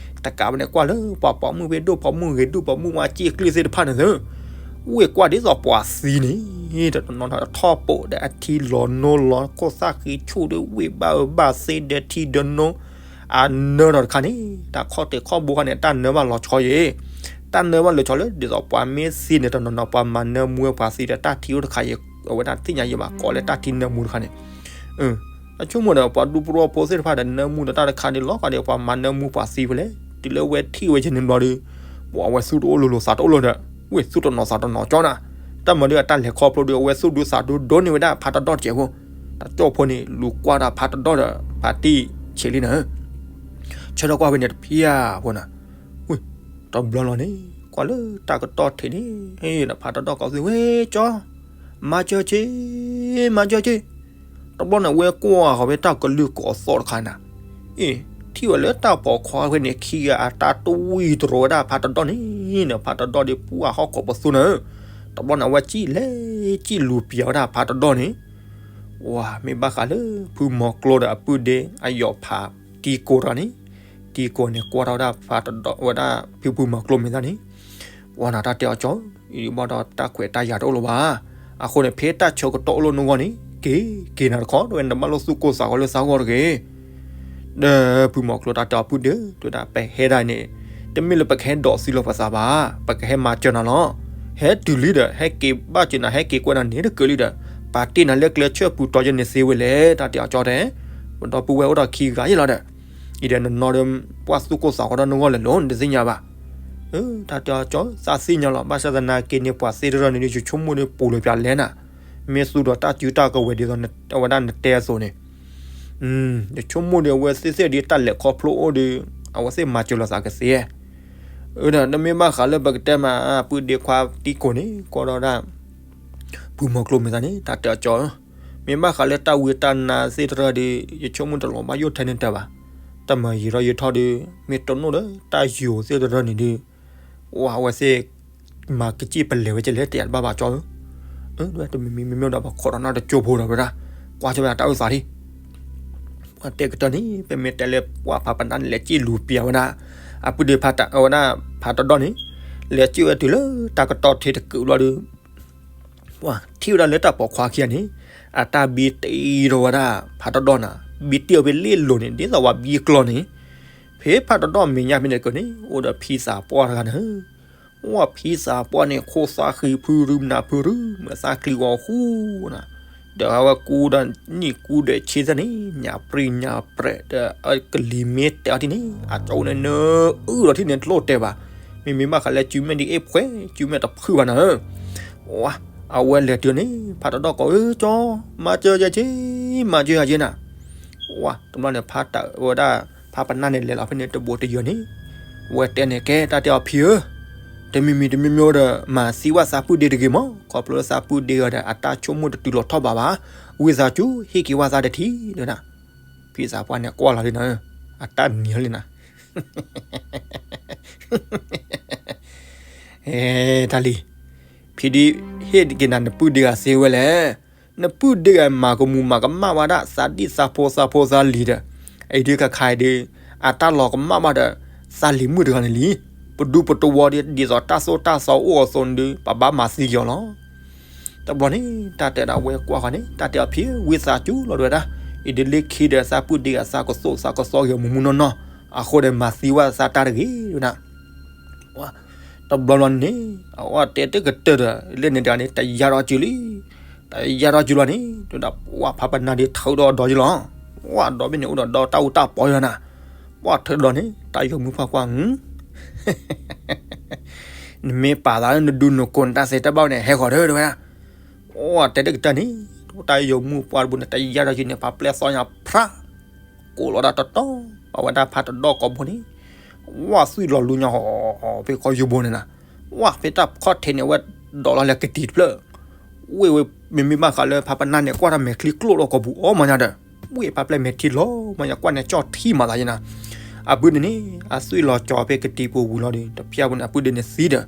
တကးဘၣ်န့ၣ်ကွၢ်လၢပှၤပိာ်မုၣ်ဖဲဒိၣ်ပိာ်မုၣ်ဂ့ၤဒိၣ်ပိာ်မုၣ်ဝါစ့ၣ်ကျ့သ့ၣ်တဖၣ်န့ၣ်သၢ, ဝ့ၢ်ကွၢ်ဒ်သိးပှၤသံန့ၣ်, တနီၤထီၣ်ထီၣ်ပိာ်ဒီးအထံလီၤနိလီၤခိၣ်သၣ်ဃံဆူၣ်ဒီးဝ့ၢ်ဘၣ်အၢဘၣ်သ့ဒီးထံဒီးနိ, အနၢထီၣ်တခါန့ၣ်, တၢ်ခီၣ်ထံးခီၣ်ဘိခါန့ၣ် တၢ်နၢဘၣ်လီၤဆီယဲၢ်, တၢ်နၢဘၣ်လီၤဆီလၢဒ်သိးပှၤမ့ၢ်သံန့ၣ် တနီၤနီၤပှၤမၤနၢမူဝဲပှၤသံဒီးတၢ်ထံအိၣ်တခါယဲၢ်, အဝဲဒၣ်သ့ၣ်ညါယဲၢ်ဘၣ် ကိးလၢတၢ်ထံနၢမူတခါန့ၣ် အဆိကမိၣ်ဒီးပှၤဒူဖိတဝီဖိသ့ၣ်တဖၣ်ဒီး နၢမူဒီးတၢ်တခါန့ၣ်လီၤ ခါဒီးပှၤမၤနၢမူပှၤသံဖဲလဲၣ်, တုၤလၢအဝဲထံၣ်ဝဲကန့ၣ်ဘျီဒီး, ပှၤအဝဲသူၣ်တအိၣ်လိၤလိၤသးတအိၣ်လိၤဒီး, ဝ့ၢ်သူၣ်တနီၤသးတနီၤကၠီနၤ, တၢ်မၤဒီးအတၢ်လဲၤခီဖျိဒီး အဝဲသူၣ်ဒုးသးဒုးဒိးန့ၢ်ဝဲဒၣ်ဖးတဒီၣ်တစဲးဖိ, တၢ်ကၠီၣ်ဖိန့ၣ် လူၤကွၢ်ဒီးဖးတဒီၣ်ဒီး ဖးတံၢ်ဆံးလံနၤ ဆၢထၢၣ်ကွၢ်ဖဲန့ၣ်တဖၠၣ်ဖိနၤ, ဝ့ၢ်, တဘျီလီၤန့ၣ် ကွၢ်လၢတၢ်ကတီၢ်ထံးန့ၣ်, ဒီးဖးတဒီၣ်ကိးသံဝဲကၠီ, မၤစၢၤက့ၤ, မၤစၢၤက့ၤ, တဘျီန့ၣ် ဝဲကွၢ်ဃီၤဖဲတၢ်ကလုၢ်ကိးသီၣ်တခါနၤ, အ့ၣ်, ထံၣ်ဝဲလၢတၢ်ပိာ်ခွါဖဲန့ၣ် ခံဂၤအတၢ်တဝံၢ်တရီၤဝဲဒၣ်ဖးတဒီၣ်န့ၣ်, ဒီးဖးတဒီၣ်ဒီးပှၢ်ဟီၣ်ခိးပသူနၤ, တဘျီန့ၣ် အဝဲစံၣ်လဲၤစံၣ်လူၤပျၢၤဝဲဒၣ်ဖးတဒီၣ်န့ၣ် ဝဲ မ့ၢ်ဘၣ်ဃးလၢ ဖုမီၤကျိဒီးအပုၢ်ဒ့ အယီၤဖးတံၤကိးတဂၤန့ၣ်, တံၤကိးန့ၣ် ကွၢ်ထီၣ်ဝဲဒၣ်ဖးတဒီၣ်ဝဲဒၣ်ဖုဖုမီၤကျိမ့ၢ်သၣ်န့ၣ်, ပှၤနၤတၢ်တဲအီၤကၠီ, အံၤဘၣ်ဒီးတၢ်ခွဲးတၢ်ယာ်တအိၣ်လၢၤဘၣ်, အဃိန့ၣ် ဖဲတၢ်ဆၢကတီၢ်အိၣ်လၢနဂီၢ်န့ၣ် က့ၤက့ၤနၤတခီ တဝဲနဘၣ်လိၣ်သူၣ်ကိၢ်သးဂီၤလၢသးဂီၢ်တဂ့ၤ ဒီးဖုမီၤကျိတၢ်တဲအီၤပုၢ်ဒ့ တဲဝဲဒၣ် ပဟဲဒၣ်အံၤန့ၣ်, တမ့ၢ်လၢပကဟဲဒိးသံလီၤပသးဘၣ်, ပကဟဲမၤစၢၤနၤလီၤ. ဟဲတုၤလံဒီး ဟဲက့ၤဘၣ်စၢၤနၤ ဟဲက့ၤကွဲးနၤန့ၣ်တကၢလံဒီး, ပာ်တ့ၢ်နၤလၢကျဲဆၢၣ်ပူၤတီၤယဲန့ၣ်သ့ဝဲလဲၣ် တၢ်တဲအီၤကၠီတဲ, ပဒီပုၢ်ဝဲၢ်အိၣ်ဒီးခံဂၤယဲလီၤဒီး, အံၤဒီးနနီၤဒီး ပှၤသူၣ်ကိၢ်သးဂီၤဒီးနဂီၢ်လဲၤလိၤ နတသ့ၣ်ညါဘၣ် တၢ်တဲအီၤကၠီ သးသ့ၣ်ညါလီၤ ဘၣ်ဆၣ်သနာ်က့န့ၣ် ပှၤသ့ၣ်တဖၣ်န့ၣ်ဒီး ယဆိကမိၣ်ဒီးပူၤလၢပျၢၤလဲၣ်နၤ, မ့ၢ်သူၣ်ဒီးတၢ်စုတၢ်ကဝဲၤဒ်သိးအဝဲဒၣ်နတဲအသိးန့ၣ်, ယဆိကမိၣ်ဒီးအဝဲသ့ၣ်သ့ၣ်ဒီးတၢ်လဲၤခီဖျိအိၣ်ဒီး အဝဲသ့ၣ်မၤစၢၤလိာ်သးကသ့, ဒီးတမ့ၢ်ဘၣ်ဃးလၢပကတဲမး ပုၢ်ဒ့ခွါတံၤကိးန့ၣ် ကွၢ်ဒီးဒၣ် ဖုမီၤကျိမ့ၢ်သၣ်န့ၣ် တၢ်တဲအီၤကၠီဧၢ, မ့ၢ်ဘၣ်ဃးလၢတၢ်ဝံတၢ်နါသ့ၣ်တဖၣ်ဒီး ယဆိကမိၣ်တလီၤဘၣ်ယိၣ်ထဲန့ၣ်တၢ်ဘၣ်, တၢ်မၤယံာ်ထီၣ်ယံာ်ထီၣ်ဒီး မ့ၢ်တနီၣ်ဒီးတၢ်ယိာ်သ့ၣ်တဖၣ်န့ၣ်ဒီး အဝဲသ့ၣ် မၤကစံၣ်ပလဲၤဝဲကလဲၣ် တယၤတဘၣ်ဘၣ်ကၠီဧၢ, တမံၤမံၤမ့မ့ၢ်ဒီးပခိးဒီးနၢ်တကၠိဖိဒီးဝဲဒၣ် ကွၢ်ကၠီဝဲဒၣ်တၢ်အုၣ်သးလံ, ပ တဲကတၢၢ်န့ၣ် ပမ့ၢ်တဲလၢပှၤဖးပနၢ်န့ၣ် လဲၤစံၣ်လူၤပျးဝဲဒၣ် အပုၢ်ဒ့ဖးတၢ် အဝဲဒၣ်ဖးတဒီၣ်န့ၣ် လဲၤစံၣ်ဝဲတုၤလၢတၢ်ကတီၢ်ထံးတကုာ်ဘျီဒီး ပှၤထံၣ်ဝဲဒၣ်လၢတၢ်ပိာ်ခွါခံဂၤန့ၣ် အတၢ်ဘံတံၢ်ထီၣ်ဝဲဒၣ်ဖးတဒီၣ်နၤ, ဘံတံၢ်အီၤဖဲလ့ၣ်လိၤန့ၣ် ဒ်သိးပှၤဘံကျီန့ၣ်, ဖဲဖးတဒီၣ်မဲာ်ညါဖဲန့ၣ်ကန့ၣ် အိၣ်ဒီးဖံသးပှၢ်တဂၤန့ၣ် ဝဲဖံသးပှၢ်န့ၣ် ခိၣ်သၣ်ဃံဖုရူမနၤဖုရူ မ့ၢ်သၣ်ချံဂီၤဃူနၤ, ဒီးအဝဲကူဒီးနံၣ်ကူဒီးဆံသၢန့ၣ် ညၣ်ပြံညၣ်ပြဲးဒီး အကလံၤမ့ၢ်တဲအီၤထံၣ်န့ၣ် အကၠိန့ၣ်နအုၣ်ဒီးထံၣ်န့ၣ်တလိၣ်တဲဘၣ်, မ့မ့ၢ်ဘၣ်ဃးလၢစုမဲာ်ဒ်အ့ၣ်ဖှဲ စုမဲာ်တဖုဘၣ်နၤဧၢ, ဝဲ အဝဲလဲၤတုၤန့ၣ် ဖးတဒီၣ်ကိးအၢကၠီ မၤစၢၤယၤက့ၤ မၤစၢၤယၤက့ၤနၤ, ဝဲ တဘျီန့ၣ် ဖးတၢ်ဝဲဒၣ် ဖးပနၢ်န့ၣ် လဲၤလီၤဖဲန့ၣ်တဘိးတယၢၤန့ၣ်, ဝဲတဲန့ၣ် ကဲတၢ်တဲအီၤဖံဧၢ, တမံၤမံၤတမံၤမံၤဒီး မၤသံဝဲသးပုၢ်ဒ့တဂ့ၤမး, ခီဖျိလၢသးပုၢ်ဒ့ဂၤဒီး အတၢ်ဆိကမိၣ်တတုၤလီၤထီၣ်ဘးဘၣ်, ဝံသးစူၤ ဟ့ၣ်က့ၤဝဲသးတထံၣ် တဲဝဲဒၣ်, ဖံသးပှၢ်န့ၣ်ကွၢ်လီၤလံနၤ, အတၢ်နံၤလံနၤ တၢ်လံ, ဖံဒုးဟ့ၣ်က့ၤနၤနပုၢ်ဒ့ဂၤစ့ဝဲလဲၣ်, နပုၢ်ဒ့ဂၤမၤကမူၤမၤကမၣ်ဝဲဒၣ် သးဒံၣ်သးဖိသးဖိသးလံၤဒီး, အံၤဒုးခါခါအံၤဒုး, အတၢ်လီၤကမၣ်ဘၣ်ဒီး, သးလံၤမုၣ်တဂၤန့ၣ်လံ, ပဒူပတဝီဒ်သိးတၢ်သိၣ်တၢ်သီအိၣ်အသိးန့ၣ်ဒုး ပဘၣ်မၤသံက့ၤအီၤလီၤ. တဘျီန့ၣ် တၢ်တဲဒၣ်ဝဲကွၢ်ဃီန့ၣ် တၢ်တဲအီၤဖံဝံသးစူၤလီၤတဲဝဲဒၣ်, အံၤဒုးလၢခံဒီးသးပုၢ်ဒ့ဂၤသးကသိၣ်သးကသီဂ့ၤမူးမူးနီၢ်နီၢ်, အဃိဒီးမၤသံဝဲသးတၢ်တဂ့ၤဝဲဒၣ် တဘျီဘျီန့ၣ် အဝဲတဲတကတၢၢ်ဒီး လၢန့ၣ်တဂၤန့ၣ် တယါထီၣ်စုလံ, တယါထီၣ်စုလီၤန့ၣ် တဲဒၣ်ပှၤဖးပနၢ်ဒုးထုးဒီးဒီယလီၤ, ပှၤဒီဘ့ၣ်န့ၣ်အိၣ်ဒီးဒီတၢ်အူတၢ်ပီယလီၤနၤ, ပှၤထုးဒီးန့ၣ် တၢ်ယိာ်မုၣ်ပှၢ်ကွၢ် နမ့ၢ်ပာ်သးလၢနဒူနကိးနတၢ်သ့တၢ်ဘၣ်ဝဲန့ၣ် ဟဲဃီၤဒီးတဲဝဲဒၣ်, ပှၤတဲတကတၢၢ်န့ၣ် တၢ်ယိာ်မုၣ်ပှၢ်တဘိန့ၣ် တယါထီၣ်စုန့ၣ် ဖးပျဲၢ်သီညါဖြး ကိးလီၤဒၣ်တတီၤ, အဝဲဒၣ်ဖးတဒီၣ်ကိးဘိန့ၣ်, ဝဲသွံၣ်လီၤလူညါဟီၣ်ဟီၣ်ဖဲကီၢ်ယူဘိန့ၣ်နၤ, ဝဲဖဲတၢ်ခီၣ်ထံးန့ၣ် အဝဲဒိးလီၤလၢကတံၤတဖျၢၣ်, ဝ့ၢ်ဝဲ မ့မ့ၢ်ဘၣ်ဃးလၢဖးပနၢ်န့ၣ် ကွၢ်တၢ်မဲာ်ချံကျိၣ်လီၤကိာ်ပူၤအီၣ်မးညါဒီး, ဝ့ၢ်ဖးပျဲၢ်မဲာ်ထံလီၤမးညါ ကွၢ်န့ၣ်ကၠီၣ်ထံမးသးယနၤ, အဘုန့ၣ်န့ၣ် အသွံၣ်လီၤကၠီၤဖဲကတံၤပူၤဝံၤလီၤဒီး တဖျၢၣ်ဖိန့ၣ် အပုၢ်ဒ့န့ၣ်သံဒီး,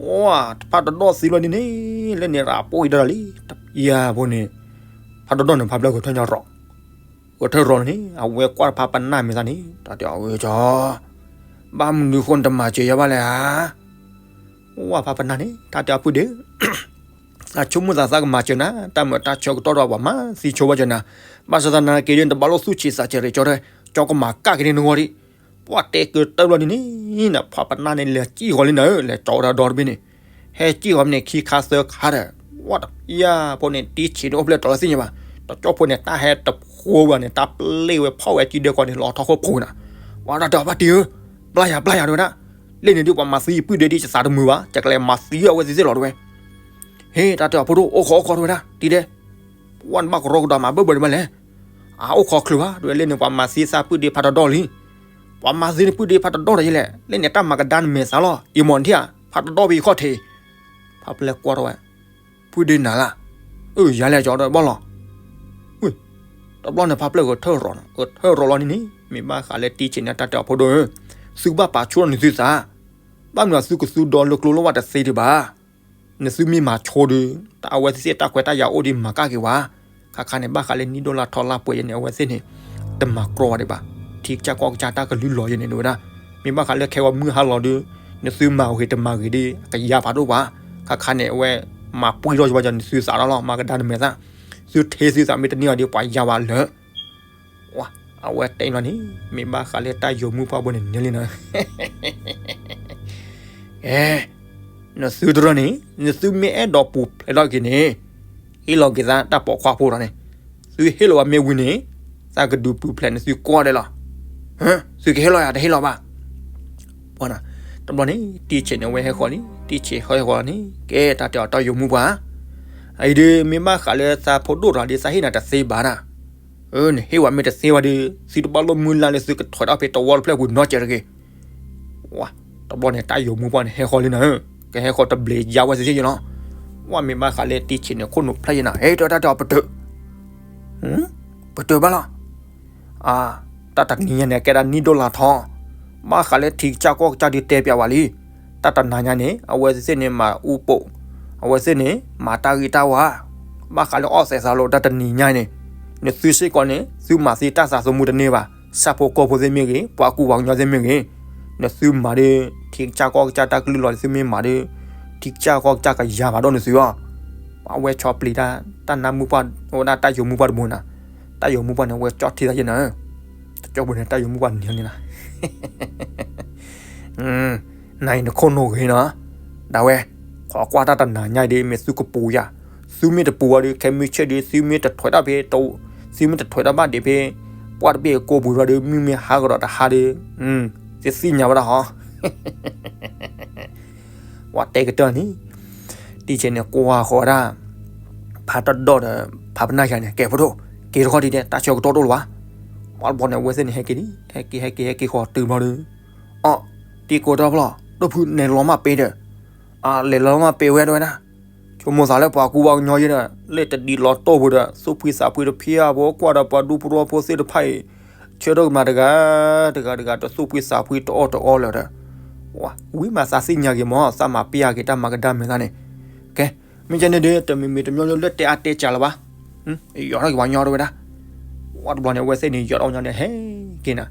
ဝဲ ဖးတဒီၣ်သံလီၤဒ်န့ၣ်, လၢန့ၣ်ရးပိၢ်အံၤဒၣ်လီၤလံ, တဖျၢၣ်ဖိန့ၣ် ဖးတဒီၣ်န့ၣ် ဖးပျဲၢ်ဂဲၤထၢၣ်ညါရီၤ ဂဲၤထၢၣ်ရီၤန့ၣ် အဝဲကွၢ်ဖးပနၢ်မဲာ်သးန့ၣ် တၢ်တဲအီၤဝဲကၠီ, ဘၣ်မနုၤဃိနတမၤစၢၤယၤဘၣ်လဲၣ်ဧါ, ဝဲဖးပနၢ်န့ၣ် တၢ်တဲအီၤပုၢ်ဒ့ဧၢ, သးဆိကမိၣ်သးသးကမၤစၢၤနၤ, တၢ်မၤတၢ်ဆၢကတီၢ်ဒီးပှၤမၤသံဆိဝဲကၠီနၤ, ဘၣ်ဆၣ်သနာ်က့ဒ်နတဘၣ်လိၣ်သူၣ်ဆံးသးဆံးရ့ကၠီဒီး, ကၠီကမၤကၣ်က့ၤန့ၢ်နဂီၢ်ဒံး, ပှၤတဲကတၢၢ်ဘျီဒ်န့ၣ်, နဖးပနၢ်န့ၣ် လဲၤစံၣ်ဃီၤလံနၤဧၢ, လဲၤကၠီဝဲဒၣ်ဒီတဘ့ၣ်န့ၣ် ဟဲစံၣ်ဃီၤမ့ၢ်န့ၣ် ခံခါသၢခါဒီး, ဝဲတယါဖိန့ၣ် တံၢ်ဆံးန့ၣ်အိၣ်ဖျဲၣ်တီၤလၢသ့ၣ်ညါဘၣ်, တကၠီဖိန့ၣ် တၢ်ဟဲတဖိဘၣ်န့ၣ် တၢ်ပျ့ၢ်ဝဲဖီၣ်ဝဲကံဒဲကီးန့ၣ် လီၤထီၣ်ခိၣ်ဖိနၤ, ဝဲဒၣ်တဲအီၤဘၣ်တံၢ်ဧၢ, ဘျါယၤဘျါယၤတဲဝဲဒၣ်, လၢန့ၣ်ဒုးပှၤမၤသံယပုၢ်ဒ့ဒ်ယသးတမုာ်ဘၣ်, ယကလဲၤမၤသံအဝဲသ့ၣ်သ့ၣ်လီၤတဲဝဲ, ဟ့ တၢ်တဲအီၤဖိဒိၣ် အိၣ်ခိးအိၣ်ခိးတဲဝဲဒၣ်, တံၢ်ဒဲး ပှၤနဘၣ်ကရီကဒီးမၤဘၢၣ်ဘၢၣ်ဒံးမးလဲၣ်, အအိၣ်ခိးချုးဘၣ် တဲဝဲလၢန့ၣ် ပှၤမၤသံသးပုၢ်ဒ့ဖးတဒီၣ်လံ, ပှၤမၤသံနပုၢ်ဒ့ဖးတဒီၣ်ဒီးယလဲၣ်, လၢန့ၣ်တၢ်မၤကဒါနမဲာ်သးလီၤ, အံၤမ့ၢ်နထံၣ်ဧါ, ဖးတဒီၣ်ဖဲယခီၣ်ထံး, ဖးပျဲၢ်ကွၢ်ထီၣ်ဝဲ, ပုၢ်ဒ့နၤလၢ, အၢ ယၤလဲၣ်ကၠီဒီးဘၣ်လီၤ, တဘျီန့ၣ် ဖးပျဲၢ်ဂဲၤထၢၣ်ရီၤ, ဂဲၤထၢၣ်ရီၤလီၤန့ၣ်န့ၣ် မ့ၢ်ဘၣ်ဃးလၢတံၢ်ဆံးန့ၣ် တၢ်တဲအီၤဖိဒိၣ်ဧၢ, သုကဘၣ်ပာ်ဆိဒီးနသုသး, ဘၣ်မနုၤသုကသူဒီးလၢကျိလၢဝဲတသ့ဒံးဘၣ် နသုမ့ၢ်မၤဆိဒုး တၢ်အဝဲသ့ၣ်တၢ်ခွဲးတၢ်ယာ်အိၣ်ဒံးမၤကၣ်က့ၤဝဲ, ခါခါန့ၣ် ဘၣ်ဃးလၢနံၣ်ဒိၣ်လၢ်ထီလၢ်ပှဲၤယဲန့ၣ် အဝဲသ့ၣ်န့ၣ် တမၤကြီဝဲဒံးဘၣ်, ထံကစၢ်ကီၢ်ကစၢ်တၢ်ကလုၢ်လီၤယဲန့ၣ်ဒ်ဝဲဒၣ်, မ့ၢ်ဘၣ်ဃးလၢခဲဂီၤမုၢ်ဟါလီၤဒုး, နသုမၤဂ့ၤတမၤဂ့ၤဒ် အကယၤဖးဒိၣ်ဘၣ်, ခါခါန့ၣ် အဝဲမၤပှံၢ်ထီၣ်ယဝဲယၤ နသုသးဒီးလီၤ မၤကဒါနမဲာ်သး, သုထ့သုသးမ့ၢ်တန့ၢ်အီၤဒ် ပှၤယၤဝဲလၢ အဝဲတဲလီၤန့ၣ် မ့ၢ်ဘၣ်ဃးလၢတၢ်ယိာ်မုၣ်ပှၢ်ဘိန့ၣ်န့ၣ်လံနၤ, အဲ, နသုတရၢန့ၣ် နသုမ့ၢ်အဲၣ်ဒိးပူၤဖျဲးထီၣ်က့ၤန့ၣ်, ဟ့ၣ်လီၤက့ၤသးတၢ်ပိာ်ခွါဖိဒီးန့ၣ်, သုဟ့ၣ်လီၤဝဲမ့ၢ်ဝံၤန့ၣ်, သးကဒုးပူၤဖျဲးနသုကွၢ်ဒဲးလီၤ, သုကဟ့ၣ်လီၤယၤတဟ့ၣ်လီၤဘၣ် တဘျီန့ၣ် တံၢ်ဆံးန့ၣ် အဝဲဟဲဃီၤလံ, တံၢ်ဆံးဟဲဃီၤန့ၣ် ကဲတၢ်တဲအီၤတၢ်ယိာ်မုၣ်ပှၢ်, အအံၤဒုး မ့ၢ်ဘၣ်ဃးလၢသးဖိဒိၣ်တဂၤဒုး သးဟ့ၣ်နၤတသ့ဘၣ်နၤ, နဟ့ၣ်ဝဲမ့ၢ်တသ့ဝဲဒုး သုတဘၣ်လိၣ်မုၢ်လၢ်လၢသုကထွဲးထီၣ်ဖဲတဝီတဖျၢၣ်ပူၤနီတစဲးတဂ့ၤ တဘျီန့ၣ် တၢ်ယိာ်မုၣ်ပှၢ်န့ၣ် ဟဲဃီၤလံနၤဧၢ, ကဟဲဃီၤတဘျီယါဝဲသ့ၣ်သ့ၣ်ယလီၤ, ဝဲမ့ၢ်ဘၣ်ဃးလၢတံၢ်ဆံးန့ၣ် ခိၣ်နူာ်ဖျဲၣ်ယနၤ, ဟဲတဲတၢ်တဲအီၤပတၢၢ် ပတၢၢ်ဘၣ်လီၤ, တၢ်တနံၤညါန့ၣ် ကဲဒၣ်နံၣ်ဒိၣ်လါထီ, ဘၣ်ဃးလၢထံကစၢ်ကီၢ်ကစၢ်ဒုးတဲပျးဝဲလံ, တၢ်တနၤညါန့ၣ် အဝဲသ့ၣ်န့ၣ်မၤအူပိာ်, အဝဲသ့ၣ်န့ၣ် မၤတၢ်ဂ့ၤတၢ်ဝါ, ဘၣ်ဃးလၢအီၣ်သဲးသးလိာ်တၢ်တနံၤညါန့ၣ်, နသုစ့ၢ်ကီးန့ၣ် သုမၤသ့တၢ်သးသမူတန့ၢ်ဘၣ်, ဆၣ်ဖိကီၢ်ဖိသ့ၣ်မ့ၢ်ဂ့ၤ, ပှၤကူပှၤကညီသ့ၣ်မ့ၢ်ဂ့ၤ, နသုမၤဒီး ထံကစၢ်ကီၢ်ကစၢ်တၢ်ကလုၢ်လီၤ, သုမ့ၢ်မၤဒီး ထံကစၢ်ကီၢ်ကစၢ်ကယၤဘၣ်ဒိၣ်န့ၣ်သုအီၤ. ပှၤဝဲဆီပျံၤတၢ် တၢ်နါမုၣ်ပှၢ် အိၣ်ဒၣ်တၢ်ယိၤမုၣ်ပှၢ်တဘိနၤ, တၢ်ယိၤမုၣ်ပှၢ်န့ၣ် အဝဲကၠီၣ်ထံသးယဲနၤ, တကၠီၣ်ပူၤန့ၣ် တၢ်ယိၤမုၣ်ပှၢ်န့ၣ်န့ၣ်လီၤ နအံၤနခိၣ်နူာ်ဂ့ၤနီၤ, ဒၣ်ဝဲ, ခိးကွၢ်တၢ်တနၤညါအံၤဒီး မ့ၢ်သုကပူၤယၤ, သုမ့ၢ်တပူၤအီၤဒီး ခဲမုၢ်ဆ့ၣ်ဒီး သုမ့ၢ်တထွဲးတၢ်ဖဲ, သုမ့ၢ်တထွဲးတၢ်ဘၣ်ဒံးဖဲ ပှၢ်တဘ့ၣ်ကိးပူၤဒီး မုၢ်မ့ၢ်ဟါကဒီးတဟါဒီး, သုသ့ၣ်ညါဝဲဒၣ်ဟီ ပှၤတဲကတၢၢ်န့ၣ်, တံၢ်ဆဲးန့ၣ်ကွၢ်ဃီၤဝဲဒၣ် ဖးတဒီၣ်ဒီး ဖးပနၢ်ယၤန့ၣ် ကဲဖိဒိၣ်, က့ၤတခီဒံးဒဲး တၢ်ဆၢကတီၢ်တအိၣ်လၢၤဘၣ်. ပှၤတဘျီန့ၣ် အဝဲသ့ၣ်န့ၣ် ဟဲက့ၤလံ, ဟဲက့ၤ ဟဲက့ၤ ဟဲက့ၤဃီၤတုၤဘျီဒီး, အီ, တံၢ်ကိးတၢ်ဖျီၣ် ဒိၣ်ဖု နဲၣ်လီၤမၢ်ပ့ၤဒီး, အလဲၤလီၤမၢ်ပ့ၤဝဲဒၣ်ဝဲဒၣ်, ဆိကမိၣ်သးလၢပှၤကူပှၤကညီယဲဒီး လၢတဒံးလီၤတိၢ်ပူၤဒီး သူၣ်ဖှံသးဖှံတဖၣ်အါဘိ ကွၢ်ဒီးပှၤဒူပရၢဖိသ့ၣ်တဖၣ်အံၤ ဆၢထၢၣ်ကမၤတဂၤ, တဂၤတဂၤတသူၣ်ဖှံသးဖှံတအီၣ်တအီလၢၤဒီး, ဝံၤမးသးသ့ၣ်ညါက့ၤမး သးမၤပ့ၤအါက့ၤတၢ်မၤကဒါမဲာ်သးန့ၣ်, ကဲ, မ့ၢ်ကဲန့ၣ်ဒီး တမံၤမံၤတမံၤလၢတဲအါတဲစှၤလၢၤဘၣ်, ယီၤထီၣ်က့ၤပှၤညီတဝဲဒၣ်. ပှၤတဘျီန့ၣ် အဝဲသ့ၣ်န့ၣ် ယီၤထီၣ်ပှၤညီန့ၣ် ဟဲက့ၤနၤ,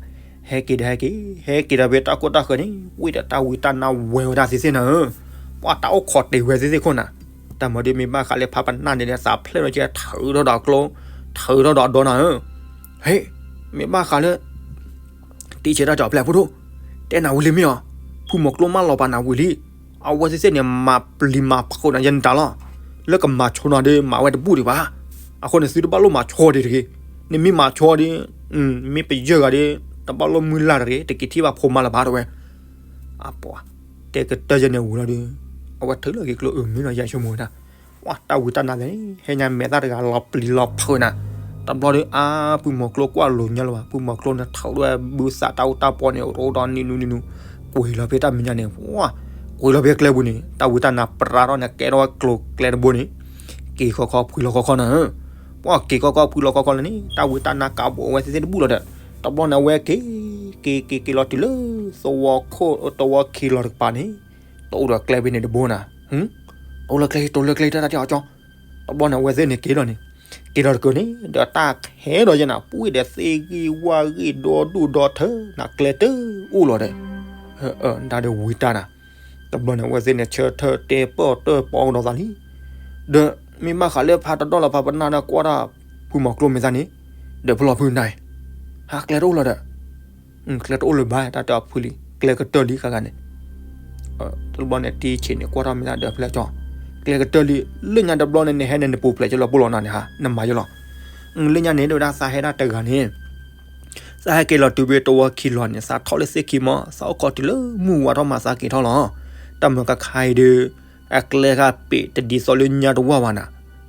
ဟဲက့ၤဒီးဟဲက့ၤ, ဟဲက့ၤဒီးဖဲတၢ်ကိၢ်တၢ်ဃၢၤန့ၣ် ဝံၤဒီးတၢ်ဝံတၢ်နါဝဲဝဲဒၣ်သ့ၣ်သ့ၣ်နၤဧၢ, ပှၤတၢ်အိၣ်ခိးတ့ၢ်ဝဲသ့ၣ်သ့ၣ်ခိၣ်နၤ, တၢ်မၤဒီးမ့ၢ်ဘၣ်ဃးလၢဖးပနၢ်န့ၣ်ဒီး သးဖျဲၣ်ထီၣ်ကဲထၢထီၣ်ဒီးအကျိ, ထၢထီၣ်ဒီးအဒီနၤဧၢ, ဟ့ၣ်, မ့ၢ်ဘၣ်ဃးလၢ တံၢ်ဆဲးတၢ်ကၠီၤဖျဲၣ်ဖိဒိၣ်, တဲနၤဝံၤလံမ့ၢ်အီၤ, ဖုမီၤကျိမၢလီၤပာ်နၤဝံၤလံ, အဝဲသ့ၣ်သ့ၣ်န့ၣ် မၤပျံၤမၤဖုးနၤယဲန့ၣ်တၢ်လီၤ, လၢကမၤဆိနၤဒီး မၤဝဲတဘူၣ်ဒံးဘၣ်, အဃိန့ၣ် သုတဘၣ်လိၣ်မၤဆိဒံးတဂ့ၤ, နမ့ၢ်မၤဆိဒီး, မ့ၢ်ပယၢၢ်ဂၤဒီး, တဘၣ်လိၣ်မုၢ်လၢ်တဂ့ၤ, တက့ၤထံၣ်ဘၣ်ဖိမါလၢၤဘၣ်တဝဲ, အပှၤ, တဲကတၢၢ်ယဲန့ၣ်ဝံၤလီၤဒီး, အဝဲထုးလီၤက့ၤကျိအုးမ့ၢ်လီၤယဲဆိကမိၣ်ဝဲဒၣ် ပှၤတၢ်ဝံတၢ်နါသ့ၣ်န့ၣ် ဟဲညါမဲာ်သၣ်တဂၤလီၤပျံၤလီၤဖုးနၤ, တဘျီဒီးအါ ဖုမီၤကျိကွၢ်လိာ်ညီလၢၤဘၣ်, ဖုမီၤကျိန့ၣ် ထုးဒီးဘုသးတၢ်အိၣ်တၢ်ပီန့ၣ် အိၣ်ဒီးနံၤနူနံၤနူ, ကွံာ်လီၤဖဲတၢ်မဲာ်ညါန့ၣ်, ကွံာ်လီၤဖဲကျဲပူၤန့ၣ် တၢ်ဝံတၢ်နါပြးထီၣ်န့ၣ် ကဲထီၣ်ဝဲကျိၤကျဲတဘိန့ၣ်, က့ၤခီခီဖှံလီၤခီခီနၤ, ပှၤက့ၤခီခီဖှံလီၤခီခီလၢန့ၣ် တၢ်ဝံတၢ်နါကးဘိးဝဲသ့ၣ်သ့ၣ်တဘူၣ်လီၤဒီး, တဘျီန့ၣ် အဝဲက့ၤ, က့ၤ က့ၤ က့ၤလီၤတုၤလၢ သဝီခိၣ် သဝီခံလီၤတကပၤန့ၣ်, တအိၣ်ဒီးကျဲဖဲန့ၣ်တဘိနၤ, တအိၣ်လၢကျဲ တအိၣ်လၢကျဲ တၢ်တၢ်တၢ်အီၤကၠီ, တဘျီန့ၣ် အဝဲသ့ၣ်န့ၣ်က့ၤလီၤန့ၣ်, က့ၤလီၤတကၢၢ်န့ၣ် ဒီးတၢ်ဟဲဒီးယဲနၤ ပှ့ၤဒီးသ့ၣ်ဂံၢ်ဝၣ်ဂံၢ်ဒီဒူၣ်ဒီထၢ နၤကျဲတအိၣ်လီၤဒီး, ဒၣ်ဒီးဝံတၢ်နၤ, တဘျီန့ၣ် အဝဲသ့ၣ်န့ၣ်ဆၢထၢၣ်တဲပၢၢ်တၢၢ်ပီကဒီးသးလံ, ဒီးမ့ၢ်ဘၣ်ဃးလၢဖးတဒီၣ်လီၤဖးပနၢ်ဒီးကွၢ်တၢ်ဖုမီၤကျိမဲာ်သၣ်န့ၣ်, ဒီးဖုလီၤဖုနၤ, ဟးကျဲတအိၣ်လၢၤဒီး ကျဲတအိၣ်လၢၤဘၣ် တၢ်တဲအီၤဖုလံ ကျဲကတၢၢ်လံဃၣ်ဃၣ်န့ၣ်, တဘျီန့ၣ် တံၢ်ဆံးန့ၣ် ကွၢ်ထီၣ်မ့ၢ်သးဒီးဖျဲၣ်ကၠီ, ကျဲကတၢၢ်လံ, လၢညါတဘျီန့ၣ် နဟဲန့ၣ် နပူၤဖျဲးကလီၤပူၤလီၤနၤန့ၣ်ဟါ နမၤယလီၤ, လၢညါန့ၣ် ဒ်ဝဲဒၣ်သးဟဲဒၣ်တဂၤန့ၣ်, သးဟဲက့ၤလီၤတုၤဖဲတဝီခံလီၤန့ၣ် သးထီၣ်လၢသ့ၣ်ခံမီ သးအိၣ်ခိးတုၤလၢမုၢ်ဝါထီၣ်မးသးက့ၤထီၣ်လီၤ, တၢ်မၤကခါအံၤဒီး အကျဲဃာ်ပ့ၤတဒ်သိးလၢညါတဝၢ်ဘၣ်နၤ,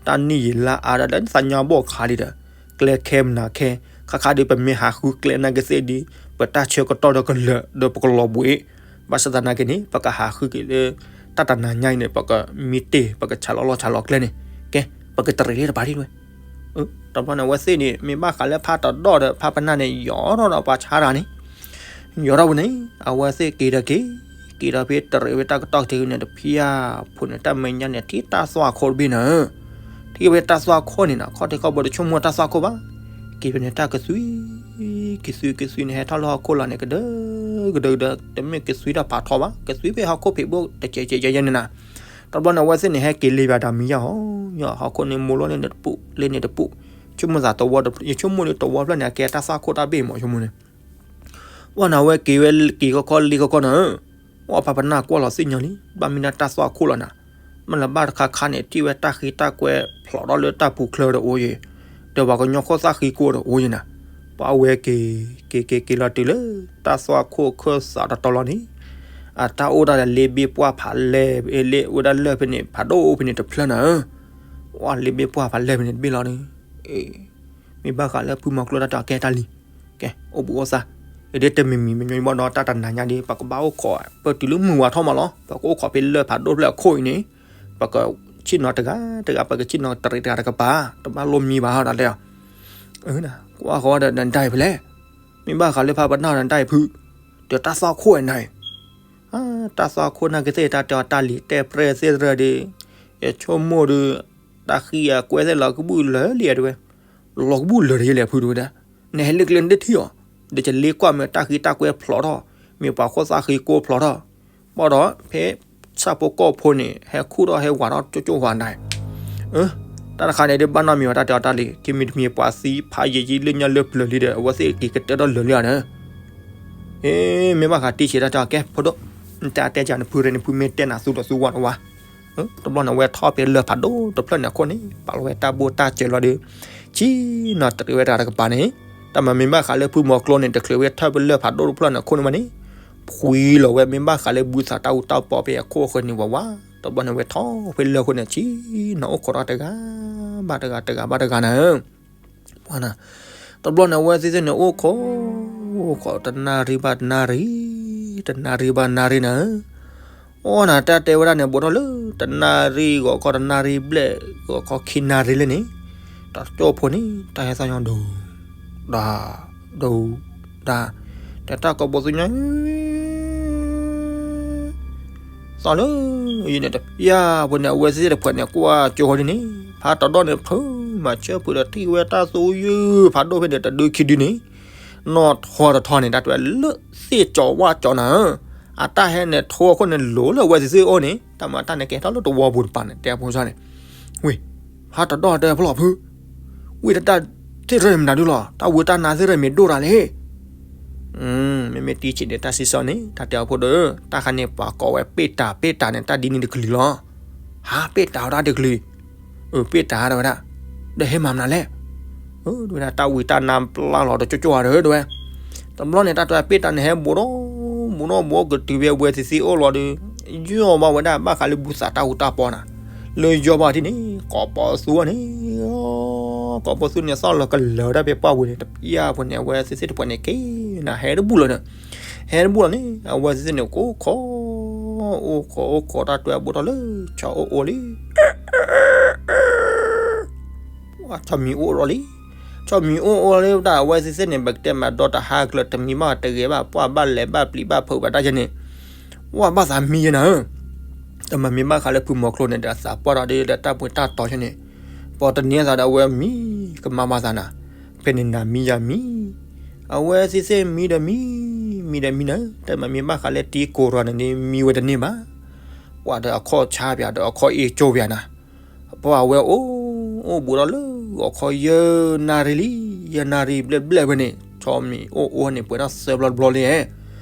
တၢ်နံၣ်ယံာ်လါအါဒၣ်လၢသးညါဘီၣ်ခါလံဒီး, ကျဲခဲမနၤခဲ, ခါခါဒီးပမ့ၢ်ဟးဃုကျဲနာ်က့သ့ၣ်ဒီး, ပတၢ်ဆၢကတီၢ်ဒီးကလၢာ်ဒီးပကလီၤဘှံး, ဘၣ်ဆၣ်သနာ်က့န့ၣ် ပကဟးဃုက့ၤလၢ တၢ်တနၤညါအံၤန့ၣ် ပကမံတ့ၢ် ပကဆးလီၤလီၢ်ဆးလီၤကျဲန့ၣ်, ကဲ, ပကတရံးလၢတပၤဒ်ဝဲ တဘျီန့ၣ် အဝဲသ့ၣ်န့ၣ် မ့ၢ်ဘၣ်ဃးလၢဖးတဒီၣ်ဒီးဖးပနၢ်န့ၣ် ယီၤထီၣ်ဒီးပှၤဆါတၢ်န့ၣ်, ယီၤထီၣ်ဝဲန့ၣ် အဝဲသ့ၣ်က့ၤဒီးက့ၤ, က့ၤဒီးဖဲတရံးဝဲတၢ်ကတီၢ်ကတၢၢ်န့ၣ် တဖျၢၣ်ဖိန့ၣ် တၢ်မဲာ်ညါန့ၣ် ထံၣ်တၢ်သွၣ်ခိၣ်တဘ့ၣ်နၤ, ထံၣ်ဝဲတၢ်သွၣ်ခိၣ်န့ၣ်နၤ ခီၣ်ထံးခီၣ်ဘိတဆိကမိၣ်တၢ်သွၣ်ခိၣ်ဘၣ်, က့ၤဖဲန့ၣ် တၢ်ကသွံ, ကသွံ ကသွံန့ၣ် ဟဲထီၣ်လၢဟီၣ်ခိၣ်လီၤန့ၣ် ကဒၢ, ကဒၢကဒၢ တမ့ၢ်ကသွံတၢ်ဖးထီဘၣ် ကသွံဖဲဟီၣ်ခိၣ်ဖံးဘိ တကဲးကဲးယဲန့ၣ်နၤ, တဘျီန့ၣ် အဝဲသ့ၣ်န့ၣ် ဟဲက့ၤလ့ၤဘၣ်တၢ်မံၤယါဟီ, ဟီၣ်ခိၣ်န့ၣ် မိၢ်လီၤလၢန့ၣ်တပူၤ လၢန့ၣ်တပူၤ, ဆိကမိၣ်သးတဝီ, ယဆိကမိၣ်ဒီးတဝီဖျၢၣ်န့ၣ် အကဲတၢ်သွၣ်ခိၣ်တၢ်ဘ့ၣ်မး ဆိကမိၣ်န့ၣ် ဝဲန့ၣ် အဝဲက့ၤဝဲက့ၤခီခီလ့ခီခီနၤ, ဝဲဖးပနၢ်ကွၢ်လီၤသ့ၣ်ညါလံ ဘၣ်မ့ၢ်ဒၣ်တၢ်သွၣ်ခိၣ်လီၤနၤ, မ့ၢ်လၢဘၣ်တခါခါန့ၣ် ထံၣ်ဝဲတၢ်ဃံတၢ်ကွဲဖျိးထီၣ်လၢတၢ်ပူၤချၢဒီးအိၣ်ယဲ, ဒီးပှၤကညီခိၣ်သၣ်ဃံကိၢ်ဒီးအိၣ်ယဲနၤ, ပှၤဝဲက့ၤ, က့ၤက့ၤက့ၤလီၤတုၤလၢ တၢ်သွၣ်ခိၣ်ခၢၣ်သးတတီၤလီၤန့ၣ်, အတၢ်အိၣ်ဒၣ်ဒီးလ့ဘ့ၣ်ပှၢ်ဖးလဲၢ်, လ့အိၣ်ဒၣ်လၢၢ်ဖဲန့ၣ် ဖးဒိၣ်အိၣ်ဖဲန့ၣ်တဖျၢၣ်နၤ, ဝဲလ့ဘ့ၣ်ပှၢ်ဖးလဲၢ်ဖဲန့ၣ်တဘ့ၣ်လီၤန့ၣ် မ့ၢ်ဘၣ်ဃးလၢဖုမီၤကျိတၢ်တဲအီၤကဲတၢ်လံ, ကဲ, အိၣ်ဘူးအိၣ်သး, ဒ်တမံၤမံၤမညီဘၣ်ဒီးတၢ်တနၤညါဒီး ပကဘၣ်အိၣ်ခိး ပတုၤလၢမုၢ်ဝါထီၣ်မးလီၤ ပကအိၣ်ခိးဖဲလၢၢ်ဖးဒိၣ်ဖျၢၣ်အခိၣ်အံၤန့ၣ်, ပကဆ့ၣ်နီၤတဂၤတဂၤ ပကဆ့ၣ်နီၤတရံးတဂၤတကပၤ, တဘၣ်လိၣ်မံဘၣ်ဟီဒ်လဲၣ်, ကွၢ်ဃီဒီးနဒၣ်အံၤဖဲလဲၣ်, မ့ၢ်ဘၣ်ဃးလၢဖးပနၢ်နဒၣ်အံၤဖု, ဒီးတၢ်သွၣ်ခိၣ်အနၤအံၤ တၢ်သွၣ်ခိၣ်နာ်က့သ့ၣ်တၢ်တဲအီၤတၢ်လံၤတဲပြဲၢ်သ့ၣ်တရၢဒီး, ယဆိကမိၣ်ဒီး, တၢ်ဃံအကွဲသ့ၣ်လီၤကဘုၣ်လၢာ်လံတဲဝဲ, လီၤကဘူၣ်လၢာ်တယဲၢ်လဲၣ်ဖုတဝဲဒၣ်, နဟဲလၢကျဲနတထံၣ်အီၤ, ဒီးကလ့ကွၢ်မ့ၢ်တၢ်ဃံတၢ်ကွဲဖျိးထီၣ်, မ့ၢ်ပှၤခိၣ်သၣ်ဃံကိၢ်ဖျိးထီၣ်, ဘၣ်ဒီးဖဲဆၣ်ဖိကီၢ်ဖိန့ၣ် ဟဲခူၣ်ထီၣ်ဟဲဝးထီၣ်ကၠိကၠိဝၤဒၣ်, တၢ်တခါန့ၣ်ဒ်ဘၣ်နီတမံၤဘၣ် တၢ်တဲအီၤတၢ်လံ, ကမ့ၢ်တမ့ၢ်ပှၤသံဖးယံာ်ယံာ်လၢညါလၢပျၢၤလံဒီး အဝဲသ့ၣ်က့ၤကတၢၢ်ထီၣ်လၢာ်လံဧါဒီး မ့ၢ်ဘၣ်ဃးတံၢ်ဆံးတၢ်တဲအီၤ ကဲဖိဒိၣ်, နတဲတဲကနဖုရ့ နဖုမ့ၢ်တဲနၤသူဒီးသူဝဲတဝါ, တဘျီန့ၣ် အဝဲထီၣ်ဖဲလၢၢ်ဖးဒိၣ်တဖျၢၣ်န့ၣ်အခိၣ်န့ၣ် ပာ်လီၤဝဲတၢ်ဘိၣ်တၢ်စၢၤလီၤဒီး, ဆံနီၤတရံးဝဲတဂၤတကပၤန့ၣ်, တၢ်မၤမ့ၢ်ဘၣ်ဃးလၢဖုမီၤကျိန့ၣ် တချုးဝဲထီၣ်ဖဲလၢၢ်ဖးဒိၣ်တဖျၢၣ်န့ၣ်အခိၣ်န့ၣ်မးန့ၣ်, ဖှံလီၤဝဲမ့ၢ်ဘၣ်ဃးလၢဘုသးတၢ်အူတၢ်ပီဖဲအခိၣ်အဃၢၤန့ၣ်ဝးဝး, တဘျီန့ၣ် အဝဲထီၣ်ဖဲလၢၢ်အခိၣ်န့ၣ် ဆံနီၤအိၣ်ခိးထီၣ်တဂၤဘၣ်တဂၤ တဂၤဘၣ်တဂၤနၤ တဘျီန့ၣ် အဝဲသ့ၣ်သ့ၣ်န့ၣ် အိၣ်ခိး, အိၣ်ခိး တနၣ်ရံၣ်ဘၣ်တနၣ်ရံၣ်, တနၣ်ရံၣ်ဘၣ်နၣ်ရံၣ်နၤ, အိၣ်နၤ တၢ်တဲဝဲဒၣ်န့ၣ် ဘူးထီၣ်လၢ တနၣ်ရံၣ်ဂီၤခီ တနၣ်ရံၣ်ဘျဲၣ် ဂီၤခီခံနၣ်ရံၣ်လၢန့ၣ်, တၢ်ကၠိဖိန့ၣ် တၢ်ဟဲသီၣ်ညီဒိၣ်, ဒၣ်, ဒိၣ်, ဒၣ်, တဲတၢ်ကိးဘိသူညါ သီၣ်လၢ ယံၤန့ၣ်တပျၢ်ဖိန့ၣ် အဝဲသ့ၣ်တဖုန့ၣ် ကွၢ်ကၠိဃီဒ်န့ၣ် ဖးတဒီၣ်န့ၣ် ဖုမၤဆၢဖုဒီးထံၣ်ဝဲတၢ်သူယုၢ်ဖးဒိၣ်ဖဲန့ၣ် တဒုခံဒုန့ၣ်, နီၢ်ထီတထီန့ၣ် တၢ်တဲလၢသ့ၣ်ကၠီဝၣ်ကၠီနၤ, အတၢ်ဟဲန့ၣ်ထိအခိၣ်န့ၣ်လိၤလၢအဝဲသ့ၣ်သ့ၣ်အိၣ်န့ၣ် တၢ်မၤတၢ်န့ၣ်ကဲထီၣ်လၢတဝီပူၤတပၤန့ၣ် တဲဖိန့ၣ်, ဝ့ၢ်, ဖးတဒီၣ်တဲဖျီၣ်ဖု ဝံၤတၢ်သ့ၣ်ရၢၣ်မနုၤဒုလီၤ တၢ်ဝံတၢ်နါသ့ၣ်ရၢၣ်မ့ၢ်ဒိၣ်တၢ်လံ, မ့မ့ၢ်တံၢ်ဆံးန့ၣ် တၢ်စံးဆၢန့ၣ် တၢ်တဲအဖိဒီး တၢ်ခါန့ၣ် ပှၤကိးဝဲပ့ၣ်တၢ် ပ့ၣ်တၢ်န့ၣ် တၢ်ဒ်န့ၣ်တကလုာ်လီၤ, ဟးပ့ၣ်တၢ်ဝဲဒၣ်တကလုာ်, အပ့ၣ်တၢ်တဲဝဲဒၣ်, ဒီးဟဲမၤမနုၤလဲၣ်, တဲဝဲဒၣ် တၢ်ဝံတၢ်နါပျၢ်လီၤဒီးကၠိကၠိဧါဒီးတဲဝဲ, တဘျီန့ၣ် တၢ်တဲပ့ၣ်တၢ်န့ၣ်ဟဲဘူးဒီး, ဘူးဒီးဘူးကတုၤဖဲအဝဲသ့ၣ်သ့ၣ်အိၣ်လီၤဒီး, ယီၢ်ဘၣ်ဝဲဒၣ်ဘၣ်ဃးလၢဘုသးတၢ်အူတၢ်ပီနၤ, လၢယီၢ်ဘၣ်ထံၣ်န့ၣ် ကိးပီသူန့ၣ်, ကိးပီသူန့ၣ် သီၣ်လီၤကလၢၤဒၣ်ဖဲပှၢ်ပူၤန့ၣ် တပျၢ်ဖိန့ၣ် အဝဲသ့ၣ်သ့ၣ်တဖုန့ၣ်က့ၤနၤ ဟဲတဘူၣ်လၢၤန့ၣ်, ဟဲတဘူၣ်လီၤန့ၣ် အဝဲသ့ၣ်သ့ၣ်န့ၣ် ကအိၣ်ခိး, အိၣ်ခိးအိၣ်ခိးတၢ်တဲဘူးထီၣ်လၢ ဆီအိၣ်အိၣ်လံ ဆီမံၤအိၣ်လီၤလံ, ဆီမံၤအိၣ်အိၣ်လၢတၢ်အဝဲသ့ၣ်သ့ၣ်န့ၣ် ပကတဲမးဒီတဟါကျၢၤ တမံၤဘၣ်တဂဲၤဘၣ် ပှၢ်ဘၣ်လဲၤဘၣ်ပျံၤဘၣ်ဖုးဘၣ်တၢ်ယဲန့ၣ်, ဝဲဘၣ်သးမံယဲနၤဧၢ, တမၤမ့ၢ်ဘၣ်ဃးလၢဖုမီၤကျိန့ၣ်ဒီး အသးပှၢ်ထီၣ်ဒီးတၢ်ပှ့ၤတၢ်တီၤယဲန့ၣ်, ပှၤတနံၤအသးဒီးအဝဲမံကမၤဘၣ်သးနၤ, ဖဲန့ၣ်နၤမံယၤမံ, အဝဲသ့ၣ်သ့ၣ်မံဒီးမံ, မံဒီးမံနၤ, တမၤမ့ၢ်ဘၣ်ဃးလၢတံၤကိၤရၤန့ၣ် မံဝဲတန့ၢ်ဘၣ် ပှၤဒီးအခီၣ်ဆါပၠးဒီးအခီၣ်အ့ၣ်ကၠိပၠးနၤ, ပှၤအဝဲအိၣ်, အိၣ်ဘူးထီၣ်လၢဂီၤခီယဲၢ်နၣ်ရံၣ်လံ, ယဲၢ်နၣ်ရံၣ်ဘျဲၣ်ဘျဲၣ်ဝဲန့ၣ် ဆီမံၤအိၣ်အိၣ်န့ၣ် ပှဲၤထီၣ်သၢဘျီတဘျီလံ,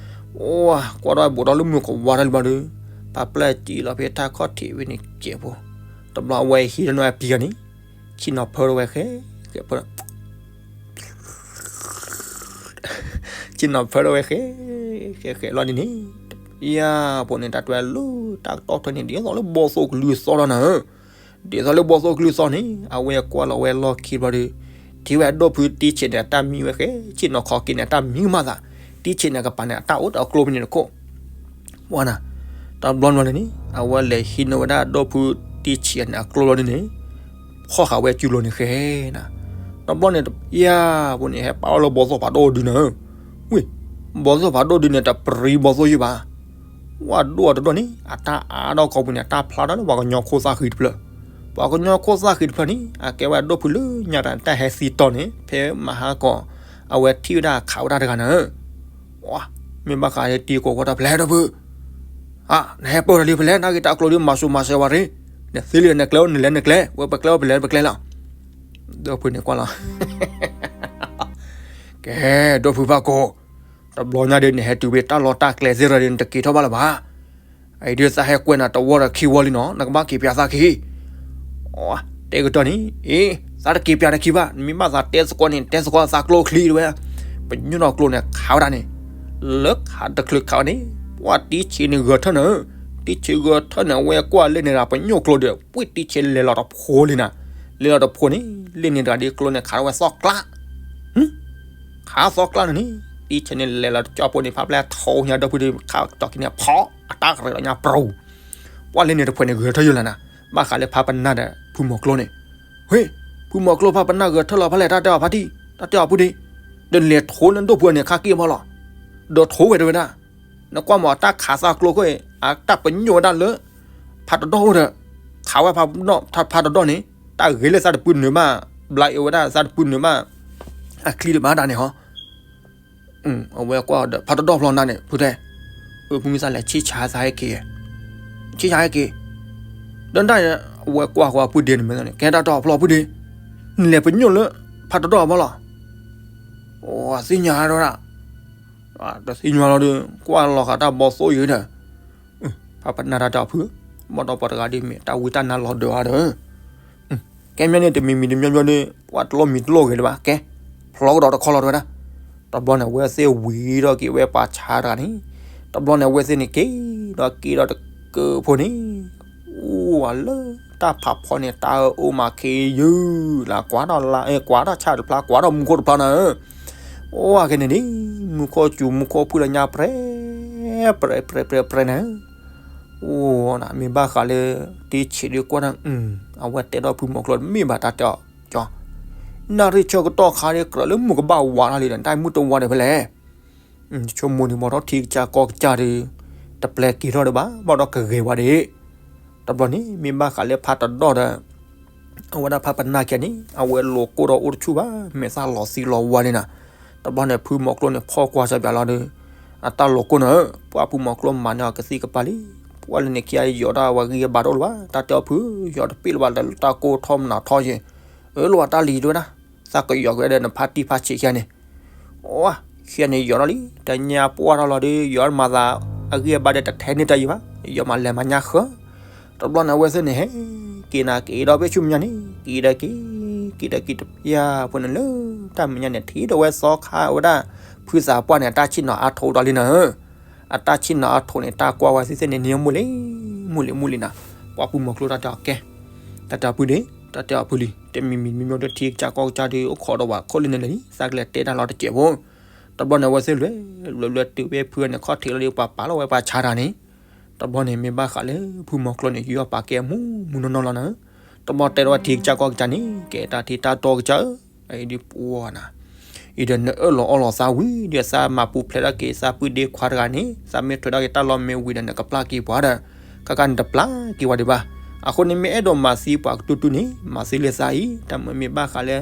အိၣ်, ကွၢ်ထီၣ်ဘူးထီၣ်လၢမုၢ်ကဝါထီၣ်တဘျီဒီး, ပာ်ပျဲၢ်စံၣ်လီၤဖဲတၢ်ခီၣ်ထံးဝဲန့ၣ်ကဲးဖိ, တဘျီအဝဲဟံးထီၣ်န့ၢ်အပံၤဂၤန့ၣ်, ဆ့ၣ်နီၤဖၢထီၣ်ဝဲဃဲ, ဆ့ၣ်နီၤဖၢထီၣ်ဝဲဃဲ, ဃဲဃဲလီၤန့ၣ်န့ၣ်, ယၤဖိန့ၣ် တၢ်တဲလၢတၢ်ကတီၢ်ထွဲန့ၣ် ဒ်သိးလၢဘီၣ်သိၣ်ကလုၢ်သီၣ်ဒီးနၤဧၢ, ဒ်သိးလၢဘီၣ်သိၣ်ကလုၢ်သီၣ်န့ၣ် အဝဲကွၢ်လီၤဝဲလီၢ်ခံဘျီဒီး, ထံၣ်ဝဲအဒိၣ်ဖုတံၢ်ဆံးန့ၣ် အတၢ်မံဝဲဃဲ, ဆ့ၣ်နီၤခီက့ၤန့ၣ် အတၢ်မံကမၣ်သး, တံၢ်ဆံးန့ၣ်အကပၤန့ၣ် အတၢ်အိၣ်ဒီးအကျိဖဲန့ၣ်တခိၣ် ပှၤနၤ, တဘျီန့ၣ်န့ၣ် အဝဲလဲၤဟံးန့ၢ်ဝဲဒၣ်အဒိၣ်ဖုတံၢ်ဆံးန့ၣ်အကျိလီၤန့ၣ်န့ၣ်, ဖီၣ်ဃာ်ဝဲစုလိၤန့ၣ်ဃဲနၤ, တဘျီန့ၣ် ယၤဖိန့ၣ် ဟဲပာ်အီၣ်လၢဘီၣ်သိၣ်ဖးဒိၣ်ဒုနၤဧၢ, ဝ့ၢ်, ဘီၣ်သိၣ်ဖးဒိၣ်ဒုန့ၣ် တပြံဘီၣ်သိၣ်ယုၢ်ဘၣ် ဝဲဒိၣ်အတဒိၣ်န့ၣ် အတၢ်အါထီၣ်ကီၢ်ပူၤန့ၣ် အတၢ်ဖျါထီၣ်လၢပှၤကညီခိၣ်သၣ်ဃံတဖျၢၣ်, ပှၤကညီခိၣ်သၣ်ဃံတဖျၢၣ်န့ၣ် အကဲဝဲဒိၣ်ဖုလၢညါတၢ်တၢ်ဟဲသံတီၤန့ၣ် ဖဲမဟါကီး အဝဲထံၣ်ဝဲဒၣ်ခးဝဲဒၣ်တဂၤနၤဧၢ, မ့ၢ်ဘၣ်ဃးတံၤကိးဝဲတၢ်ဖဲလဲၣ်ဒိၣ်ဖု, အါ နဟဲပၢၢ်တၢ်လံဖဲလဲၣ် နာ်က့တၢ်အကျိဒ်မၤစူၤမၤစၢၤဝဲရ့, နသ့လံနကျဲအိၣ်နလဲၤနကျဲ ဝဲပကျဲအိၣ်ဖဲလဲၣ်ပကျဲလီၤ, ဒိၣ်ဖုန့ၣ်ကွၢ်လီၤ ကဲ, ဒိၣ်ဖုဘၣ်ကိး, တဘျီညါဒီး နဟဲတုၤဖဲတၢ်လီၢ်တၢ်ကျဲသ့ၣ်ရၢဒီး နတက့ၤထီၣ်ဘၣ်လၢၤဘၣ်. အံၤဒုးသးဟဲကွဲနၤတဝီဒီးခံဝီလံနီၤ, နကဘၣ်က့ၤပၠးသးခံ, တဲကတၢၢ်န့ၣ်, အ့, သးတက့ၤပၠးတခံဘၣ်, နမ့ၢ်ဘၣ်သးတဲသကိးန့ၣ် တဲသကိးသးကျိချံတဝဲ, ပညိၣ်နီၢ်ကျိန့ၣ် ခးဝဲဒၣ်န့ၣ်, လၢခးတချုးခးဝဲန့ၣ်, ပှၤတံၢ်ဆံးန့ၣ်ဂဲၤထၢၣ်နၤ, တံၢ်ဆံးဂဲၤထၢၣ်န့ၣ် အဝဲကွၢ်လၢန့ၣ်ဒၣ် ပညိၣ်ကျိဒီး ပှၤတံၢ်ဆံးလဲၤလီၤတဖိလံနၤ, လဲၤလီၤတဖိန့ၣ် လၢန့ၣ်တဂၤဒီးကျိန့ၣ် ခးထီၣ်ဝဲသီကျါ ခးသီကျါန့ၣ်န့ၣ်, တံၢ်ဆံးန့ၣ်လဲၤလီၤတကၠီဖိန့ၣ် ဖးပျဲၢ်ထိညါဒီပုၢ်ဒီး ခးကၠီခံန့ၣ် ဖီၣ်အတၢ်ကရၢလီၤညါပြူၤ, ပှၤလၢန့ၣ်တဖုန့ၣ် ဂဲၤထၢၣ်ယိာ်လၢနၤ, ဘၣ်ဃးလၢဖးပနၢ်ဒီးဖုမီၤကျိန့ၣ်, ဟ့ၣ်, ဖုမီၤကျိဖးပနၢ်ဂဲၤထၢၣ်လီၤ ဖးလဲၣ်တၢ်တဲအီၤဖါတံၢ်, တၢ်တဲအီၤဖုဒ့, ဒီးလဲၤထိလၢဒိၣ်ဖုန့ၣ် ခါက့ၤမီၢ်လီၤ, ဒီးထိဝဲတဝဲဒၣ်, နကွၢ်မီၢ်အတၢ်ခးသးကျိခိၣ်အံၤ အတၢ်ပညိၣ်ဝဲဒၣ်လၢ ဖးတဒီၣ်အိၣ်ဒီး, ခးဝဲဖးတဒီၣ်န့ၣ် တၢ်ဂ့ၤလၢသးတပုၢ်နုာ်ဘၣ် ဘျါအ့ၣ်ဝဲဒၣ်သးတပုၢ်နုာ်ဘၣ် အချံတဘၣ်တၢ်န့ၣ်ဟီ. အဝဲကွၢ်ဒီးဖးတဒီၣ်ဖျီနၤန့ၣ် ဖုတဲ, ဖုမုၢ်သးလဲၤဆံၣ်ဆါသးဟဲက့ၤ, ဆံၣ်ဆါဟဲက့ၤ, ဒီးတၢ်အဝဲကွၢ်ဃီဖုဒ့န့ၣ်မ့ၢ်န့ၣ် ကဲတၢ်တီၢ်ဖျီဖုဒ့, နလဲၤပညိၣ်လၢဖးတဒီၣ်အဖီလီၤ. အိ သ့ၣ်ညါဒၣ်ဝဲဒၣ်, တသ့ၣ်ညါလီၤဒီး ကွၢ်လီၤဃာ်တၢ်ဘီသိၣ်ယံၤဒီး ဖးပနၢ်တၢ်တီၢ်ဖု, ဘၣ်ဒီးပှၤတဂၤဒ်မ့ၢ်တၢ်ဝံတၢ်နါလီၤဒၢးအါဒီး ကဲမ့ၢ်န့ၣ် တမံၤမံၤတမံၤမံၤဒီး ပှၤတလိၣ်မံၤတလိၣ်ဂ့ၤလၢၤဘၣ် ကဲ, ဖျီကဒီးတခီလီၤတဲဝဲဒၣ်. တဘျီန့ၣ် အဝဲသ့ၣ်ဝံၤဒီးက့ၤဝဲပှၤဆါတဂၤန့ၣ်, တဘျီန့ၣ် အဝဲသ့ၣ်န့ၣ်က့ၤဒီးက့ၤဒီးတကၢၢ်ဖိန့ၣ်, အိၣ်ဝဲလၢတၢ်ဖးဖီန့ၣ် တၢ်အၢအိၣ်မးခ့ယုၢ်လၢ ကွၢ်ထီၣ်လါ ကွၢ်ထီၣ်ဆၣ်တဖျါ ကွၢ်ထီၣ်မူခိၣ်တဖျါနၤဧၢ, အိၣ်ဝဲကဲန့ၣ်ဒ် မူခိၣ်စူၤမူခိၣ်ဖုၣ်လၢညါပြဲ ပြဲ ပြဲ ပြဲ ပြဲနၤဧၢ. အိၣ်နၤ မ့ၢ်ဘၣ်ဃးလၢ တ့ဆံးဒုးကွၢ်နၤ, အဝဲတဲဒီးဖုမီၤကျိ တမ့ၢ်ဘၣ်တၢ်တဲအီၤကၠီ, နၣ်ရံၣ်ဆၢကတီၢ်ခါဒ်ကြၢးလၢမုၢ်ကဘၣ်ဝါထီၣ်လံဒီး တၢ်မုၢ်တဝါဒီးဖဲလဲၣ်, ဆိကမိၣ်န့ၣ် ဘၣ်ဒီးထံကစၢ်ကီၢ်ကစၢ်ဒီး တပျဲက့ၤထီၣ်ဒီးဘၣ် ဘၣ်ဒီးကဂဲၤဝဲဒၣ်, တဘျီန့ၣ် မ့ၢ်ဘၣ်ဃးလၢဖးတဒီၣ်ဒီး အဝဲဒၣ်ဖးပနၢ်ခံဂၤန့ၣ် အဝဲလိာ်ကိၢ်ဒီးအိၣ်တဆူၣ်ဘၣ် မဲာ်သၣ်လီၤသံလီၤဝါန့ၣ်နၤ, တဘျီန့ၣ် ဖုမီၤကျိန့ၣ် ဖီၣ်ကွၢ်စၢၤပၠးလီၤဒီး အတၢ်လိာ်ကိၢ်န့ၣ်ဧၢ, ပှၢ်ဖုမီၤကျိမၤန့ၢ်အီၤကသံၣ်ကပၤလံ, ပှၢ်လၢန့ၣ်ခံဂၤယီၤတၢ်ဝဲဂံၢ်ဘါတအိၣ်လၢၤဘၣ် တၢ်တဲအီၤဖု, ယီၤတပ့ၢ်လၢၤဘၣ်လၢတၢ်ကိၢ်ထီၣ်မနုၤထီၣ်ယဲၢ်, အၢ လိၣ်ဘၣ်တၢ်လံတဲဝဲဒၣ်, သးကယီၤက့ၤဒီးနဖါတံၢ်ဖါဆံးခံဂၤန့ၣ် အိ ခံဂၤန့ၣ်ယီၤထီၣ်လံ, တညါပှၢ်ထီၣ်လီၤဒီး ယီၤမၤသးအဂံၢ်အဘါဒီးတထဲန့ၢ်တၢ်ယံၤဘၣ်, ယီၤမးလဲၤမၤညါဃၢ, တဘျီန့ၣ် အဝဲသ့ၣ်န့ၣ် ဟဲက့ၤနၤက့ၤဒီးဘ့ၣ်ဆူမဲာ်ညါန့ၣ် က့ၤဒီးက့ၤ, က့ၤဒီးက့ၤတပျၢ်ဖိန့ၣ်လၢ တၢ်မဲာ်ညါန့ၣ် ထံၣ်ဒီးဝဲသီခါဝဲဒၣ် ဖုသးပှၢ်န့ၣ် အတၢ်ဆ့ၣ်နီၤအါထိးဒီးလံနၤဧၢ, အတၢ်ဆ့ၣ်နီၤအါထိးန့ၣ် တၢ်ကွၢ်ဝဲသ့ၣ်သ့ၣ်န့ၣ် န့ၢ်မူလံ, မူလံမူလံနၤ, ပှၢ်ဖုမီၤကျိတၢ်တဲအီၤကဲ, တၢ်တဲအီၤဖုဒ့, တၢ်တဲအီၤဖုလံ, တမံၤမံၤမံၤမံၤဒီးထံကစၢ်ကီၢ်ကစၢ်ဒီး အိၣ်ခိးဒီးဝဲခိၣ်လံန့ၣ်လံ, သးကလဲၤတဲတၢ်လီၤတစဲးဖိ, တဘျီန့ၣ် အဝဲသ့ၣ်လဲၤ လဲၤလဲၤတုၤဝဲဖုန့ၣ် ခီၣ်ထံးလီၤဒီး ပှၤပာ်လီၤဝဲပှၤဆါတဂၤန့ၣ်, တဘျီန့ၣ် မ့ၢ်ဘၣ်ဃးလၢဖုမီၤကျိန့ၣ် ယူၤအီၤပာ်ကဲအမူးမူးနီၢ်နီၢ်လီၤနၤ, တဘျီတဲဒီးဝဲထံကစၢ်ကီၢ်ကစၢ်န့ၣ် ကဲတၢ်ထံတၢ်တီကစၢ်ဧၢ, အံၤဒ်ပှၢ်နၤ အံၤဒီးနအၢၣ်လီၤအီလီၤသးဝံၤဒီး သးမၤပူၤဖျဲးထီၣ်က့ၤသးပုၢ်ဒ့ခွါတဂၤန့ၣ် သးမ့ၢ်ထွဲထီၣ်က့ၤတၢ်လီၢ်မ့ၢ်ဝံၤဒီး နကပျၢ်က့ၤပှၤဒီး ခါခါနတပျၢ်က့ၤဝဲဒံးဘၣ်. အဃိန့ၣ်မ့ၢ်အဲၣ်ဒိးမၤသံပှၤကတူၢ်တူၢ်န့ၣ် မၤသံလၢသးအံၤ, တၢ်မ့ၢ်မ့ၢ်ဘၣ်ဃးလၢ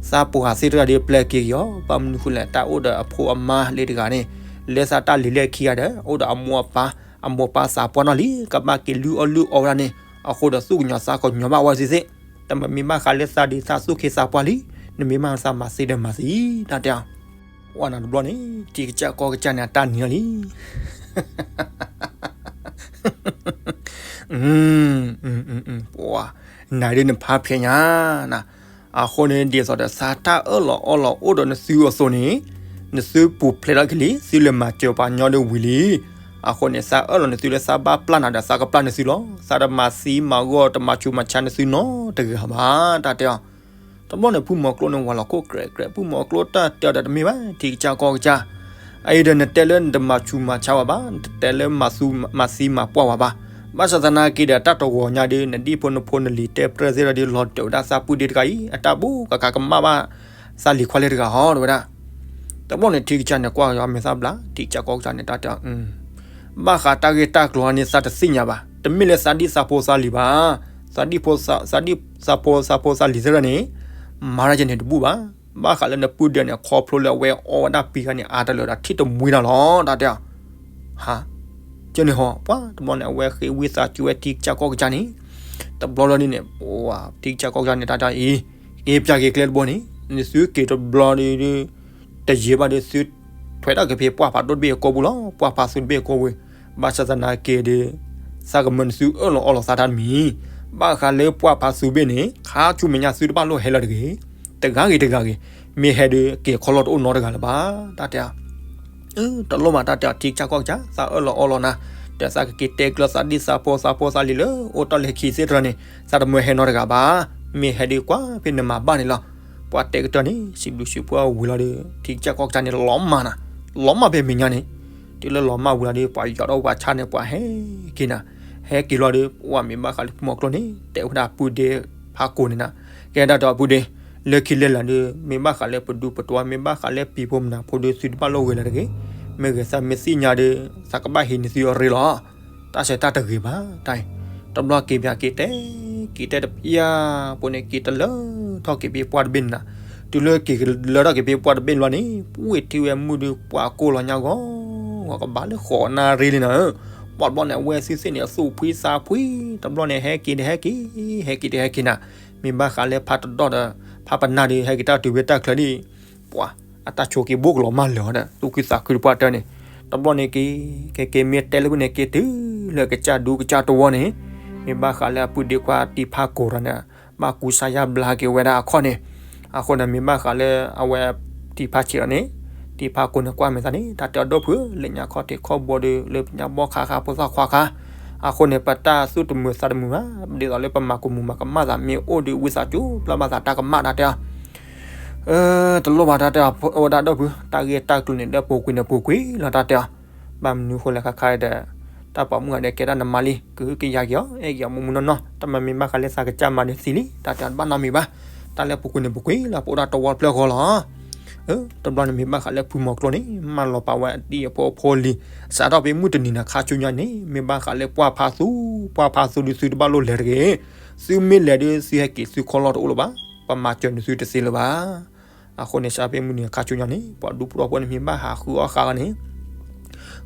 သးပှၢ်သ့ၣ်တဂၤဒီးပျဲက့ၤက့ၤအီၤ, ဘၣ်မနုၤဃိလဲၣ် တၢ်အိၣ်ဒီးအဖိအမါလၢတဂၤန့ၣ် လၢသးတၢ်လံၤလၢခံဂၤဒီး အိၣ်ဒီးအမိၢ်အပၢ်, အမိၢ်ပၢ်သးပှၢ်နီၢ်လံ ကဘၣ်က့ၤလုၢ်အီၣ်လုၢ်အီဝဲဒၣ်န့ၣ်, အဃိဒီးသူၣ်ကညီၤသးကညီၤဘၣ်ဝဲသ့ၣ်သ့ၣ်, တၢ်မ့ၢ်မ့ၢ်ဘၣ်ဃးလၢသးဒ်သးသူၣ်က့သးပှၢ်လံ, နမ့ၢ်မၤသးမၤသံဒီးမၤသံ, တၢ်တဲအီၤ ဝဲနၤတဘျီန့ၣ် ထံကစၢ်ကီၢ်ကစၢ်န့ၣ် အတၢ်နံၤလီၤလံ. ပှၤ နၤဒ်နဖါဖျဲးညါနၤ, အဃိန့ၣ် ဒ်သိးဒီးသးတၢ်အၢၣ်လီၤအီလီၤအိၣ်ဒီးနသုအသိးန့ၣ်, နသုပူၤဖျဲးထီၣ်က့ၤလံ, သုလဲၤမၤစၢၤပှၤညီဒီးဝံၤလံ. အဃိန့ၣ် သးအၢၣ်လီၤနသုလၢသးဘၣ်ပျၢ်နၤဒီး သးကပျၢ်နသုလီၤ. သးတမၤသံမၤဂီၢ်တမၤဆူးမၤဆါနသုနီတဂၤဘၣ် တၢ်တဲအီၤ တဘျီန့ၣ် ဖုမီၤကျိန့ၣ် ဝၤလီၤခိၣ်ကြဲးကြဲး, ဖုမီၤကျိတၢ်တဲအီၤဒီးတမ့ၢ်ဘၣ် ထံကစၢ်ကီၢ်ကစၢ်, အအံၤဒီးနတဲလၢနတမၤဆူးမၤဆါဝဲဘၣ်, နတတဲလၢမၤသံမၤပှၢ်ဝဲဘၣ်. ဘၣ်ဆၣ်သနာ်က့ဒီး တၢ်တဂီၤညါဒီး နဒံၣ်ဖိနဖိနလံၤတဲပြဲၢ်သ့ၣ်ဒီး လီၤတဲာ်ဝဲဒၣ်သးပုၢ်ဒ့တဂၤအံၤ အတၢ်ဘူးကကးကမၣ်ဘၣ် သးလံၤခွါလၢတဂၤဟီ တဲဝဲဒၣ်. တဘျီန့ၣ် ထံကစၢ်န့ၣ် ကွၢ်က့ၤအမဲာ်သၣ်ဘျါ, ထံကစၢ်ကီၢ်ကစၢ်န့ၣ် တၢ်တဲအီၤ ဘၣ်ဃးတၢ်ဂ့ၢ်တၢ်ကျိၤန့ၣ် သးတသ့ၣ်ညါဘၣ်. တမ့ၢ်လၢသးဒံၣ်သးဖိသးလံၤဘၣ်. သးဒံၣ်ဖိ, သးဒံၣ်သးဖိသးဖိသးလံၤသ့ၣ်တဖၣ်န့ၣ် မၤတၢ်ယဲန့ၣ်တဘူၣ်ဘၣ်. ဘၣ်ဃးလၢနပုၢ်ဒ့န့ၣ် ခီဖျိလၢအဝဲအီဝဲဒၣ်ပံၤဂၤန့ၣ် အါတလၢာ်ဒီးထံၣ်တမှံတၢ်လီၤ တၢ်တဲအီၤ. ဟါ, ကန့ၣ်ဟီ ပှၤတဘျီန့ၣ် အဝဲဃ့ဝံသးစူၤဝဲထံကစၢ်ကီၢ်ကစၢ်န့ၣ်, တဘျီလီၤဒ်န့ၣ် ပှၤ ထံကစၢ်ကီၢ်ကစၢ်န့ၣ် တၢ်တဲအီၤအံၤ, က့ၤပၠးက့ၤကျဲတဘိန့ၣ် နသုက့ၤတဘျီဒီး တယံာ်ဘၣ်ဒီး သုထွဲထီၣ်က့ၤဖဲပှၢ်ဖးဒိၣ်တဘ့ၣ်အကိာ်ပူၤလီၤ, ပှၢ်ဖးသူတဘ့ၣ်အကိာ်ပူၤ. ဘၣ်ဆၣ်သနာ်က့ဒီး သးကမၢနသုအၢၣ်လီၤအီလီၤသးတၢ်တမံၤ, ဘၣ်ဃးလၢပှၢ်ဖးသူဘ့ၣ်န့ၣ် ခါဆူမဲာ်ညါသုတဘၣ်လိၣ်ဟဲလၢၤတဂ့ၤ, တဂၤဂ့ၤတဂၤဂ့ၤ, မ့ၢ်ဟဲဒီးက့ၤခီလီၢ်တအိၣ်နီတဂၤလၢၤဘၣ် တၢ်တဲအီၤ. တလိၣ်မး တၢ်တဲအီၤ ထံကစၢ်ကီၢ်ကစၢ်, သးအၢၣ်လီၤအီလီၤနၤ, ဒီးသးကက့ၤတဲကျၢၤသးဒံၣ်သးဖိသးဖိသးလံၤလၢအိၣ်တ့ၢ်လၢခံသ့ၣ်တဖၣ်န့ၣ် သးတမၢဟဲနီတဂၤဘၣ်. မ့ၢ်ဟဲဒီးကွၢ်ဖဲနမၤဘၣ်န့ၣ်လီၤ. ပှၤတဲကတၢၢ်န့ၣ် စံးဘျုးစံးဖှိၣ်ဝံၤလီၤဒီး ထံကစၢ်ကီၢ်ကစၢ်န့ၣ် လီၤမၢ်နၤ, လီၤမၢ်ဖဲမဲာ်ညါန့ၣ်, တုၤလၢလီၤမၢ်ဝံၤလီၤဒီး ပှၤယီၤဒီးပှၤဆါန့ၣ် ပှၤဟဲက့ၤနၤ, ဟဲက့ၤလီၤဒီး ပှၤမ့ၢ်ဘၣ်ဃးလၢဖုမီၤကျိန့ၣ် တဲဝဲဒၣ်ပုၢ်ဒ့ဖးကိာ်န့ၣ်နၤ, ကဲဒၣ်ဒီးပုၢ်ဒ့, လၢခံလၢလာ်ဒီး မ့ၢ်ဘၣ်ဃးလၢပဒူပတွၤ မ့ၢ်ဘၣ်ဃးလၢပံၤဖိမနၤဖိဒီး သုတဘၣ်လိၣ်ဂဲၤလၢၤတဂ့ၤ, မ့ၢ်ဂ့ၤသးမ့ၢ်သ့ၣ်ညါဒီး သးကဘၣ်ဟံးန့ၢ်သုအရ့လီၤ. တၢ်ဆဲးတၢ်တဂ့ၤဘၣ်တၢ်အံၤ, တဘျီက့ၤပၠးက့ၤတဲ, က့ၤတဲတပျၢ်ဖိန့ၣ် က့ၤတလၢ က့ၤလၢထီၣ်က့ၤဖဲပှၢ်တဘ့ၣ်န့ၣ်နၤ, တုၤလၢက့ၤလၢထီၣ်က့ၤဖဲပှၢ်တဘ့ၣ်လီၤန့ၣ် ဝ့ၢ်ထံဝဲမုၢ်ဒုးပှၢ်ကိၢ်လီၤညါဂီၤဂီၤ ကဘၣ်လၢဃိးနၣ်ရံၣ်လံနၤဧၢ, ပှၢ်တဘျီန့ၣ် အဝဲသ့ၣ်သ့ၣ်န့ၣ် အသူၣ်ဖှံသးဖှံ, တဘျီန့ၣ် ဟဲက့ၤဒီးဟဲက့ၤ, ဟဲက့ၤဒီးဟဲက့ၤနၤ, မ့ၢ်ဘၣ်ဃးလၢဖးတဒီၣ်ဒီး ဖးပနၢ်ဒီး ဟဲက့ၤတၢ်တုၤဖဲတၢ်ချၢဒ် ပှၤ အတၢ်ဆိးက့ၤဘိကလီၤမၢလၢာ်ဒီး သူၣ်ခုသးခုတပှၢ်တၢၢ်န့ၣ်, တဘျီန့ၣ်က့ၤ က့ၤက့ၤမ့ၢ်တဲလၢဝဲန့ၣ် က့ၤတုၤလၢကစၢ်ဒူကစၢ်တဝီန့ၣ်, မ့ၢ်ဘၣ်ဃးလၢအပုၢ်ဒ့ခွါတံၤဖါကိးဒီးန့ၣ် ဘၣ်ကူစါယါဘျါက့ၤဝဲဒၣ်အခီၣ်န့ၣ်, အဃိန့ၣ် မ့ၢ်ဘၣ်ဃးလၢအဝဲတံၤဖါဆံးဒီးန့ၣ်, တံၤဖါကိးန့ၣ်ကွၢ်မဲာ်သးန့ၣ် တၢ်တဲအီၤဒီပုၢ်ဧၢ လၢညါခီၣ်ထံးခီၣ်ဘိဒီး လၢပညါဘီၣ်ခါခါဖိသၣ်ခွါခါ, အဃိန့ၣ် ပတၢ်သူၣ်တမုာ်သးတမုာ်ဘၣ်, ဒ်သိးလၢပမၤကမူၤမၤကမၣ်သးမ့ၢ်အိၣ်ဒီး ဝံသးစူၤပျၢ်ဘၣ်သးတၢ်ကမၣ်တၢ်တဲအီၤ တလိၣ်ဘၣ်တၢ်တဲအီၤ ဝဲဒၣ်ဒီပုၢ်, တၢ်ဂ့ၢ်တၢ်ကျိၤန့ၣ် ဒီးပူၤကွံာ်န့ၣ်ပူၤကွံာ်လီၤတၢ်တဲအီၤ, ဘၣ်မနုၤဃိလဲၣ်ခါခါဒီး တၢ်ပိာ်မုၣ်ဂၤဒဲးကဲတၢ်နမါလံ ကဟုကယာ်က့ၤအီၤ အဲၣ်က့ၤအီၤမူးမူးနီၢ်နီၢ် တၢ်မၤမ့ၢ်ဘၣ်ဃးလၢသးကစၢ်မၤဒီးသံလံ တၢ်တဲအီၤတဘၣ်နီတမံၤဘၣ်, တၢ်လၢပူၤကွံာ်န့ၣ်ပူၤကွံာ်လီၤ ပအိၣ်ဒၣ်တဝီတဖျၢၣ်ဃီလီၤ တဘျီန့ၣ်မ့ၢ်ဘၣ်ဃးလၢဖုမီၤကျိန့ၣ် မၢလီၤပာ်ဝဲအဒံၣ်အဖိအဖိလံၤ, စးထီၣ်ဖဲမုၢ်တနံၤန့ၣ် ခါဆူညါန့ၣ် မ့ၢ်ဘၣ်ဃးလၢပှၢ်ဖးသူ, ပှၢ်ဖးသူဒုးသုတဘၣ်လိၣ်လဲၤတဂ့ၤ, သုမ့ၢ်လဲၤဒုးသုဟဲက့ၤသုခီလီၢ်တအိၣ်လၢၤဘၣ်, ပမၤစၢၤနသုတသ့လၢၤဘၣ်. အဃိန့ၣ် စးထီၣ်ဖဲမုၢ်နံၤခါဆူညါန့ၣ် ပှၤဒူဖိထီဖိန့ၣ်မ့ၢ်ဘၣ်ဟးဃုအီၣ်ဃာ်ဂီၤန့ၣ်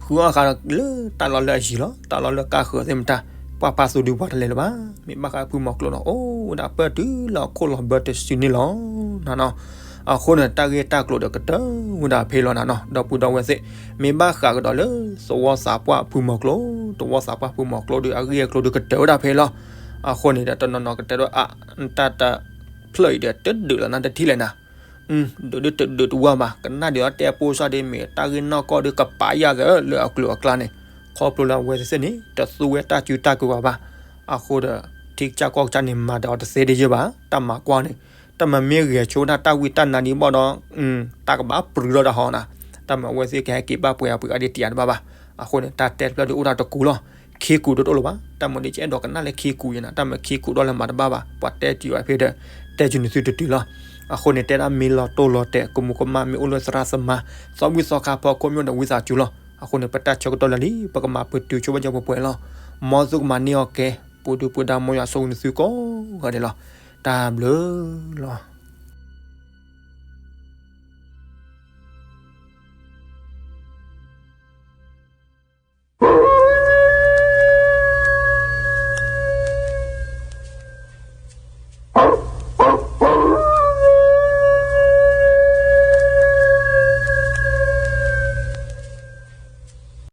ဃုအီၣ်ဃာ်လၢတၢ်လီၢ်လၢအယံၤလီၤ, တၢ်လီၢ်လၢကါဃၢၤသ့ၣ်မတၤ, ပှၢ်ဖးသူဒုးပှၤတလဲၤလၢၤဘၣ်, မ့ၢ်ဘၣ်ဃးဖုမီၤကျိဒီး အိၣ်ဝဲဒၣ်ပၢၢ်တုၤလီၤခိၣ်လီၤဘၢတစုန့ၣ်လီၤနၤနီၤ. အဃိန့ၣ် တၢ်ဂ့ၢ်တၢ်ကျိၤဒီးကတၢၢ်ဝဲဒၣ်ဖဲလီၤနၤနီၤ, ဒီပုၢ်ဒီဝဲၢ်သ့ၣ်, မ့ၢ်ဘၣ်ဃးကဒီးလၢ သဝီသးပှၢ်ဖုမီၤကျိ, သဝီသးပှၢ်ဖုမီၤကျိဒီး အဂ့ၢ်အကျိၤဒီးကတၢၢ်ဝဲဒၣ်ဖဲလီၤ. အဃိန့ၣ်ဒီး တနီၤနီၤကတဲဒီး အ တၢ်တဖျၢၣ်အံၤဒီး တဒုးလီၤနၤတထံၣ်လဲၣ်နၤ ဒုးဒုးတဒုးတဝါဘၣ်, ကနၣ်ဒုးအီၤတဲပိစၢ်ဒီး မ့ၢ်တၢ်ဂ့ၢ်နီၢ်ကီၢ်ဒီးကပာ်ယၢ်သးလၢအကျိၤအကျဲန့ၣ်, ခီဖျိလၢအဝဲသ့ၣ်န့ၣ် တသူဝဲတၢ်စုတၢ်ကဝဲၤဘၣ်. အဃိဒီး ထံကစၢ်ကီၢ်ကစၢ်န့ၣ် မၤဒီးအီၤတသ့ဒ်ယဲဘၣ်, တၢ်မၤကွၢ်န့ၣ်, တၢ်မၤမ့ၢ်ဂဲၤဆိဝဲဒၣ်တၢ်ဝံတၢ်နါဒံးဘၣ်ဒီး တၢ်ကဘၣ်ပြူၤထီၣ်တၢ်ဟီနၤ, တၢ်မၤအဝဲသ့ၣ်ကဟဲက့ၤဘၣ်ပှဲၤအပှဲၤအါဒံးတယၤတဘၣ်ဘၣ်. အဃိန့ၣ် တၢ်တဲတဖျၢၣ်ဒုးအိၣ်ဒၣ်တကူလီၤ. ခ့ကူးဒိၣ်တအိၣ်လၢၤဘၣ်, တၢ်မၤဒ်ကအဲၣ်ဒိးကနၣ်လၢခ့ကူးယဲနၤ, တၢ်မၤခ့ကူးဒီးလၢမၤတဘၣ်ဘၣ်, ပှၤတဲတုၤအဖဲဒီး တဲတုၤနသုတတုၤလီၤ. အဃိန့ၣ် တဲဒၣ်မ့ၢ်လီၤတိၢ်လီၤတဲာ် ကမူးကမၣ်မ့ၢ်အိၣ်လၢသရၣ်သမါ, သီဝံၣ်သီခါဖီခိၣ်မ့ၢ်အိၣ်ဒီးဝံသးစူၤလီၤ. အဃိန့ၣ် ပတၢ်ဆၢကတီၢ်လၢာ်လံ, ပကမၤပတုာ်ဆိဝဲယပှဲၤပှဲၤလီၤ. မ်သုကမၤန့ၢ်အီၤကဲ, ပူၤဒုပူၤဒါ မ်ယွၤဆိၣ်ဂ့ၤနသုကိးဂၤဒဲးလီၤ. တၢ်ဘျုးလီၤ.